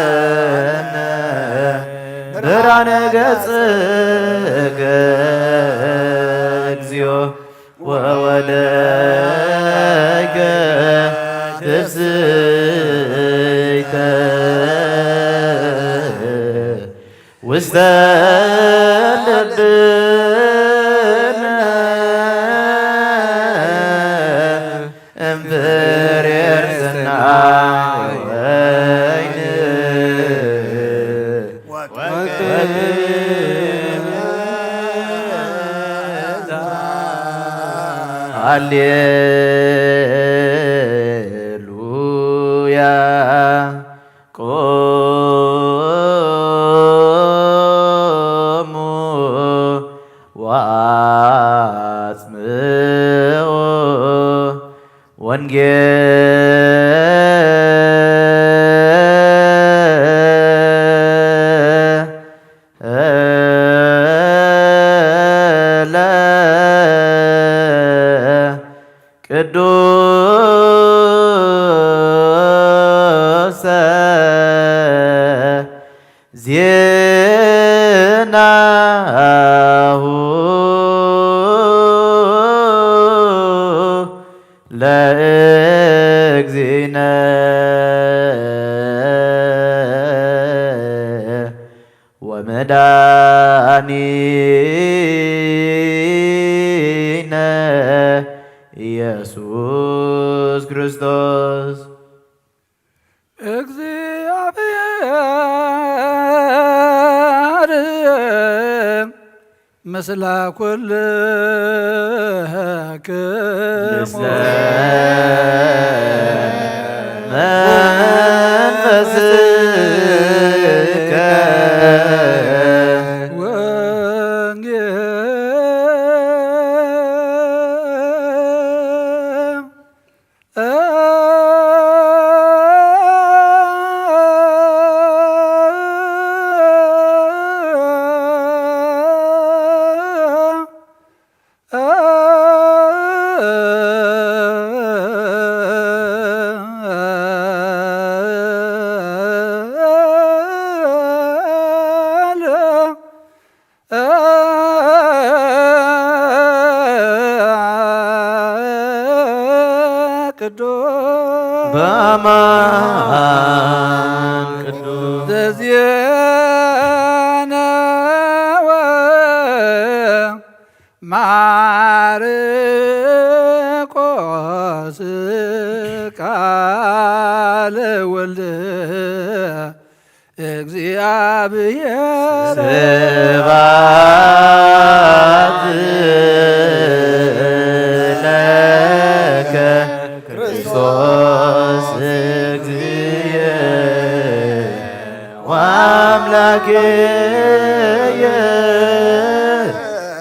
እሌነ ብርሃነ ገጽከ እግዚኦ ወወደይከ ትፍስሕተ ውስተ ልብነ እምፍሬ ስርናይ ወወይን ወወይን ሃሌሉያ። ቆሙ ወአጽምዑ ወንጌለ ቅዱሰ ዜናሁ ለእግዚእነ ወመድኃኒነ ኢየሱስ ክርስቶስ። እግዚአብሔር ምስለ ኩልክሙ። ምስለ መንፈስከ። ወንጌል ቅዱስ በአማን ቅዱስ ዘዜነወ ማርቆስ ስብሐት ለከ ክርስቶስ እግዚእ ወአምላክየ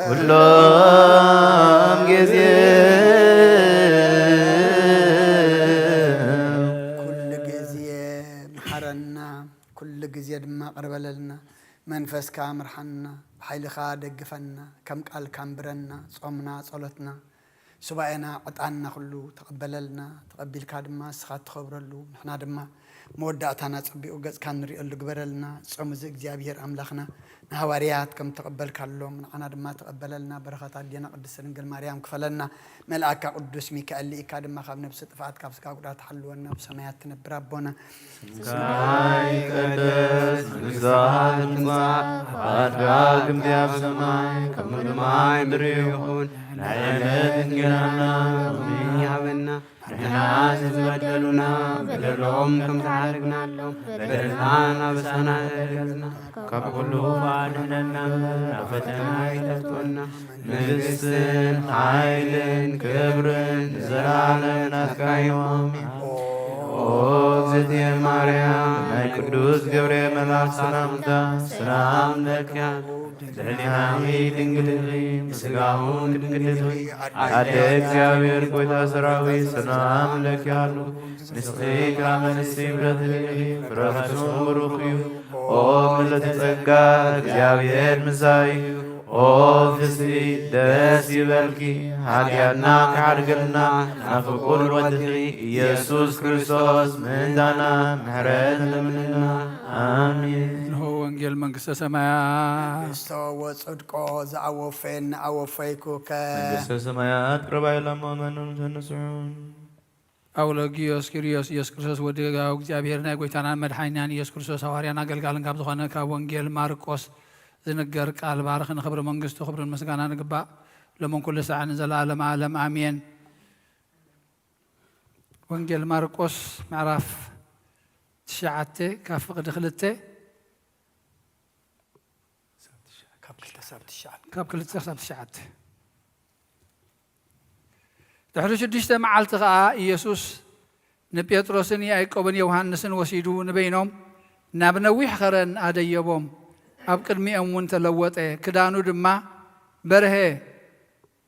ኩሎም ጊዜ። ኩሉ ግዜ መሓረና፣ ኩሉ ግዜ ድማ ቅርበለልና። መንፈስካ ምርሓና፣ ብሓይልኻ ደግፈና፣ ከም ቃልካ ኣንብረና። ጾምና፣ ጸሎትና፣ ሱባኤና፣ ዕጣንና ኩሉ ተቐበለልና። ተቐቢልካ ድማ ንስኻ እትኸብረሉ፣ ንሕና ድማ መወዳእታና ጸቢቑ ገጽካ እንሪኦሉ ግበረልና። ጾም እዚ እግዚኣብሄር ኣምላኽና ንሃዋርያት ከም ተቐበልካሎም ንዓና ድማ ተቐበለልና። በረኸት ኣዴና ቅድስት ድንግል ማርያም ክፈለና። መልኣካ ቅዱስ ሚካኤል ልኢካ ድማ ካብ ነብሲ ጥፍኣት ካብ ስጋ ጉዳት ሓልወና። ብሰማያት ትነብር ኣቦና ስምካ ይቀደስ፣ መንግስትኻ ትምጻእ፣ ፍቓድካ ከምቲ ኣብ ሰማይ ከምኡ ድማ ኣብ ምድሪ ይኹን። ናይ ዕለት እንጀራና ሎሚ ሃበና። ንሕና ንዝበደሉና በደሎም ከም ዝዓረግናሎም በደልናን ኣበሳና የዕርገልና። ካብ ኩሉ ኣድሕነና፣ ናብ ፈተና ኣይተእትወና። መንግስትን ሓይልን ክብርን ንዘለዓለም ናትካ እዮም። ኣሜን። ኦ እግዝእትየ ማርያም፣ ናይ ቅዱስ ገብርኤል መልኣክ ሰላምታ ሰላም ለኪ። ልዕሊናኺ ድንግል ኢኺ፣ ብስጋውን ድንግል ኢኺ። ኣደ እግዚኣብሔር ጎይታ ሰራዊት ሰላም ለኪ ኣሉ። ንስኺ ካብ ኣንስቲ ብረኽቲ ኢኺ፣ ፍረ ከርስኺ ብሩኽ እዩ። ኦ ምልእቲ ጸጋ፣ እግዚኣብሔር ምሳኺ እዩ። ኦ ፍስሒ ደስ ይበልኪ፣ ኃጢአትና ክዓርግልና ናብ ፍቁር ወድኺ ኢየሱስ ክርስቶስ ምእንታና ምሕረት ለምንልና። ኣሜን። እንሆ ወንጌል መንግስተ ሰማያት። መንግስቶ ወጽድቆ ዘአወፈየኒ አወፈይኩከ። መንግስተ ሰማያት ቅርብ ኢላ እሞ መኑ ተነስሑ። ኣውሎጊዮስ ኪርዮስ ኢየሱስ ክርስቶስ ወዲ ጌጋዊ እግዚኣብሔር ናይ ጎይታናን መድሓኒናን ኢየሱስ ክርስቶስ ሃዋርያን ኣገልጋልን ካብ ዝኾነ ካብ ወንጌል ማርቆስ ዝንገር ቃል ባርኽ። ንኽብሪ መንግስቱ ክብርን ምስጋናን ይግባእ ሎምን ኩሉ ሳዕን ንዘለዓለመ ዓለም ኣሜን። ወንጌል ማርቆስ ምዕራፍ ትሽዓተ ካብ ፍቕዲ ክልተ ካብ ክልተ ክሳብ ትሽዓተ። ካብ ክልተ ክሳብ ትሽዓተ። ድሕሪ ሽዱሽተ መዓልቲ ኸኣ ኢየሱስ ንጴጥሮስን ያዕቆብን ዮሃንስን ወሲዱ ንበይኖም ናብ ነዊሕ ኸረን ኣደየቦም። ኣብ ቅድሚኦም እውን ተለወጠ፣ ክዳኑ ድማ በርሀ።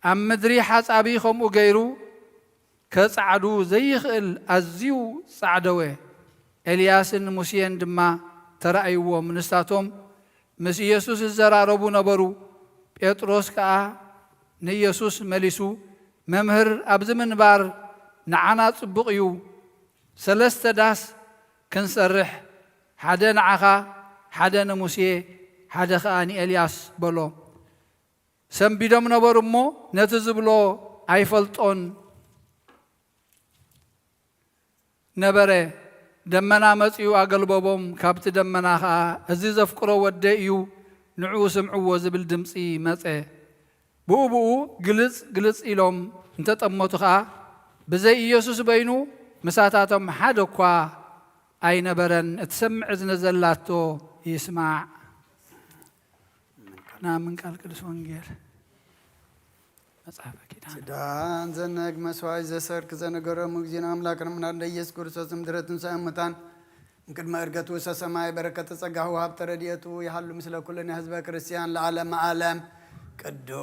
ኣብ ምድሪ ሓጻቢ ኸምኡ ገይሩ ከጻዕዱ ዘይኽእል ኣዝዩ ጻዕደወ። ኤልያስን ሙሴን ድማ ተራእይዎም። ንሳቶም ምስ ኢየሱስ ይዘራረቡ ነበሩ። ጴጥሮስ ከኣ ንኢየሱስ መሊሱ፣ መምህር፣ ኣብዚ ምንባር ንዓና ጽቡቕ እዩ። ሰለስተ ዳስ ክንሰርሕ፣ ሓደ ንዓኻ፣ ሓደ ንሙሴ፣ ሓደ ኸኣ ንኤልያስ በሎ። ሰንቢዶም ነበሩ እሞ ነቲ ዝብሎ ኣይፈልጦን ነበረ። ደመና መጺኡ ኣገልበቦም። ካብቲ ደመና ኸኣ እዚ ዘፍቅሮ ወደይ እዩ፣ ንዕኡ ስምዕዎ ዝብል ድምጺ መጸ። ብኡ ብኡ ግልጽ ግልጽ ኢሎም እንተጠመቱ ኸኣ ብዘይ ኢየሱስ በይኑ ምሳታቶም ሓደ እኳ ኣይነበረን። እትሰምዕ እዝኒ ዘላቶ ይስማዕ። ናምን ቃል ቅዱስ ወንጌል መጽሐፈ ኪዳን። ስዳን ዘነግ መስዋዕት ዘሰርክ ዘነገሮም እግዚእነ ኣምላክ ረምና እንደ ኢየሱስ ክርስቶስ ምድረ ትንሳኤ ሙታን እምቅድመ እርገቱ ሰሰማይ በረከተ ጸጋሁ ሀብተ ረድኤቱ ይሃሉ ምስለ ኩልነ ህዝበ ክርስቲያን ለዓለመ ዓለም። ቅዱስ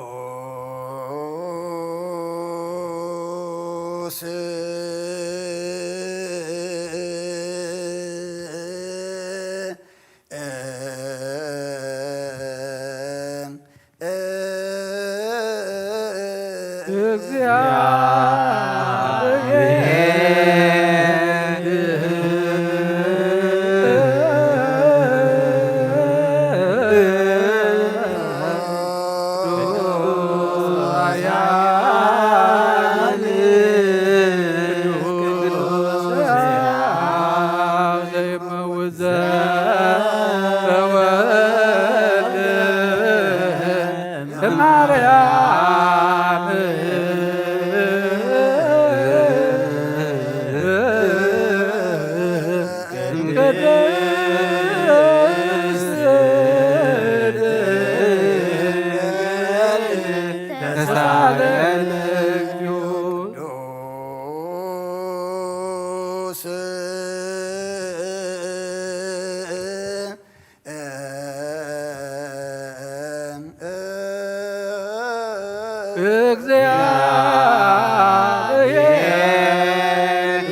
እግዚአብሔር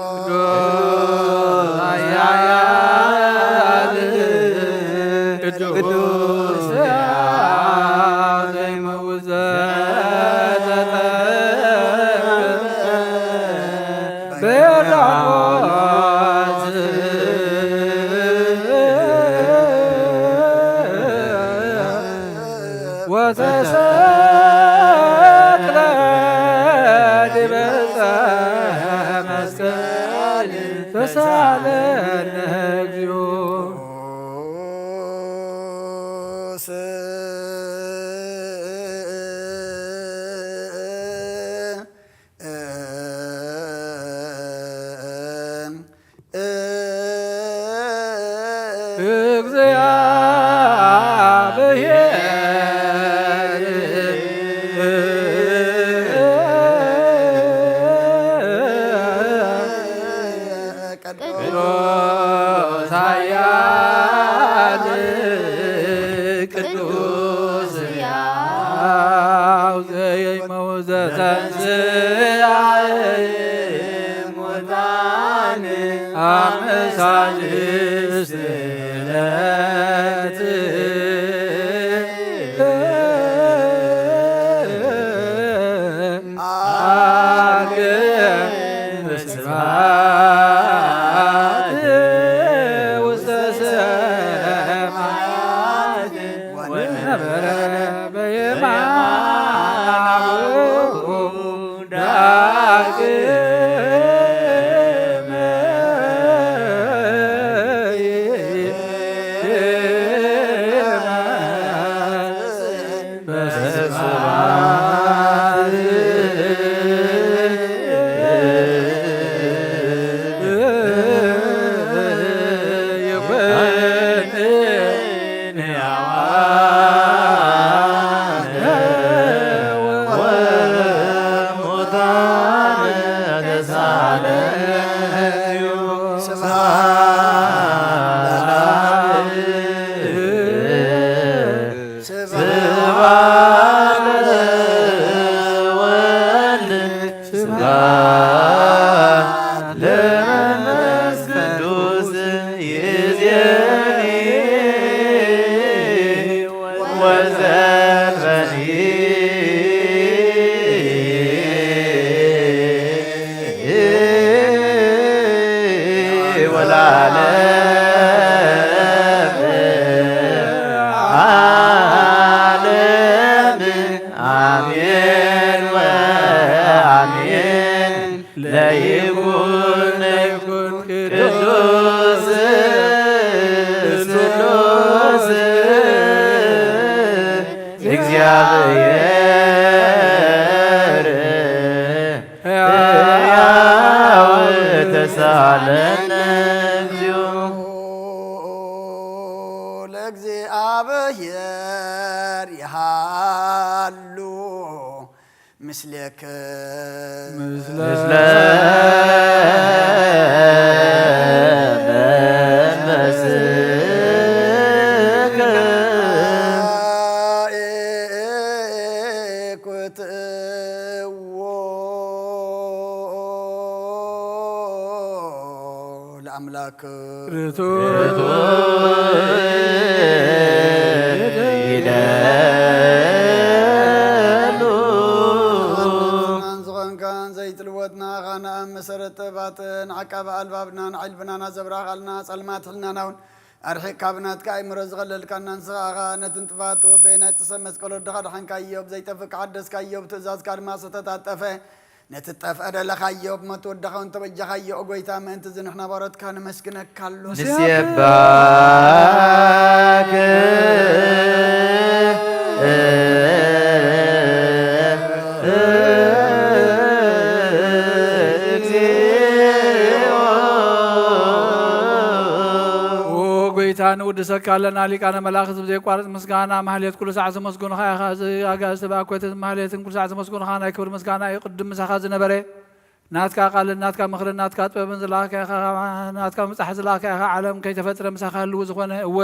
ቅዱስ ኃያል ቅዱስ ሕያው ዘይመውት ዘተጠምቀ በዮርዳኖስ ወተሰቅለ ዲበ ዕፀ መስቀል ተሳለነ እግዚኦ። እግዚአብሔር ቅዱስ ኃያል ቅዱስ ሕያው ዘይመውት ዘተንሥአ እሙታን አመ ሣልስት ዕለት አርገ በስብሐት ውስተ ሰማያት ወነበረ በየማነ አቡሁ ዳግመ ይመጽእ በስብሐት ይኮንን ሕያዋን ወሙታን ተሳለዩ። ስብሐት ለአብ ስብሐት ለወልድ ስብሐት ለመንፈስ ቅዱስ ይእዜኒ ወዘልፈኒ ወለዓለመ ዓለም። አሜን ወአሜን። ለይኩን ለይኩን ቅዱስ ስሉስ እግዚአብሔር ሕያው ተሳለነ እግዚኦ። ለእግዚአብሔር ይሃሉ ምስሌክ ምስለ መንፈስከ ኩትዎ ለአምላክ ርቱዕ ርቱዕ ይደሉ። ዝናን ዝኾንካን ዘይትልወጥና ኻና ኣብ መሰረት ጥበባትን ዓቃቢ ኣልባብናን ዓልብናና ዘብራኻልና ጸልማት ሕልናና እውን ኣርሒቕ ካብ ናትካ ኣእምሮ ዝቐለልካና ንስኻ ኢኻ። ነቲ ንጥፋት ወፌ ናይ ጥሰ መስቀል ወድኻ ድሓንካዮ፣ ብዘይጠፍእ ክሓደስካዮ፣ ብትእዛዝካ ድማ ዝተታጠፈ ነቲ ጠፍአ ደለኻዮ፣ ብሞት ወድኻ እውን ተበጃኻዮ። ኦ ጐይታ፣ ምእንቲ እዚ ንሕና ባሮትካ ነመስግነካ ኣሎ። ንሴባክ እግዚኦ። ኦ ጐይታ፣ ንውድሰካ ኣለና። ሊቃነ መላእኽት ብዘይቋርጽ ምስጋና ማህሌት ኩሉ ሰዓት ዘመስግኑኻ ኢኻ። እዚ ኣጋእዝቲ ብኣኮይተት ማህሌትን ኩሉ ሰዓት ዘመስግኑኻ ናይ ክብሪ ምስጋና እዩ። ቅድም ምሳኻ ዝነበረ ናትካ ቃልን ናትካ ምኽርን ናትካ ጥበብን ዝለኣኽካ ኢኻ፣ ናትካ ምብጻሕ ዝለኣኽካ ኢኻ። ዓለም ከይተፈጥረ ምሳኻ ህልው ዝኾነ፣ እወ፣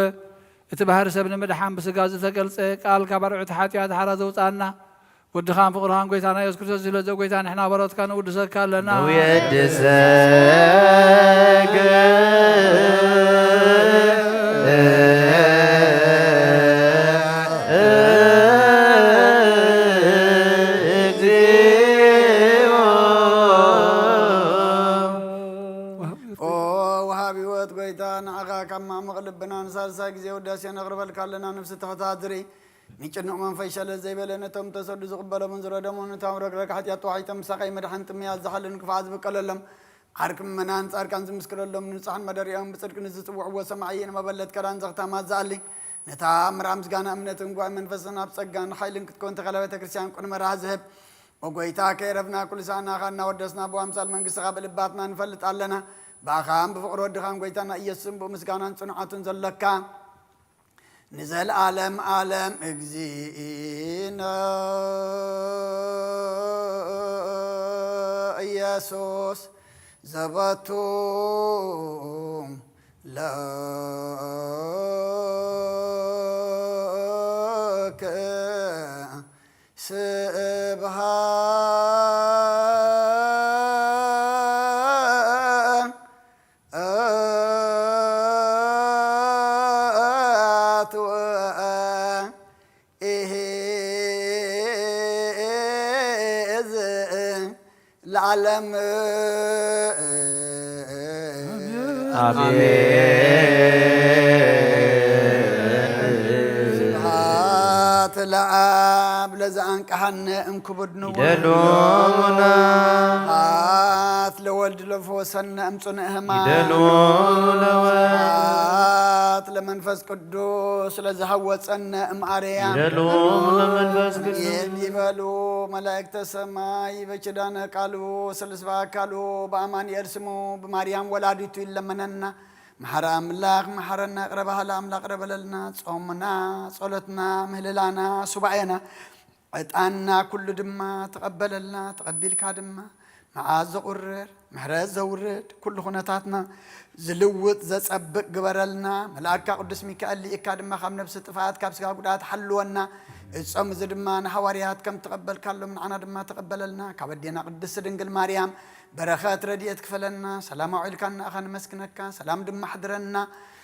እቲ ባህሪ ሰብ ንምድሓን ብስጋ ዝተገልጸ ቃል ካብ ኣርዑት ሓጢኣት ሓራ ዘውጽኣና፣ ወድኻን ፍቕርኻን ጎይታና የሱስ ክርስቶስ እዩ። ስለዚ ጎይታ ንሕና ባሮትካ ንውድሰካ ኣለና። ንውድሰክ እግዚኦ። ኦ ወሃቢ ህይወት ጎይታ፣ ንዓኻ ካብ ማዕሙቕ ልብና ንሳልሳይ ግዜ ውዳሴ ነቕርበልካ ኣለና። ነፍሲ ተኸታትሪ ንጭኑቕ መንፈስ ሸለል ዘይበለ፣ ነቶም ተሰዱ ዝቕበሎምን ዝረደሙን፣ ነቶም ረግረግ ሓጢኣት ተዋሒጦም ምሳኻ መድሓን ጥምያት ዝሓልን ክፍኣት ዝብቀለሎም፣ ዓርኪ ምእመናን ጻድቃን ዝምስክረሎም፣ ንጹሓን መደሪኦም ብጽድቂ ንዝጽውዕዎ ሰማዒ ንመበለት ከዳን ዘኽታማት ዝኣሊ፣ ነታ ምርኣ ምስጋና እምነትን ጉባኤ መንፈስን ኣብ ጸጋን ሓይልን ክትከውን ተኸለ ቤተ ክርስቲያን ቅኑዕ መርሃ ዝህብ፣ ኦ ጎይታ፣ ከየረፍና ኩሉ ሰዓት ናኻ እናወደስና ብኣምሳል መንግስትኻ ብልባትና ንፈልጥ ኣለና። ብኣኻን ብፍቕሪ ወድኻን ጎይታና ኢየሱስን ብኡ ምስጋናን ጽኑዓቱን ዘሎካ ንዘለዓለም ዓለም እግዚእነ ኢየሱስ ዘበቱ ለከ ስብሐት ወ- ኢሂ እዚ ለዓለም። ስብሐት ለአብ ለዘአንቀሐነ እምክቡድ ንቡር። ይደሉና። ስብሐት ለወልድ ለፈወሰነ እምጽኑዕ ሕማም። ይደሉ ለወልድ። ስብሐት ለመንፈስ ቅዱስ ለዝሃወፀነ እምአርያም። ይደሉ ለመንፈስ ቅዱስ። ይበሉ መላእክተ ሰማይ በኪዳነ ቃሉ ስልስባ አካሉ በአማኑኤል ስሙ ብማርያም ወላዲቱ ይለመነና። መሐረ አምላክ መሐረና፣ ቅረ ባህለ አምላክ ቅረ በለልና። ጾምና፣ ጸሎትና፣ ምህልላና፣ ሱባኤና፣ ዕጣንና ኩሉ ድማ ተቐበለልና። ተቐቢልካ ድማ መዓት ዘቑርር ምሕረት ዘውርድ ኩሉ ኩነታትና ዝልውጥ ዘጸብቕ ግበረልና። መልኣካ ቅዱስ ሚካኤል ልኢካ ድማ ካብ ነብሲ ጥፍኣት ካብ ስጋ ጉድኣት ሓልወና። እጾም እዚ ድማ ንሃዋርያት ከም ተቐበልካሎም ንዓና ድማ ተቐበለልና። ካብ ኣዴና ቅድስቲ ድንግል ማርያም በረኸት ረድኤት ክፈለና። ሰላም ኣውዒልካና ኢኻ ንመስግነካ፣ ሰላም ድማ ኣሕድረና።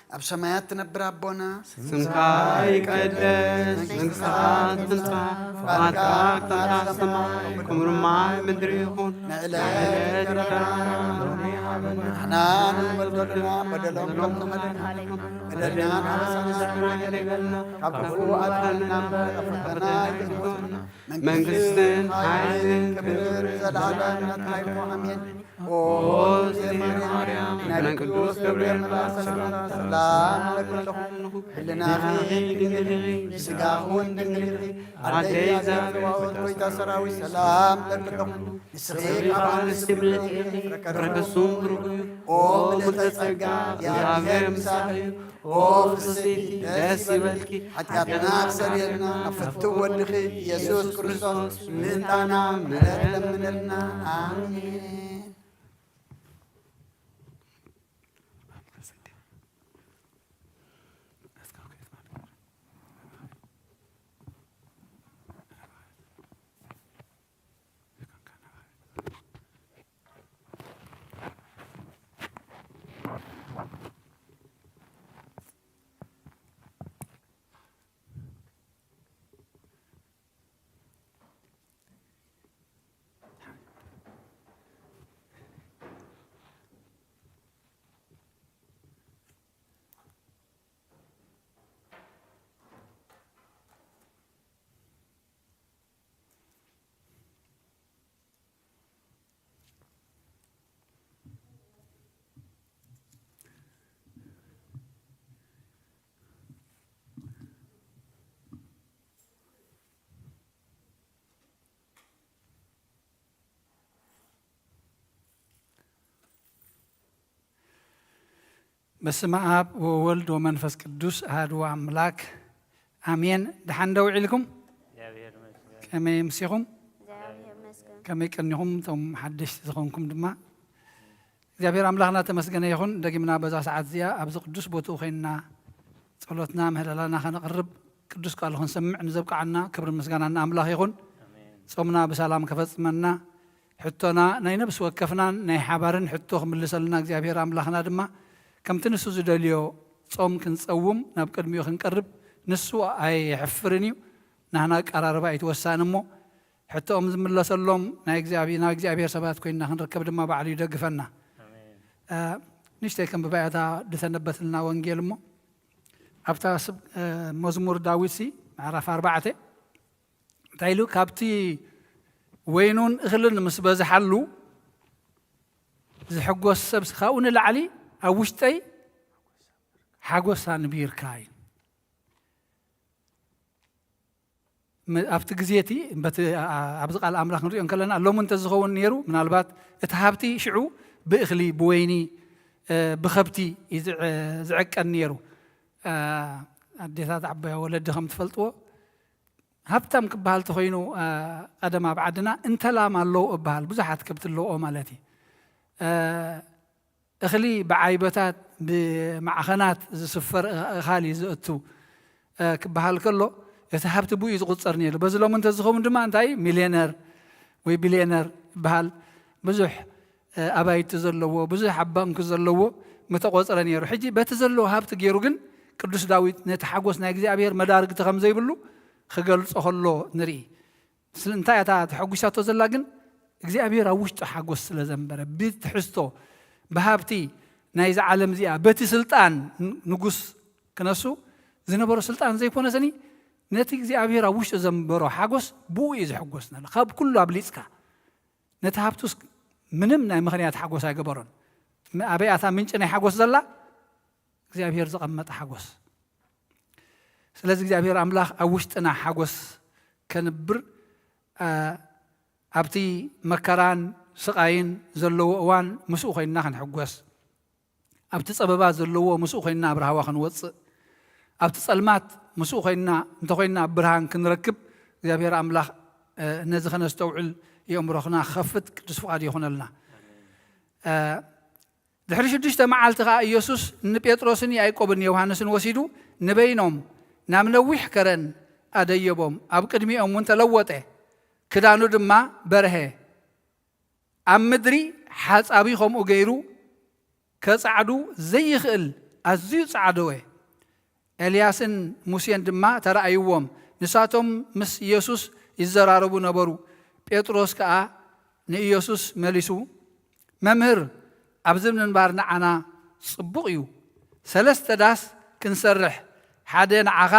ኣብ ሰማያት ትነብር ኣቦና፣ ስምካ ይቀደስ፣ መንግስትኻ ትምጻእ፣ ፍቓድካ ከም ኣብ ሰማይ ከምኡ ድማ ኣብ ምድሪ ይኹን። ንዕለት እንጀራና ንሕና ንበልበልና በደሎም ከም ንሓድግ በደልና ንሓሰና ይገልና፣ ካብ ክፉ ኣድሕነና እምበር፣ ኣብ ፈተና ኣይትእትወና። መንግስትን ሓይልን ክብር ዘለዓለም ናትካ ይኹን። ኣሜን። ኦ እግዝእትየ ማርያም፣ ናይ ቅዱስ ገብርኤል መልኣክ ሰላምታ ሰላም እብለኪ ኣለኹ። ህልናኺ ድንግል ኢኺ፣ ስጋኺ እውን ድንግል ኢኺ። ኣደይ እግዚኣብሔር፣ ፍትወት ጎይታ ሰራዊት ሰላም እብለኪ ኣለኹ። ንስኺ ካብ ኣንስቲ ብልጽቲ ኢኺ፣ ፍረ ከርሥኺ እውን ብሩኽ እዩ። ኦ ምልዕተ ጸጋ፣ እግዚኣብሔር ምሳኺ እዩ። ኦ ፍስሕቲ ደስ ይበልኪ፣ ሓጢኣትና ክሰርየልና ናብ ፍትው ወድኺ ኢየሱስ ክርስቶስ ምእንታና ምሕረት ለምንልና። ኣሜን። በስመ አብ ወወልድ ወመንፈስ ቅዱስ አሐዱ አምላክ አሜን። ደሓን ዶ ውዒልኩም? እግዚኣብሔር ይመስገን። ከመይ ኣምሲኹም? እግዚኣብሔር ይመስገን። ከመይ ቀኒኹም እቶም ሓደሽቲ ዝኾንኩም ድማ እግዚኣብሔር ኣምላኽና ተመስገነ ይኹን። ደጊምና በዛ ሰዓት እዚኣ ኣብዚ ቅዱስ ቦትኡ ኮይንና ጸሎትና ምህለላና ከነቕርብ ቅዱስ ቃሉ ክንሰምዕ ንዘብቅዓና ክብርን ምስጋናን ንኣምላኽ ይኹን። ጾምና ብሰላም ከፈጽመና ሕቶና ናይ ነብሲ ወከፍናን ናይ ሓባርን ሕቶ ክምልሰልና እግዚኣብሔር ኣምላኽና ድማ ከምቲ ንሱ ዝደልዮ ጾም ክንጸውም ናብ ቅድሚኡ ክንቀርብ ንሱ ኣየሕፍርን እዩ። ናህና ኣቀራርባ ኣይትወሳን እሞ ሕቶኦም ዝምለሰሎም ናይ እግዚኣብሔር ሰባት ኮይንና ክንርከብ ድማ ባዕሉ ይደግፈና። ንሽተይ ከም ብባያታ ድተነበትልና ወንጌል እሞ ኣብታ መዝሙር ዳዊት ሲ ምዕራፍ ኣርባዕተ እንታይ ኢሉ? ካብቲ ወይኑን እኽልን ምስ በዝሓሉ ዝሕጎስ ሰብ ካብኡ ንላዕሊ ኣብ ውሽጠይ ሓጎሳ ንቢርካ እዩ። ኣብቲ ግዜ እቲ በቲ ኣብዚ ቃል ኣምላኽ ንሪኦ እንከለና ሎሚ እንተዝኸውን ነይሩ ምናልባት እቲ ሃብቲ ሽዑ ብእኽሊ ብወይኒ ብኸብቲ እዩ ዝዕቀን ነይሩ። ኣዴታት ዓበያ ወለዲ ከም ትፈልጥዎ ሃብታም ክበሃል ተኮይኑ ቀደም ኣብ ዓድና እንተላም ኣለዎ እበሃል ብዙሓት ከብቲ ኣለዎ ማለት እዩ። እኽሊ ብዓይበታት ብማዕኸናት ዝስፈር እኻል እዩ ዝእቱ ክበሃል ከሎ እቲ ሃብቲ ብኡ እዩ ዝቁፀር ነይሩ። በዚ ሎሚ እንተዝኸውን ድማ እንታይ ሚልዮነር ወይ ቢልዮነር ይበሃል። ብዙሕ ኣባይቲ ዘለዎ ብዙሕ ኣብ ባንኩ ዘለዎ ምተቆፅረ ነይሩ። ሕጂ በቲ ዘለዎ ሃብቲ ገይሩ ግን ቅዱስ ዳዊት ነቲ ሓጎስ ናይ እግዚኣብሔር መዳርግቲ ከም ዘይብሉ ክገልጾ ከሎ ንርኢ። ስለ እንታይ እታ ተሐጒሳቶ ዘላ ግን እግዚኣብሔር ኣብ ውሽጡ ሓጎስ ስለ ዘንበረ ብትሕዝቶ ብሃብቲ ናይዚ ዓለም እዚኣ በቲ ስልጣን ንጉስ ክነሱ ዝነበሮ ስልጣን ዘይኮነ ስኒ ነቲ እግዚኣብሔር ኣብ ውሽጡ ዘንበሮ ሓጎስ ብኡ እዩ ዝሕጎስ ነለ ካብ ኩሉ ኣብሊፅካ ነቲ ሃብቱስ ምንም ናይ ምኽንያት ሓጎስ ኣይገበሮን። ኣበይ ኣታ ምንጪ ናይ ሓጎስ ዘላ እግዚኣብሔር ዘቐመጠ ሓጎስ። ስለዚ እግዚኣብሔር ኣምላኽ ኣብ ውሽጥና ሓጎስ ከንብር ኣብቲ መከራን ስቓይን ዘለዎ እዋን ምስኡ ኮይንና ክንሕጎስ ኣብቲ ጸበባ ዘለዎ ምስኡ ኮይንና ኣብ ራህዋ ክንወጽእ ኣብቲ ጸልማት ምስኡ ኮይንና እንተኮይንና ኣብ ብርሃን ክንረክብ እግዚኣብሔር ኣምላኽ ነዚ ከነስተውዕል የእምሮኽና ክኸፍት ቅዱስ ፍቓድ ይኹነልና። ድሕሪ ሽዱሽተ መዓልቲ ኸዓ ኢየሱስ ንጴጥሮስን ያዕቆብን ዮሃንስን ወሲዱ ንበይኖም ናብ ነዊሕ ከረን ኣደየቦም። ኣብ ቅድሚኦም እውን ተለወጠ፣ ክዳኑ ድማ በርሀ። ኣብ ምድሪ ሓጻቢ ከምኡ ገይሩ ከጻዕዱ ዘይኽእል ኣዝዩ ጻዕደወ። ኤልያስን ሙሴን ድማ ተራእይዎም። ንሳቶም ምስ ኢየሱስ ይዘራረቡ ነበሩ። ጴጥሮስ ከኣ ንኢየሱስ መሊሱ፣ መምህር፣ ኣብዚ ምንባር ንዓና ጽቡቕ እዩ። ሰለስተ ዳስ ክንሰርሕ፣ ሓደ ንዓኻ፣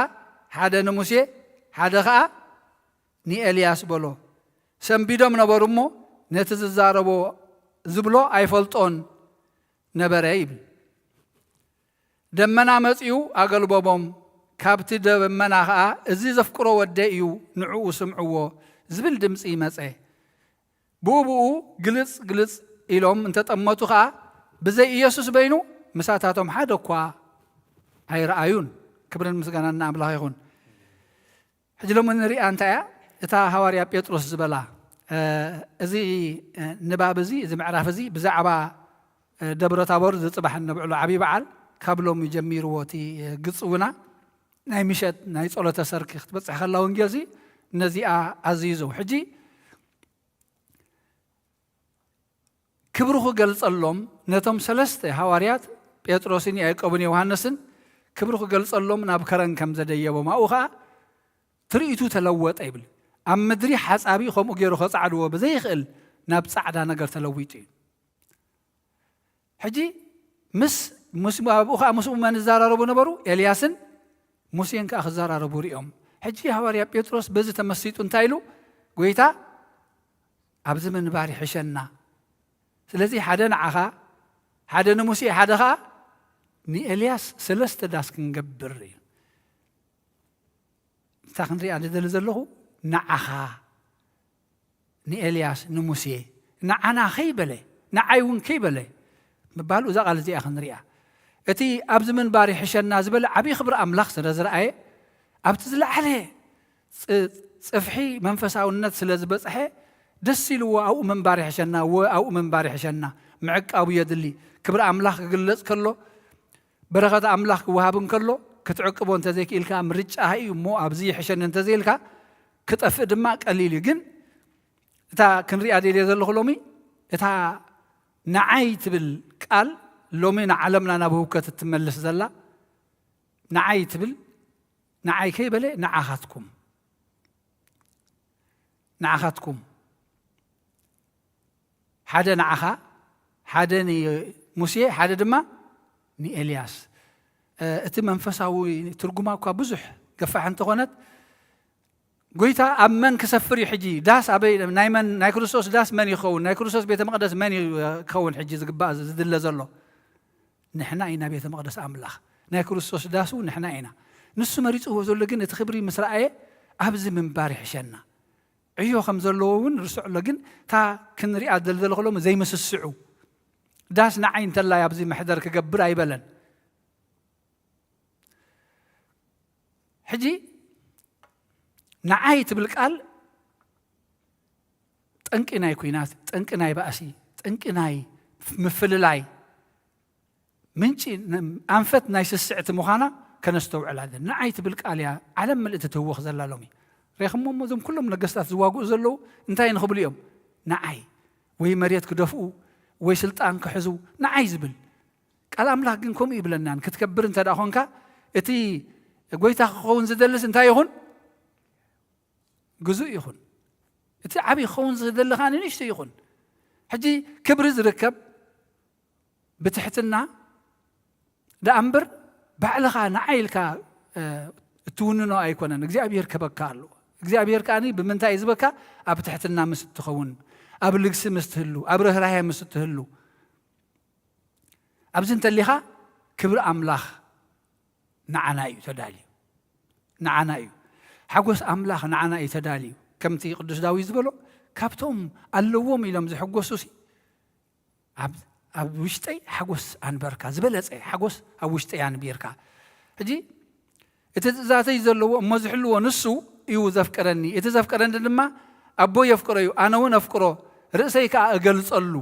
ሓደ ንሙሴ፣ ሓደ ኸኣ ንኤልያስ በሎ። ሰንቢዶም ነበሩ እሞ ነቲ ዝዛረቦ ዝብሎ ኣይፈልጦን ነበረ ይብል። ደመና መጺኡ ኣገልበቦም። ካብቲ ደመና ኸኣ፣ እዚ ዘፍቅሮ ወደይ እዩ፣ ንዕኡ ስምዕዎ ዝብል ድምጺ መጸ። ብኡ ብኡ ግልጽ ግልጽ ኢሎም እንተጠመቱ ኸኣ፣ ብዘይ ኢየሱስ በይኑ ምሳታቶም ሓደ እኳ ኣይረኣዩን። ክብርን ምስጋናን ንኣምላኽ ይኹን። ሕጂ ሎሚ ንሪኣ እንታይ እያ? እታ ሃዋርያ ጴጥሮስ ዝበላ፣ እዚ ንባብ እዚ፣ እዚ ምዕራፍ እዚ ብዛዕባ ደብረ ታቦር ዝጽባሕ እነብዕሎ ዓብዪ በዓል ካብ ሎሚ ጀሚርዎ እቲ ግጽውና ናይ ምሸት ናይ ጸሎተ ሰርክ ክትበጽሕ ከላ ወንጌል እዚ ነዚኣ ኣዚዙ። ሕጂ ክብሩ ክገልጸሎም ነቶም ሰለስተ ሃዋርያት ጴጥሮስን ያዕቆብን ዮሃንስን ክብሩ ክገልጸሎም ናብ ከረን ከም ዘደየቦም ኣብኡ ኸኣ ትርኢቱ ተለወጠ ይብል። ኣብ ምድሪ ሓጻቢ ከምኡ ገይሩ ከጻዕድዎ ብዘይኽእል ናብ ጻዕዳ ነገር ተለዊጡ እዩ። ሕጂ ምስ ምስ ኣብኡ ከዓ ምስኡ መን ዝዛራረቡ ነበሩ? ኤልያስን ሙሴን ከዓ ክዛራረቡ ሪኦም። ሕጂ ሃዋርያ ጴጥሮስ በዚ ተመሲጡ እንታይ ኢሉ? ጎይታ ኣብዚ ምንባር ይሕሸና። ስለዚ ሓደ ንዓኻ፣ ሓደ ንሙሴ፣ ሓደ ከዓ ንኤልያስ ሰለስተ ዳስ ክንገብር እዩ። እታ ክንሪኣ ዝደሊ ዘለኹ ንዓኻ፣ ንኤልያስ፣ ንሙሴ፣ ንዓና ከይበለ፣ ንዓይ እውን ከይበለ ምባሉ እዛ ቃል እዚኣ ክንሪኣ። እቲ ኣብዚ ምንባር ይሕሸና ዝበለ ዓብዪ ክብሪ ኣምላኽ ስለ ዝረኣየ ኣብቲ ዝለዓለ ጽ- ጽፍሒ መንፈሳውነት ስለ ዝበጽሐ ደስ ኢልዎ ኣብኡ ምንባር ይሕሸና፣ ወ ኣብኡ ምንባር ይሕሸና። ምዕቃቡ የድሊ። ክብሪ ኣምላኽ ክግለጽ ከሎ፣ በረኸት ኣምላኽ ክወሃብ እንከሎ፣ ክትዕቅቦ እንተዘይክኢልካ፣ ምርጫ እዩ እሞ ኣብዚ ይሕሸኒ እንተዘይኢልካ፣ ክጠፍእ ድማ ቀሊል እዩ። ግን እታ ክንሪኣ ደልየ ዘለኹ ሎሚ፣ እታ ንዓይ ትብል ቃል ሎሚ ንዓለምና ናብ ህውከት እትመልስ ዘላ፣ ንዓይ ትብል፣ ንዓይ ከይበለ ንዓኻትኩም፣ ንዓኻትኩም። ሓደ ንዓኻ፣ ሓደ ንሙሴ፣ ሓደ ድማ ንኤልያስ። እ፣ እቲ መንፈሳዊ ትርጉማ እኳ ብዙሕ ገፋሕ እንተኾነት፣ ጎይታ ኣብ መን ክሰፍር እዩ ሕጂ? ዳስ ኣበይ? ናይ መን? ናይ ክርስቶስ ዳስ መን ይኸውን? ናይ ክርስቶስ ቤተ መቕደስ መን ይኸውን ሕጂ ዝግባእ ዝድለ ዘሎ? ንሕና ኢና ቤተ መቕደስ ኣምላኽ። ናይ ክርስቶስ ዳሱ ንሕና ኢና። ንሱ መሪጽዎ ዘሎ ግን እቲ ክብሪ ምስ ረኣየ ኣብዚ ምንባር ይሕሸና። ዕዮ ከም ዘለዎ እውን ርስዑ ኣሎ። ግን እታ ክንሪኣ ደልደለ ከሎ ዘይምስስዑ ዳስ ንዓይ እንተላይ ኣብዚ መሕደር ክገብር ኣይበለን። ሕጂ ንዓይ ትብል ቃል ጠንቂ ናይ ኲናት፣ ጠንቂ ናይ ባእሲ፣ ጠንቂ ናይ ምፍልላይ፣ ምንጪ ን-፣ ኣንፈት ናይ ስስዕቲ ምዃና ከነስተውዕል ኣለና። ንዓይ ትብል ቃል እያ ዓለም ምልእቲ ትህወኽ ዘላ ሎሚ። ሬኹሞ እሞ እዞም ኩሎም ነገስታት ዝዋግኡ ዘለዉ እንታይ ንኽብሉ እዮም? ንዓይ ወይ መሬት ክደፍኡ ወይ ስልጣን ክሕዙ ንዓይ ዝብል። ቃል ኣምላኽ ግን ከምኡ ይብለናን። ክትከብር እንተ ደኣ ኾንካ እቲ ጎይታ ክኸውን ዝደልስ እንታይ ይኹን? ግዙእ ይኹን። እቲ ዓብዪ ክኸውን ዝደሊ ኸኣ ንእሽቶ ይኹን። ሕጂ ክብሪ ዝርከብ ብትሕትና ደኣ እምበር ባዕልኻ ንዓይ ኢልካ፣ እ፣ እትውንኖ ኣይኮነን። እግዚኣብሔር ከበካ ኣሎ። እግዚኣብሔር ከኣ ብምንታይ እዩ ዝበካ? ኣብ ትሕትና ምስ እትኸውን፣ ኣብ ልግሲ ምስ ትህሉ፣ ኣብ ርህራሄ ምስ እትህሉ። ኣብዚ እንተሊኻ ክብሪ ኣምላኽ ንዓና እዩ ተዳልዩ። ንዓና እዩ። ሓጎስ ኣምላኽ ንዓና እዩ ተዳልዩ። ከምቲ ቅዱስ ዳዊት ዝበሎ፣ ካብቶም ኣለዎም ኢሎም ዝሕጎሱሲ፣ ኣብ፣ ኣብ ውሽጠይ ሓጎስ ኣንበርካ፣ ዝበለጸ ሓጎስ ኣብ ውሽጠይ ኣንቢርካ። ሕጂ እቲ ትእዛዘይ ዘለዎ እሞ ዝሕልዎ ንሱ እዩ ዘፍቅረኒ። እቲ ዘፍቅረኒ ድማ ኣቦ የፍቅሮ እዩ፣ ኣነ እውን ኣፍቅሮ፣ ርእሰይ ከኣ እገልጸሉ።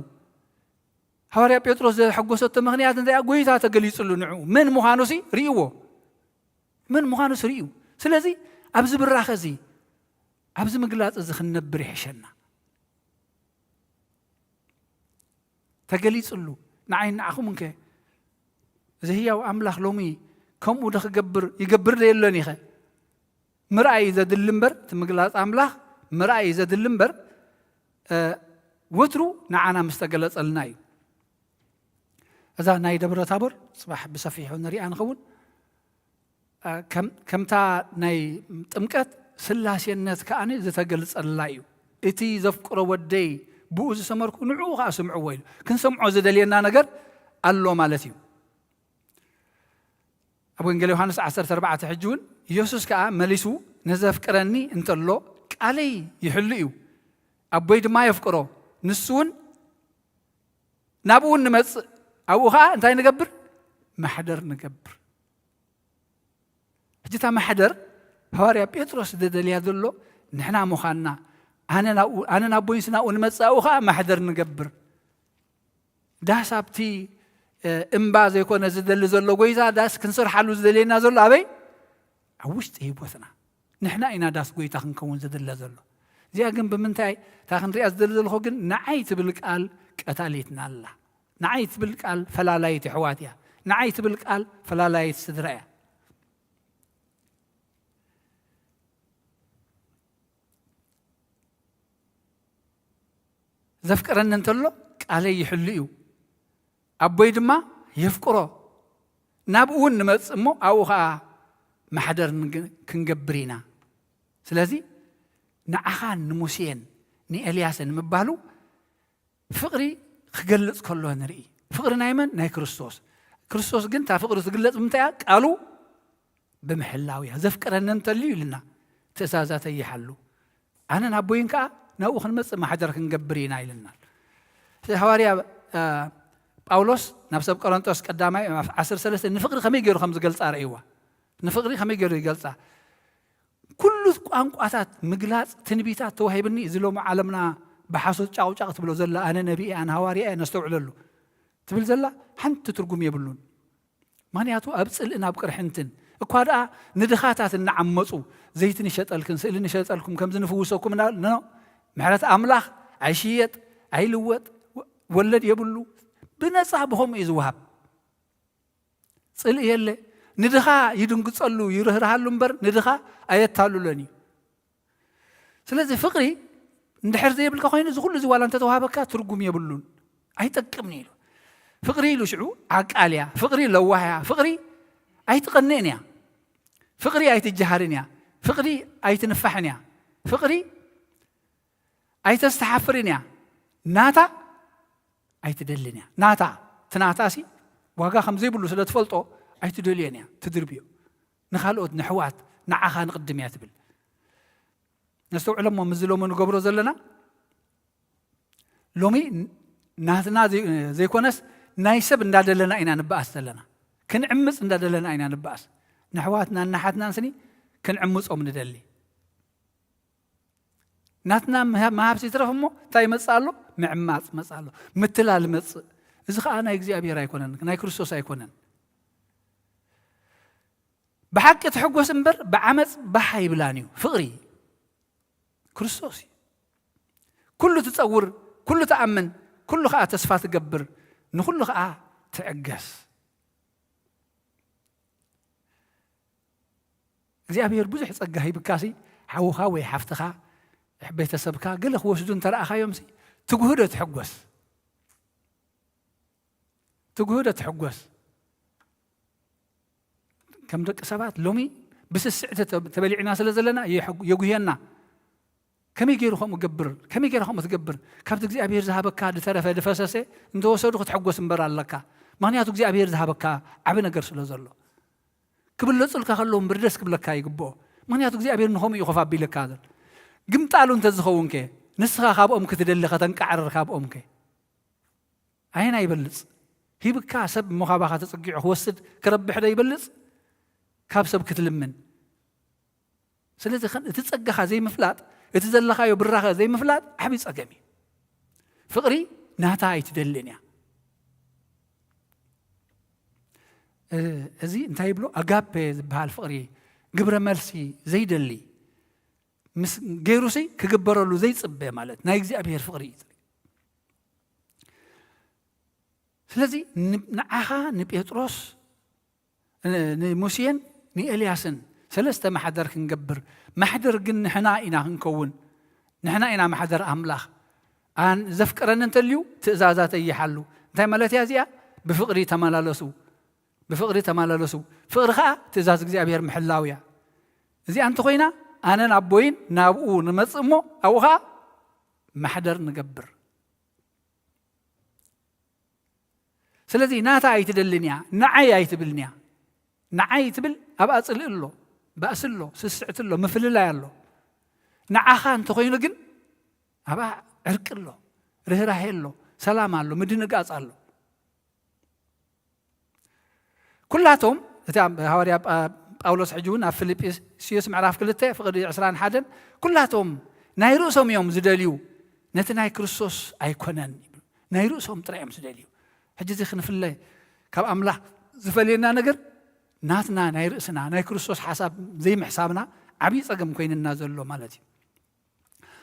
ሃዋርያ ጴጥሮስ ዘሐጎሰቶ ምኽንያት እንታይ እያ? ጎይታ ተገሊጹሉ ንዕኡ። መን ምዃኑሲ ርእይዎ። መን ምዃኑሲ ርእዩ። ስለዚ ኣብዚ ብራኸ እዚ፣ ኣብዚ ምግላጽ እዚ ክንነብር ይሕሸና። ተገሊጹሉ። ንዓይ ንዓኹም እንከ እዚ ህያው ኣምላኽ ሎሚ ከምኡ ዶ ክገብር፣ ይገብር ዶ የሎን ኢኸ? ምርኣይ እዩ ዘድሊ እምበር፣ እቲ ምግላጽ ኣምላኽ ምርኣይ እዩ ዘድሊ እምበር፣ እ፣ ወትሩ ንዓና ምስ ተገለጸልና እዩ። እዛ ናይ ደብረ ታቦር ጽባሕ ብሰፊሑ ንሪኣ ንኸውን። እ፣ ከም-፣ ከምታ ናይ ጥምቀት ስላሴነት ከኣ ዝተገልጸላ እዩ። እቲ ዘፍቅሮ ወደይ ብኡ ዝሰመርኩ ንዕኡ ከኣ ስምዕዎ ኢሉ። ክንሰምዖ ዝደልየና ነገር ኣሎ ማለት እዩ። ኣብ ወንጌል ዮሃንስ ዓሰርተ ኣርባዕተ ሕጂ እውን ኢየሱስ ከኣ መሊሱ፣ "ንዘፍቅረኒ እንተሎ ቃለይ ይሕሉ እዩ፣ ኣቦይ ድማ የፍቅሮ፣ ንሱ እውን ናብኡ ንመጽእ፣ ኣብኡ ኸኣ እንታይ ንገብር? ማሕደር ንገብር።" ሕጂ እታ ማሕደር ሃዋርያ ጴጥሮስ ዝደልያ ዘሎ ንሕና ምዃንና፣ ኣነ ናብኡ፣ ኣነ ናብ ቦይንስ ናብኡ ንመጽእ፣ ኣብኡ ኸኣ ማሕደር ንገብር። ዳስ ኣብቲ፣ እ፣ እምባ ዘይኮነ ዝደሊ ዘሎ ጎይታ፣ ዳስ ክንሰርሓሉ ዝደልየና ዘሎ ኣበይ? ኣብ ውሽጢ ህይወትና። ንሕና ኢና ዳስ ጎይታ ክንከውን ዝድለ ዘሎ። እዚኣ ግን ብምንታይ እታ ክንሪኣ ዝደሊ ዘለኹ ግን ንዓይ ትብል ቃል ቀታሊትና ኣላ። ንዓይ ትብል ቃል ፈላላይት ኣሕዋት እያ። ንዓይ ትብል ቃል ፈላላይት ስድራ እያ። ዘፍቅረኒ እንተሎ ቃለይ ይሕሉ እዩ፣ ኣቦይ ድማ የፍቅሮ። ናብኡ እውን ንመጽእ እሞ ኣብኡ ኸዓ ማሕደር ንግ-፣ ክንገብር ኢና። ስለዚ ንዓኻን ንሙሴን ንኤልያስን ምባሉ ፍቕሪ ክገልጽ ከሎ ንርኢ። ፍቕሪ ናይ መን? ናይ ክርስቶስ። ክርስቶስ ግን እታ ፍቕሪ ትግለጽ ብምንታይ እያ? ቃሉ ብምሕላው እያ። "ዘፍቅረኒ እንተልዩ" ኢልና፣ "ትእዛዛተይ ይሓሉ፣ ኣነን ኣቦይን ከኣ ናብኡ ክንመጽእ ማሕደር ክንገብር ኢና" ኢልና። ስለዚ ሃዋርያ፣ እ፣ ጳውሎስ ናብ ሰብ ቆሮንጦስ ቀዳማይ ምዕራፍ ዓሰርተ ሰለስተ ንፍቕሪ ከመይ ገይሩ ከም ዝገልጻ ርእይዋ። ንፍቕሪ ከመይ ገይሩ ይገልጻ? "ኩሉ ቋንቋታት ምግላጽ ትንቢታት ተዋሂብኒ" እዚ ሎሚ ዓለምና ብሓሶት ጫቕጫቕ ትብሎ ዘላ፣ ኣነ ነቢይ፣ ኣነ ሃዋርያ እየ፣ ነስተውዕለሉ ትብል ዘላ ሓንቲ ትርጉም የብሉን። ምኽንያቱ ኣብ ጽልእን ኣብ ቅርሕንትን እኳ ደኣ ንድኻታት እናዓመጹ፣ ዘይቲ ንሸጠልክን ስእሊ ንሸጠልኩም ከምዚ ንፍውሰኩም እና-፣ ኖ፣ ምሕረት ኣምላኽ ኣይሽየጥ ኣይልወጥ፣ ወ-፣ ወለድ የብሉ፣ ብነጻ ብኸምኡ እዩ ዝወሃብ። ጽልኢ የለ። ንድኻ ይድንግጸሉ ይርህርሃሉ እምበር ንድኻ ኣየታልሎን እዩ። ስለዚ ፍቕሪ እንድሕር ዘይብልካ ኮይኑ እዚ ኩሉ እዚ ዋላ እንተተዋሃበካ ትርጉም የብሉን፣ ኣይጠቅምን ኢሉ። ፍቕሪ ኢሉ ሽዑ ዓቃል እያ፣ ፍቕሪ ለዋህ እያ፣ ፍቕሪ ኣይትቐንእን እያ፣ ፍቕሪ ኣይትጀሃርን እያ፣ ፍቕሪ ኣይትንፋሕን እያ፣ ፍቕሪ ኣይተስተሓፍርን እያ፣ ናታ ኣይትደልን እያ። ናታ፣ እቲ ናታሲ ዋጋ ከም ዘይብሉ ስለ ትፈልጦ ኣይትደልዮን እያ፣ ትድርብዮ። ንኻልኦት፣ ንሕዋት፣ ንዓኻ ንቕድም እያ ትብል። ነስተውዕሎ እሞ፣ ምስዚ ሎሚ ንገብሮ ዘለና፣ ሎሚ ናትና ዘይ-፣ ዘይኮነስ ናይ ሰብ እንዳደለና ኢና ንበኣስ ዘለና። ክንዕምጽ እንዳደለና ኢና ንበኣስ። ንሕዋትናን ንሓትናን ስኒ ክንዕምጾም ንደሊ። ናትና ምሃ-፣ ምሃብሲ ይትረፍ እሞ እንታይ ይመጽእ ኣሎ? ምዕማጽ ይመጽእ ኣሎ። ምትላል ይመጽእ። እዚ ኸኣ ናይ እግዚኣብሔር ኣይኮነን፣ ናይ ክርስቶስ ኣይኮነን። ብሓቂ ትሕጎስ እምበር ብዓመጽ ባህ ኣይብላን እዩ። ፍቕሪ ክርስቶስ እዩ። ኩሉ ትጸውር፣ ኩሉ ትኣምን፣ ኩሉ ኸኣ ተስፋ ትገብር፣ ንኹሉ ኸኣ ትዕገስ። እግዚኣብሔር ብዙሕ ጸጋ ሂብካሲ፣ ሓውኻ ወይ ሓፍትኻ፣ ቤተሰብካ ገለ ክወስዱ እንተ ረኣኻዮምሲ፣ ትጉህዶ ትሕጎስ። ትጉህዶ ትሕጎስ። ከም ደቂ ሰባት ሎሚ ብስስዕቲ ተ-፣ ተበሊዕና ስለ ዘለና የሐጉ-፣ የጉህየና። ከመይ ገይሩ ከምኡ ገብር? ከመይ ገይራ ከምኡ ትገብር? ካብቲ እግዚኣብሔር ዝሃበካ ዝተረፈ ዝፈሰሰ እንተወሰዱ ክትሕጎስ እምበር ኣለካ። ምኽንያቱ እግዚኣብሔር ዝሃበካ ዓቢ ነገር ስለ ዘሎ። ክብለጹልካ ከለዉ እምበር ደስ ክብለካ ይግብኦ። ምኽንያቱ እግዚኣብሔር ንኸምኡ እዩ ኮፍ ኣቢልካ ዘሎ። ግምጣሉ እንተዝኸውን ከ? ንስኻ ካብኦም ክትደሊ ከተንቃዕርር ካብኦም ከ? ኣየናይ ይበልጽ? ሂብካ ሰብ እሞ ካባኻ ተጸጊዑ ክወስድ ክረብሕ ዶ ይበልጽ? ካብ ሰብ ክትልምን። ስለዚ ኸን-፣ እቲ ጸጋኻ ዘይምፍላጥ፣ እቲ ዘለኻዮ ብራኸ ዘይምፍላጥ ዓቢ ጸገም እዩ። ፍቕሪ ናታ ኣይትደልን እያ። እ-፣ እዚ እንታይ ይብሎ? ኣጋፔ ዝበሃል ፍቕሪ፣ ግብረ መልሲ ዘይደሊ፣ ምስ ገይሩሲ ክግበረሉ ዘይጽበ ማለት ናይ እግዚኣብሔር ፍቕሪ እዩ። ስለዚ ን-፣ ንዓኻ ንጴጥሮስ፣ ን-፣ ንሙሴን ንኤልያስን ሰለስተ ማሕደር ክንገብር፣ ማሕደር ግን ንሕና ኢና ክንከውን። ንሕና ኢና ማሕደር ኣምላኽ። ኣን-፣ ዘፍቅረኒ እንተልዩ ትእዛዛተይ ይሓሉ። እንታይ ማለት እያ እዚኣ? ብፍቕሪ ተመላለሱ። ብፍቕሪ ተመላለሱ። ፍቕሪ ኸኣ ትእዛዝ እግዚኣብሔር ምሕላው እያ። እዚኣ እንተኾይና ኣነን ኣቦይን ናብኡ ንመጽእ እሞ ኣብኡ ኸኣ ማሕደር ንገብር። ስለዚ ናታ ኣይትደልን እያ፣ ንዓይ ኣይትብልን እያ። ንዓይ ትብል ኣብኣ ጽልኢ ኣሎ፣ ባእሲ ኣሎ፣ ስስዕቲ ኣሎ፣ ምፍልላይ ኣሎ። ንዓኻ እንተኾይኑ ግን ኣብኣ ዕርቂ ኣሎ፣ ርህራሄ ኣሎ፣ ሰላም ኣሎ፣ ምድንጋጽ ኣሎ። ኩላቶም፣ እቲ ኣብ-፣ ሃዋርያ ጳ-፣ ጳውሎስ ሕጂ እውን ኣብ ፊልጵስዩስ ምዕራፍ ክልተ ፍቕዲ ዕስራን ሓደን፣ ኩላቶም ናይ ርእሶም እዮም ዝደልዩ፣ ነቲ ናይ ክርስቶስ ኣይኮነን ይብል። ናይ ርእሶም ጥራይ እዮም ዝደልዩ። ሕጂ እዚ ክንፍለ፣ ካብ ኣምላኽ ዝፈልየና ነገር ናትና ናይ ርእስና፣ ናይ ክርስቶስ ሓሳብ ዘይምሕሳብና ዓብዪ ጸገም ኮይንና ዘሎ ማለት እዩ።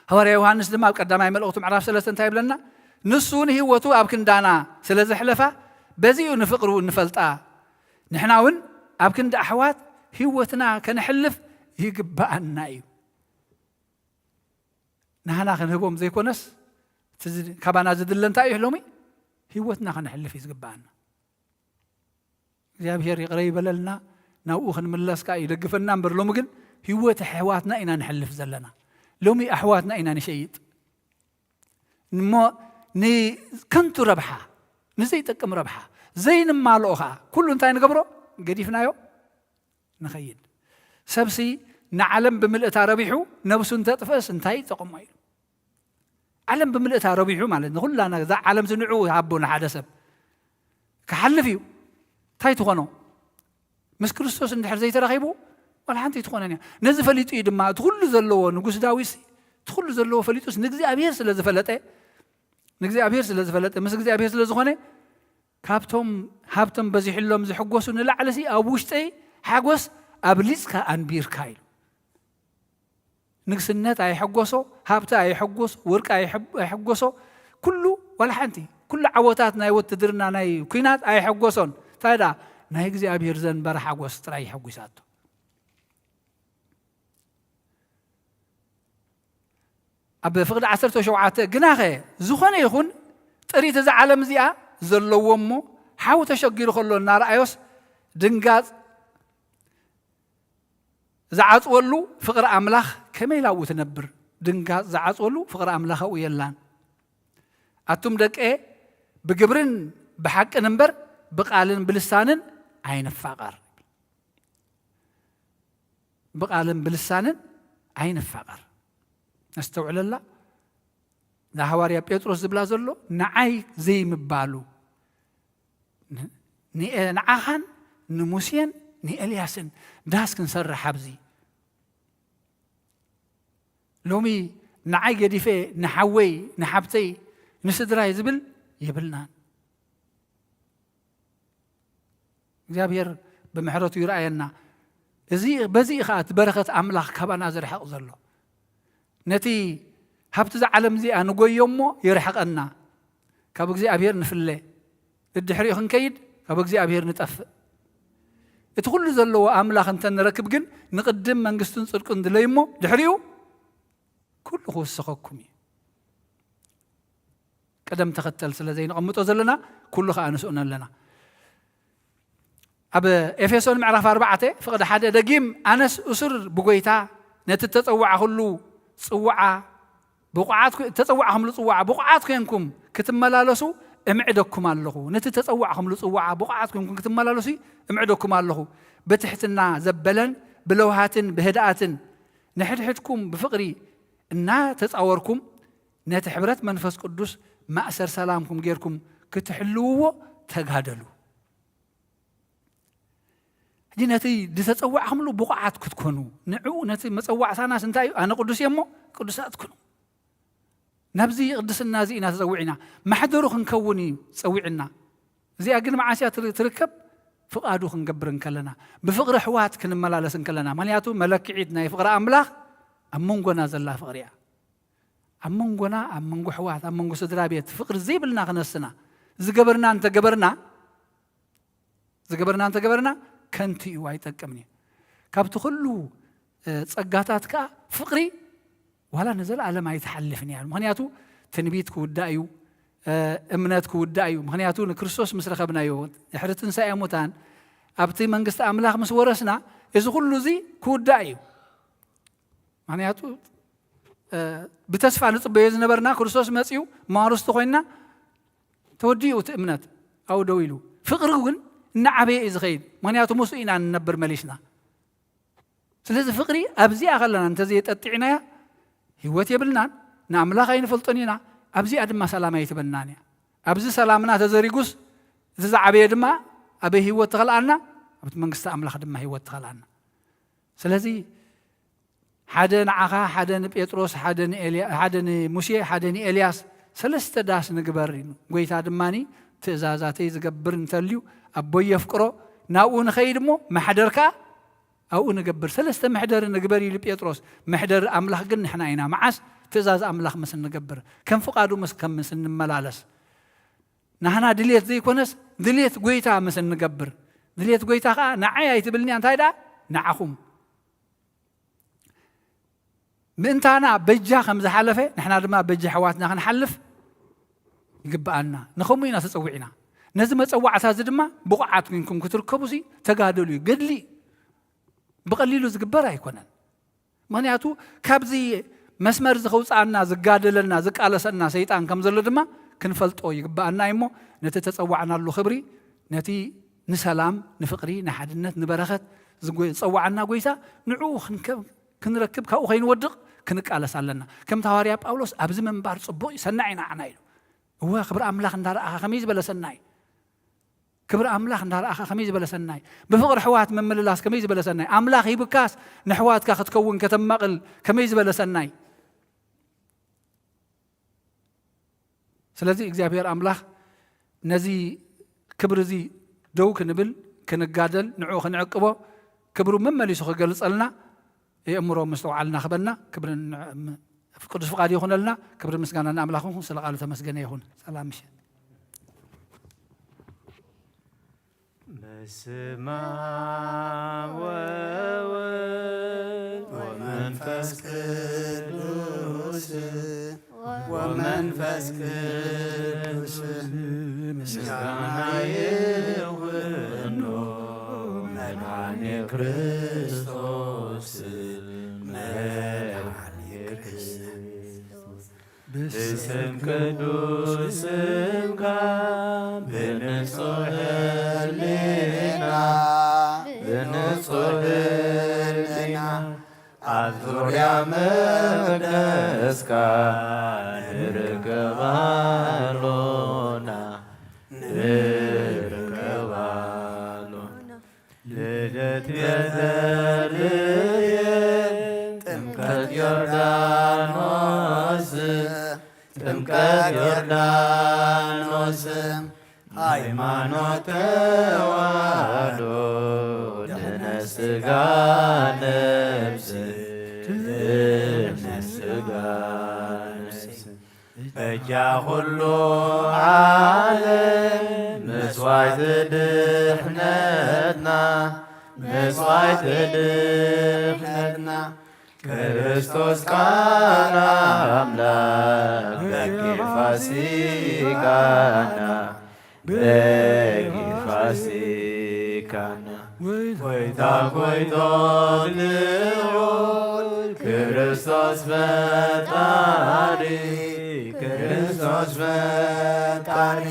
ሃዋርያ ዮሃንስ ድማ ኣብ ቀዳማይ መልእኽቱ ምዕራፍ ሰለስተ እንታይ ይብለና? ንሱ ንህይወቱ ኣብ ክንዳና ስለ ዘሕለፋ በዚኡ ንፍቕሩ እንፈልጣ። ንሕና እውን ኣብ ክንዲ ኣሕዋት ህይወትና ከነሕልፍ ይግብኣና እዩ። ናህና ክንህቦም ዘይኮነስ እቲ ዝ-፣ ካባና ዝድለ እንታይ እዩ ሎሚ? ህይወትና ከነሕልፍ እዩ ዝግብኣና። እግዚኣብሔር ይቕረ ይበለልና፣ ናብኡ ክንምለስ ከኣ ይደግፈና እምበር፣ ሎሚ ግን ህይወት ኣሕዋትና ኢና ንሕልፍ ዘለና። ሎሚ ኣሕዋትና ኢና ንሸይጥ። እሞ ንከንቱ ረብሓ፣ ንዘይጠቅም ረብሓ፣ ዘይንማልኦ ከኣ፣ ኩሉ እንታይ ንገብሮ? ገዲፍናዮ ንኸይድ። ሰብሲ ንዓለም ብምልእታ ረቢሑ፣ ነብሱ እንተጥፍእስ እንታይ ይጠቕሞ ኢሉ። ዓለም ብምልእታ ረቢሑ ማለት ንኹላ ነ-፣ እዛ ዓለም ዝንዑ ሃቦ ንሓደ ሰብ ክሓልፍ እዩ። እንታይ ትኾኖ? ምስ ክርስቶስ እንድሕር ዘይተራኺቡ ዋላ ሓንቲ ኣይትኾነን እያ። ነዚ ፈሊጡ እዩ ድማ እቲ ኩሉ ዘለዎ ንጉስ ዳዊት እቲ ኩሉ ዘለዎ ፈሊጡስ ንእግዚኣብሔር ስለ ዝፈለጠ፣ ንእግዚኣብሔር ስለ ዝፈለጠ፣ ምስ እግዚኣብሔር ስለ ዝኾነ፣ ካብቶም ሃብቶም በዚሕሎም ዝሕጎሱ ንላዕሊ ሲ ኣብ ውሽጠይ ሓጎስ ኣብሊጽካ ኣንቢርካ ኢሉ። ንግስነት ኣይሕጎሶ፣ ሃብቲ ኣይሕጎሶ፣ ወርቂ ኣይሕብ-፣ ኣይሕጎሶ፣ ኩሉ ዋላ ሓንቲ፣ ኩሉ ዓወታት ናይ ውትድርና ናይ ኲናት ኣይሕጎሶን። እንታይ ደኣ ናይ እግዚኣብሔር ዘንበረ ሓጎስ ጥራይ ይሕጉሳቶ። ኣብ ፍቕዲ ዓሰርተ ሸውዓተ ግናኸ ዝኾነ ይኹን ጥሪት እዛ ዓለም እዚኣ ዘለዎ እሞ ሓው ተሸጊሩ ከሎ እናረኣዮስ ድንጋጽ ዝዓጽወሉ ፍቕሪ ኣምላኽ ከመይ ኢላ ኣብኡ ትነብር? ድንጋጽ ዝዓጽወሉ ፍቕሪ ኣምላኽ ኣብኡ የላን። ኣቱም ደቀ ብግብርን ብሓቅን እምበር ብቓልን ብልሳንን ኣይንፋቐር። ብቓልን ብልሳንን ኣይንፋቐር። ነስተውዕለላ። ንሃዋርያ ጴጥሮስ ዝብላ ዘሎ ንዓይ ዘይምባሉ፣ ን-፣ ንኤ-፣ ንዓኻን ንሙሴን ንኤልያስን ዳስ ክንሰርሕ ኣብዚ። ሎሚ ንዓይ ገዲፈ ንሓወይ ንሓብተይ ንስድራይ ዝብል የብልናን። እግዚኣብሔር ብምሕረቱ ይርኣየና። እዚ፣ በዚ እዩ ኸዓ እቲ በረኸት ኣምላኽ ካባና ዝርሕቕ ዘሎ። ነቲ ሃብቲ እዛ ዓለም እዚኣ ንጎዮ እሞ ይርሕቐና። ካብ እግዚኣብሔር ንፍለ። ድድሕሪኡ ክንከይድ ካብ እግዚኣብሔር ንጠፍእ። እቲ ኩሉ ዘለዎ ኣምላኽ እንተ ንረክብ ግን ንቕድም መንግስቱን ጽድቁን ድለዩ እሞ ድሕሪኡ ኩሉ ክውስኸኩም እዩ። ቅደም ተኸተል ስለ ዘይነቐምጦ ዘለና፣ ኩሉ ኸዓ ንስእኖ ኣለና። ኣብ ኤፌሶን ምዕራፍ ኣርባዕተ ፍቕዲ ሓደ ደጊም፣ ኣነስ እሱር ብጎይታ ነቲ እተጸዋዕኹሉ ጽዋዓ ብቑዓት ኮ-፣ እተጸዋዕኹምሉ ጽዋዓ ብቑዓት ኮንኩም ክትመላለሱ እምዕደኩም ኣለኹ። ነቲ እተጸዋዕኹምሉ ጽዋዓ ብቑዓት ኮንኩም ክትመላለሱ እምዕደኩም ኣለኹ። ብትሕትና ዘበለን ብለውሃትን ብህድኣትን ንሕድሕድኩም ብፍቕሪ እናተጻወርኩም ነቲ ሕብረት መንፈስ ቅዱስ ማእሰር ሰላምኩም ጌርኩም ክትሕልውዎ ተጋደሉ። ሕጂ ነቲ ዝተጸዋዕኹምሉ ብቑዓት ክትኮኑ፣ ንዕኡ ነቲ መጸዋዕታናስ እንታይ እዩ? ኣነ ቅዱስ እየ እሞ ቅዱሳት ኩኑ። ናብዚ ቅድስና እዚ ኢና ተጸዊዕና። ማሕደሩ ክንከውን እዩ ጸዊዕና። እዚኣ ግን መዓስ እያ ትር-፣ ትርከብ? ፍቓዱ ክንገብር እንከለና። ብፍቕሪ ኣሕዋት ክንመላለስ እንከለና። ምኽንያቱ መለክዒት ናይ ፍቕሪ ኣምላኽ ኣብ መንጎና ዘላ ፍቕሪ እያ። ኣብ መንጎና፣ ኣብ መንጎ ኣሕዋት፣ ኣብ መንጎ ስድራ ቤት ፍቕሪ ዘይብልና ክነስና፣ ዝገበርና እንተገበርና፣ ዝገበርና እንተገበርና፣ ከንቱ እዩ፣ ኣይጠቅምን እዩ። ካብቲ ኩሉ፣ እ፣ ጸጋታት ከኣ ፍቕሪ ዋላ ንዘለኣለም ኣይትሓልፍን እያ። ምኽንያቱ ትንቢት ክውዳእ እዩ፣ እ፣ እምነት ክውዳእ እዩ። ምኽንያቱ ንክርስቶስ ምስ ረኸብናዮ፣ ድሕሪ ትንሳኤ ሙታን፣ ኣብቲ መንግስቲ ኣምላኽ ምስ ወረስና፣ እዚ ኩሉ እዚ ክውዳእ እዩ። ምኽንያቱ፣ እ፣ ብተስፋ ንጽበዮ ዝነበርና ክርስቶስ መጺኡ ማርስቲ ኮይንና ተወዲኡ እቲ እምነት ኣብኡ ደው ኢሉ። ፍቕሪ እውን እናዓበየ እዩ ዝኸይድ። ምኽንያቱ ምስኡ ኢና ንነብር መሊስና። ስለዚ ፍቕሪ ኣብዚኣ ከለና እንተዘየጠጢዕናያ ህይወት የብልናን፣ ንኣምላኽ ኣይንፈልጦን ኢና። ኣብዚኣ ድማ ሰላም ኣይትበናን እያ። ኣብዚ ሰላምና ተዘሪጉስ እቲ ዝዓበየ ድማ ኣበይ ህይወት ትኸልኣና? ኣብቲ መንግስቲ ኣምላኽ ድማ ህይወት ትኸልኣና። ስለዚ ሓደ ንዓኻ፣ ሓደ ንጴጥሮስ፣ ሓደ ንኤልያ-፣ ሓደ ንሙሴ፣ ሓደ ንኤልያስ፣ ሰለስተ ዳስ ንግበር። ጎይታ ድማኒ ትእዛዛተይ ዝገብር እንተልዩ ኣቦይ የፍቅሮ፣ ናብኡ ንኸይድ እሞ ማሕደር ከኣ ኣብኡ ንገብር። ሰለስተ መሕደሪ ንግበር ኢሉ ጴጥሮስ። መሕደሪ ኣምላኽ ግን ንሕና ኢና። መዓስ? ትእዛዝ ኣምላኽ ምስ እንገብር፣ ከም ፍቓዱ ምስ፣ ከም ምስ እንመላለስ። ናህና ድሌት ዘይኮነስ ድሌት ጎይታ ምስ እንገብር። ድሌት ጎይታ ከኣ ንዓይ ኣይትብልንያ፣ እንታይ ደኣ ንዓኹም። ምእንታና በጃ ከም ዝሓለፈ፣ ንሕና ድማ በጃ ኣሕዋትና ክንሓልፍ ይግብኣና። ንኸምኡ ኢና ተጸዊዕና። ነዚ መጸዋዕታ እዚ ድማ ብቑዓት ኮንኩም ክትርከቡ ሲ ተጋደሉ እዩ። ገድሊ እዩ። ብቐሊሉ ዝግበር ኣይኮነን። ምኽንያቱ ካብዚ መስመር እዚ ከውጽኣና ዝጋደለና፣ ዝቃለሰና ሰይጣን ከም ዘሎ ድማ ክንፈልጦ ይግብኣና እዩ እሞ፣ ነቲ ተጸዋዕናሉ ክብሪ፣ ነቲ ንሰላም፣ ንፍቕሪ፣ ንሓድነት፣ ንበረኸት ዝጎ-፣ ዝጸዋዓና ጎይታ ንዕኡ ክንከ-፣ ክንረክብ፣ ካብኡ ከይንወድቕ ክንቃለስ ኣለና። ከምቲ ሃዋርያ ጳውሎስ፣ "ኣብዚ ምንባር ጽቡቕ እዩ፣ ሰናይ እዩ ንዓና" ኢሉ። እወ፣ ክብሪ ኣምላኽ እንዳረኣኻ ከመይ ዝበለ ሰናይ! ክብሪ ኣምላኽ እንዳረኣኻ ከመይ ዝበለ ሰናይ! ብፍቕሪ ኣሕዋት ምምልላስ ከመይ ዝበለ ሰናይ! ኣምላኽ ሂብካስ ንኣሕዋትካ ክትከውን ከተማቕል ከመይ ዝበለ ሰናይ! ስለዚ እግዚኣብሔር ኣምላኽ ነዚ ክብሪ እዚ ደው ክንብል፣ ክንጋደል፣ ንዕኡ ክንዕቅቦ፣ ክብሩ መመሊሱ ክገልጸልና የእምሮ ምስትውዓልና ክበና። ክብርን ቅዱስ ፍቓድ ይኹነልና። ክብርን ምስጋና ንኣምላኽ ይኹን። ስለ ቃሉ ተመስገነ ይኹን። ሰላም ምሸት። በስመ አብ ወወልድ ወመንፈስ ቅዱስ ወመንፈስ ቅዱስ ምስጋና ይኹኖ መድኃኔ ክርስቶስ መድኃኔ ክርስቶስ። ብስም ቅዱስ ስምካ ብንጹሕ ህሊና፣ ብንጹሕ ህሊና ኣብ ዙርያ መቅደስካ ንርከብ ኣሎና፣ ንርከብ ኣሎና። ልደት ቤተልሔም፣ ጥምቀት ዮርዳኖስ፣ ጥምቀት ዮርዳኖስ፣ ሃይማኖት ተዋህዶ፣ ድህነት ሥጋ ነፍስ፣ ድህነት ሥጋ ነፍስ። በጃ ኩሉ ዓለም መስዋዕቲ ድሕነትና፣ መስዋዕቲ ድሕነትና፣ ክርስቶስ ቃል ኣምላኽ በጊዕ ፋሲካና፣ በጊዕ ፋሲካና። ጎይታ ጎይቶ ልዑል ክርስቶስ ፈጣሪ፣ ክርስቶስ ፈጣሪ፣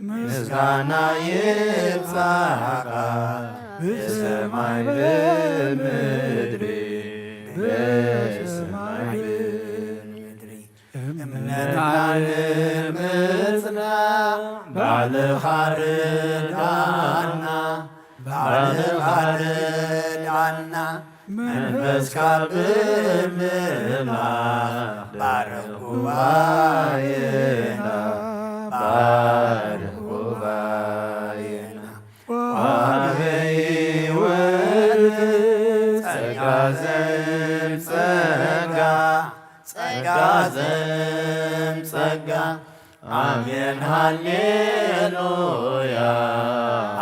ምስጋና ይብጻሕካ ብሰማይ ብምድሪ፣ ብሰማይ ብምድሪ። እምነትና ንምጽና ባዕልኻ ርዳና፣ ባዕልኻ ርዳና። መንፈስካ ብምምላኽ ባርኽ ጉባኤና፣ ባርኽ ጉባኤና። ወሃበ ሕይወት ጸጋ ዘምጸጋ፣ ጸጋ ዘምጸጋ። ኣሜን ሃሌሉያ።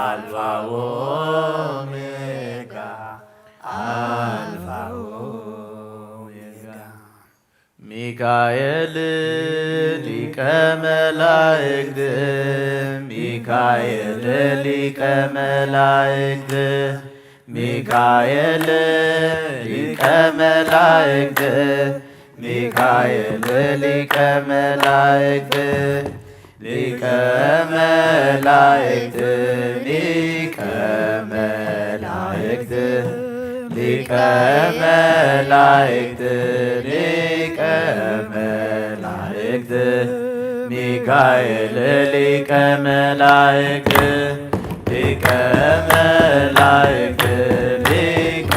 ኣልፋ ወኦሜጋ፣ ኣልፋ ወኦሜጋ። ሚካኤል ሊቀ መላእክት፣ ሚካኤል ሊቀ መላእክት፣ ሚካኤል ሊቀ መላእክት፣ ሚካኤል ሊቀ መላእክት፣ ሊቀ መላእክት፣ ሊቀ መላእክት፣ ሊቀ መላእክት፣ ሊቀ መላእክት፣ ሚካኤል ሊቀ መላእክት፣ ሊቀ መላእክት፣ ሊቀ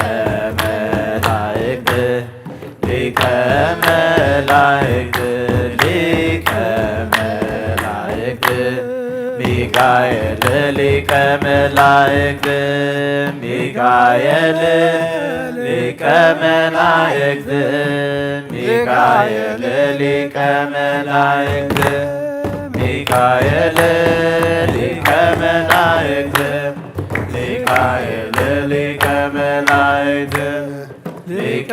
መላእክት፣ ሊቀ መላእክት፣ ሊቀ መላእክት፣ ሚካኤል ሊቀ መላእክት፣ ሚካኤል ሊቀ መላእክት፣ ሚካኤል ሊቀ መላእክት፣ ሚካኤል ሊቀ መላእክት፣ ሚካኤል ሊቀ መላእክት፣ ሊቀ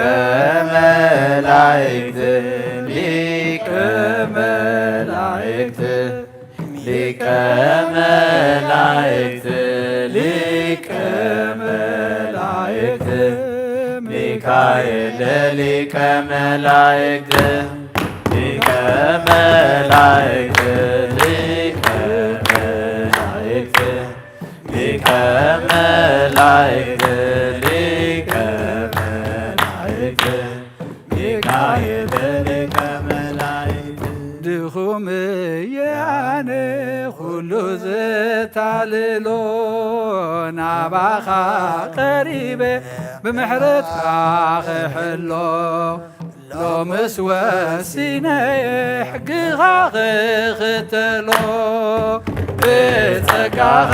መላእክት፣ ሊቀ መላእክት፣ ሊቀ መላእክት፣ ሊቀ መላእክት፣ ሚካኤል ሊቀ መላእክት፣ ሊቀ መላእክት፣ ሊቀ መላእክት፣ ሊቀ መላእክት፣ ሊቀ መላእክት፣ ሚካኤል ሊቀ መላእክት። ኹምየ ኣነ ኩሉ ዘታልሎ ናባኻ ቀሪበ ብምሕረትካ ክሕሎ ሎምስ ወሲነ ሕግኻ ክኽተሎ ብጸጋኻ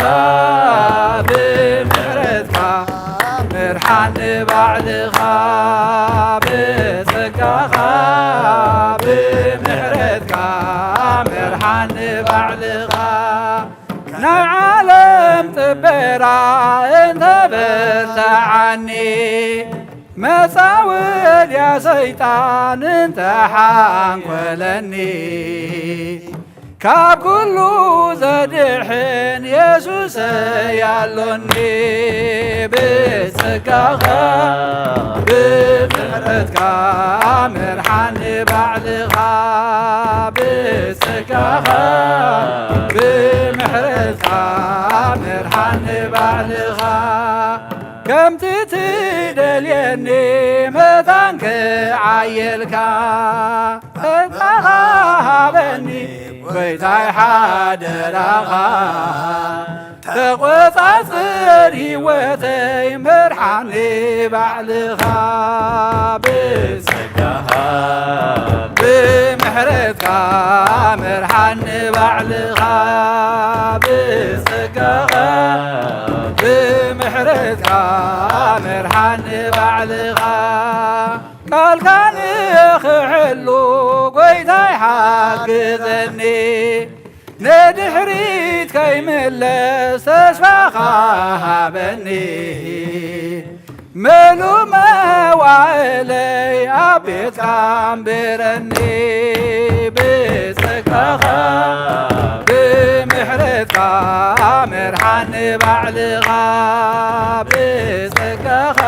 ብምሕረትካ ምርሓኒ ባዕልኻ ብጸጋኻ ብምሕረትካ ምርሓኒ ባዕልኻ ናይ ዓለም ጥበራ እንተበርትዓኒ መጻወድያ ሰይጣን እንተሓንኮለኒ ካብ ኩሉ ዘድሕን የሱሰይ ኣሎኒ ብጸጋኻ ብምሕረትካ ምርሓኒ ባዕልኻ ብጸጋኻ ብምሕረትካ ምርሓኒ ባዕልኻ ከምቲ ትደልየኒ መታን ክዓየልካ ጸጋኻ ሃበኒ ጎይታይ ሓደራኻ ተቆጻጽር ህይወተይ መርሓኒ ባዕልኻ ብጸጋኻ ብምሕረትካ መርሓኒ ባዕልኻ ብጸጋኻ ብምሕረትካ መርሓኒ ባዕልኻ ቃልካ ንኽሕሉ ጎይታይ ሓግዘኒ ንድሕሪት ከይምለስ ተስፋኻ ሃበኒ ምሉ መዋእለይ ኣብ ቤትካ ኣንብረኒ ብጸጋኻ ብምሕረትካ መርሓኒ ባዕልኻ ብጸጋኻ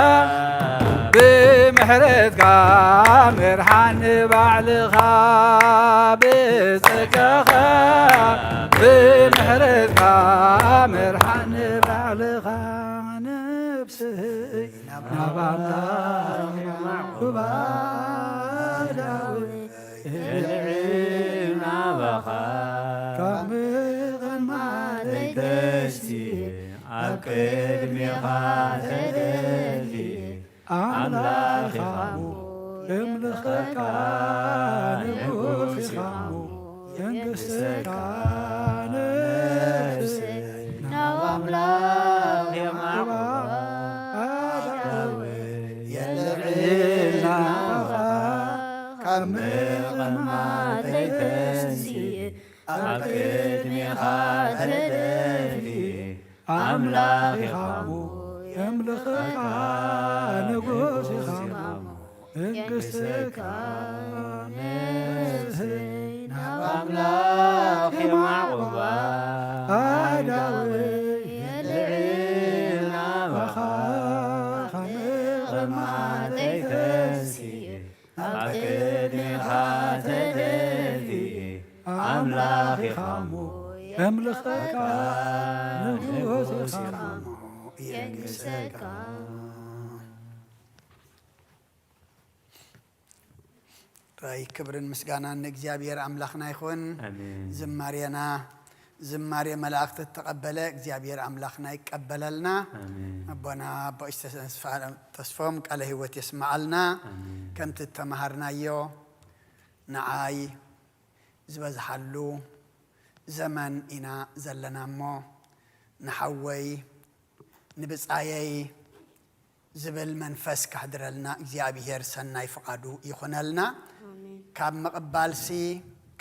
ብምሕረትካ መርሓኒ ባዕልኻ ብጸጋኻ ብምሕረትካ መርሓኒ ባዕልኻ ነብሰይ ናብ ኣምላኽ ማዕቁባ ዳዊት የልዕል ናባኻ ካብ ምቕማጠይ ተንሲእ ኣብ ቅድሜኻ ተደፊእ ኣምላኽ ኢኻ እሞ የምልኸካ ንጉስ ኢኻ እሞ የንግሰካ ነፍሰይ ናብ ኣምላኽ የማዕቁባ ኣዳወይ የልዕል ናባኻ ካብ ምቕማጠይ ተንሲእ ኣብ ቅድሜኻ ተደፊእ ኣምላኽ ኢኻ እሞ የምልኸካ ንጉስ ኢኻ እሞ መንግስተካ ነፍሰይ ናብ ኣምላኽ የማዕቁባ ኣዳወይ የልዕል ናባኻ ካብ ምቕማጠይ ተንሲእ ኣብ ቅድሜኻ ተደፊእ ኣምላኽ ኢኻ እሞ የምልኸካ ንጉስ ኢኻ እሞ የንግሰካ ራይ ክብርን ምስጋናን ንእግዚኣብሔር ኣምላኽና ይኹን። ኣሜን። ዝማሬና ዝማሬ መላእክቲ እተቐበለ እግዚኣብሔር ኣምላኽና ይቀበለልና። ኣሜን። ኣቦና ኣቦ ተስፋ ተስፎም ቃለ ህይወት የስመዓልና። ኣሜን። ከምቲ እተመሃርናዮ ንዓይ ዝበዝሓሉ ዘመን ኢና ዘለና እሞ ንሓወይ ንብጻየይ ዝብል መንፈስ ከሕድረልና እግዚኣብሔር ሰናይ ፍቓዱ ይኹነልና። ኣሜን። ካብ ምቕባልሲ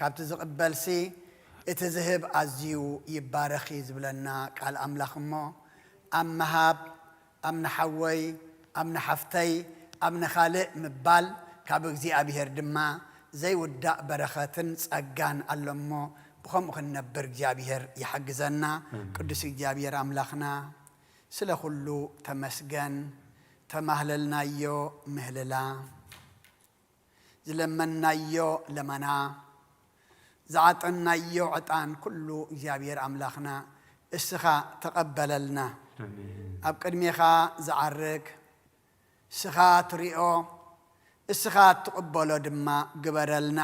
ካብቲ ዝቕበልሲ እቲ ዝህብ ኣዝዩ ይባረኽ እዩ ዝብለና ቃል ኣምላኽ እሞ ኣብ ምሃብ ኣብ ንሓወይ ኣብ ንሓፍተይ ኣብ ንኻልእ ምባል ካብ እግዚኣብሔር ድማ ዘይውዳእ በረኸትን ጸጋን ኣሎ እሞ ብኸምኡ ክንነብር እግዚኣብሔር ይሓግዘና። ኣሜን። ቅዱስ እግዚኣብሔር ኣምላኽና ስለ ኩሉ ተመስገን። ተማህለልናዮ ምህልላ ዝለመንናዮ ለመና ዝዓጠንናዮ ዕጣን ኩሉ እግዚኣብሔር ኣምላኽና እስኻ ተቐበለልና። ኣሜን። ኣብ ቅድሜኻ ዝዓርግ እስኻ ትሪኦ እስኻ እትቕበሎ ድማ ግበረልና።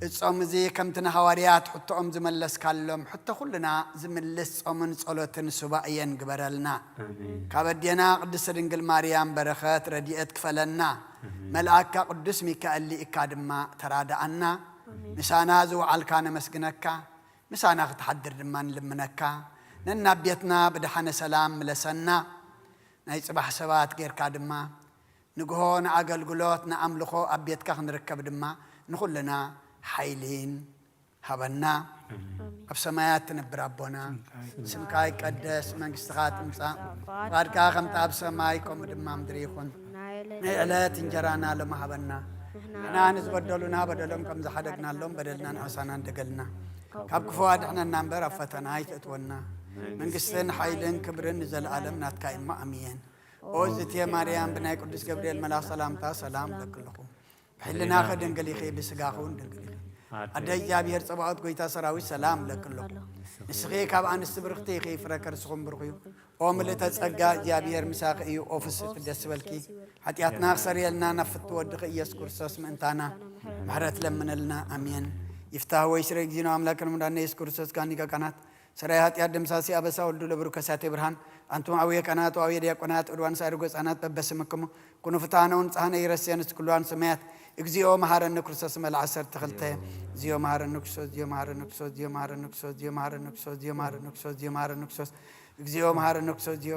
እጾም እዚ ከምቲ ንሃዋርያት ሕቶኦም ዝመለስካሎም ሕቶ ኩልና ዝምልስ ጾምን ጸሎትን ሱባኤን ግበረልና። ካብ ኣዴና ቅድስቲ ድንግል ማርያም በረኸት ረድኤት ክፈለና። መልኣካ ቅዱስ ሚካኤል ልኢካ ድማ ተራድኣና። ምሳና ዝወዓልካ ነመስግነካ። ምሳና ክትሓድር ድማ ንልምነካ። ነናብ ቤትና ብደሓነ ሰላም ምለሰና። ናይ ጽባሕ ሰባት ጌርካ ድማ ንግሆ ንኣገልግሎት ንኣምልኾ ኣብ ቤትካ ክንርከብ ድማ ንኹልና ሓይሊን ሃበና። ኣብ ሰማያት ትነብር ኣቦና፣ ስምካ ይቀደስ፣ መንግስትኻ ትምጻእ፣ ፍቓድካ ከምቲ ኣብ ሰማይ ከምኡ ድማ ምድሪ ይኹን። ናይ ዕለት እንጀራና ሎሚ ሃበና። ንሕና ንዝበደሉና በደሎም ከም ዝሓደግናሎም በደልና ንሕሳና እንደገልና፣ ካብ ክፉ ኣድሕነና እምበር ኣብ ፈተና ኣይትእትወና። መንግስትን ሓይልን ክብርን ንዘለኣለም ናትካ እሞ ኣሜን። ኦ ዝቴ ማርያም፣ ብናይ ቅዱስ ገብርኤል መልኣኽ ሰላምታ ሰላም እብለኪ ኣለኹ። ብሕልናኺ ድንግል ኢኺ፣ ብስጋኺ እውን ድንግል ኢኺ። ኣደ እግዚኣብሔር ጸባኦት፣ ጎይታ ሰራዊት፣ ሰላም እብለኪ ኣለኹ። ንስኺ ካብ ኣንስቲ ብርኽቲ ኢኺ፣ ፍረ ከርስኹም ብሩኽ እዩ። ኦ ምልእተ ጸጋ፣ እግዚኣብሔር ምሳኺ እዩ። ኦ ፍስሕቲ ደስ በልኪ፣ ሓጢኣትና ክሰርየልና ናብ ፍትው ወድኺ ኢየሱስ ክርስቶስ ምእንታና ምሕረት ለምነልና። ኣሜን። ይፍታህ ወይ ስረ እግዚእነ አምላክነ መድኃኒነ ኢየሱስ ክርስቶስ ጋኒጋ ካህናት ሰራይ ኃጢአት ደምሳሲ አበሳ ወልዱ ለብሩ ከሳቴ ብርሃን። አንቱም አብየ ካህናት ወአብየ ዲያቆናት ወድዋን ሳይሩ ገጻናት በበስምክሙ ኩኑ ፍትሐነ ወንጽሐነ ይረስየን እስኩልዋን ሰማያት። እግዚኦ መሐረነ ክርስቶስ መልዓ ሰርተ ክልተ። እግዚኦ መሐረነ ክርስቶስ፣ እግዚኦ መሐረነ ክርስቶስ፣ እግዚኦ መሐረነ ክርስቶስ፣ እግዚኦ መሐረነ ክርስቶስ፣ እግዚኦ መሐረነ ክርስቶስ፣ እግዚኦ መሐረነ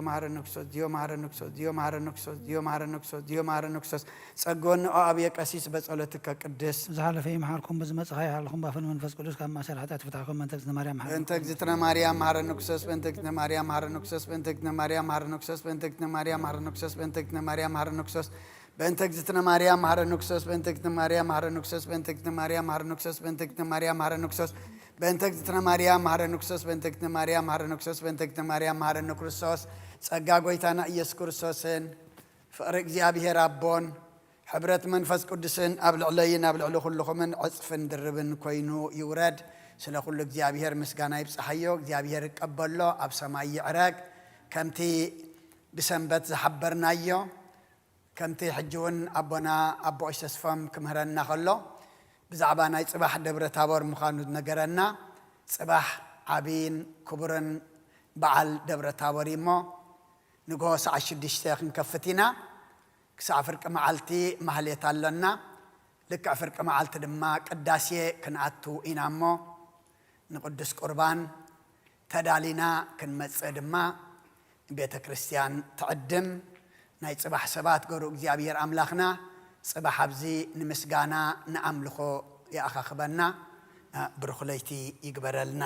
ክርስቶስ፣ እግዚኦ መሐረነ ክርስቶስ፣ እግዚኦ መሐረነ ክርስቶስ፣ እግዚኦ መሐረነ ክርስቶስ፣ እግዚኦ መሐረነ ክርስቶስ፣ እግዚኦ መሐረነ ክርስቶስ። ጸግወኒ ኦ አብየ ቀሲስ በጸሎትከ ቅድስ። ዝሓለፈ ይምሓርኩም፣ ብዝመጽእ ይሓልኹም፣ ባፈን መንፈስ ቅዱስ ካብ ማእሰር ሓጢኣት ፍታሕኩም፣ በእንተ እግዝእትነ ማርያም መሓረነ በእንተ እግዝእትነ ማርያም መሐረነ ክርስቶስ፣ በእንተ እግዝእትነ ማርያም መሐረነ ክርስቶስ፣ በእንተ እግዝእትነ ማርያም መሐረነ ክርስቶስ፣ በእንተ እግዝእትነ ማርያም መሐረነ ክርስቶስ፣ በእንተ እግዝእትነ ማርያም መሐረነ ክርስቶስ፣ በእንተ እግዝእትነ ማርያም መሐረነ ክርስቶስ፣ በእንተ እግዝእትነ ማርያም መሐረነ ክርስቶስ፣ በእንተ እግዝእትነ ማርያም መሐረነ ክርስቶስ፣ በእንተ እግዝእትነ ማርያም መሐረነ ክርስቶስ፣ በእንተ እግዝእትነ ማርያም መሐረነ ክርስቶስ፣ ጸጋ ጎይታና ኢየሱስ ክርስቶስን ፍቕሪ እግዚኣብሔር ኣቦን ሕብረት መንፈስ ቅዱስን ኣብ ልዕለይን ኣብ ልዕሊ ኩልኹምን ዕጽፍን ድርብን ኮይኑ ይውረድ። ስለ ኩሉ እግዚኣብሔር ምስጋና ይብጽሓዮ። እግዚኣብሔር ይቀበሎ፣ ኣብ ሰማይ ይዕረግ። ከምቲ ብሰንበት ዝሓበርናዮ፣ ከምቲ ሕጂ እውን ኣቦና ኣቦ ቀሺ ተስፎም ክምህረና ከሎ፣ ብዛዕባ ናይ ጽባሕ ደብረ ታቦር ምዃኑ ነገረና። ጽባሕ ዓቢይን ክቡርን በዓል ደብረ ታቦር እዩ እሞ፣ ንግሆ ሰዓት ሽዱሽተ ክንከፍት ኢና። ክሳዕ ፍርቂ መዓልቲ ማህሌት ኣሎና። ልክዕ ፍርቂ መዓልቲ ድማ ቅዳሴ ክንኣቱ ኢና እሞ፣ ንቅዱስ ቁርባን ተዳሊና ክንመጽእ ድማ ቤተ ክርስቲያን ትዕድም። ናይ ጽባሕ ሰባት ገሩ እግዚኣብሔር ኣምላኽና ጽባሕ ኣብዚ ንምስጋና ንኣምልኾ ይኣኻኽበና። ብሩኽ ለይቲ ይግበረልና።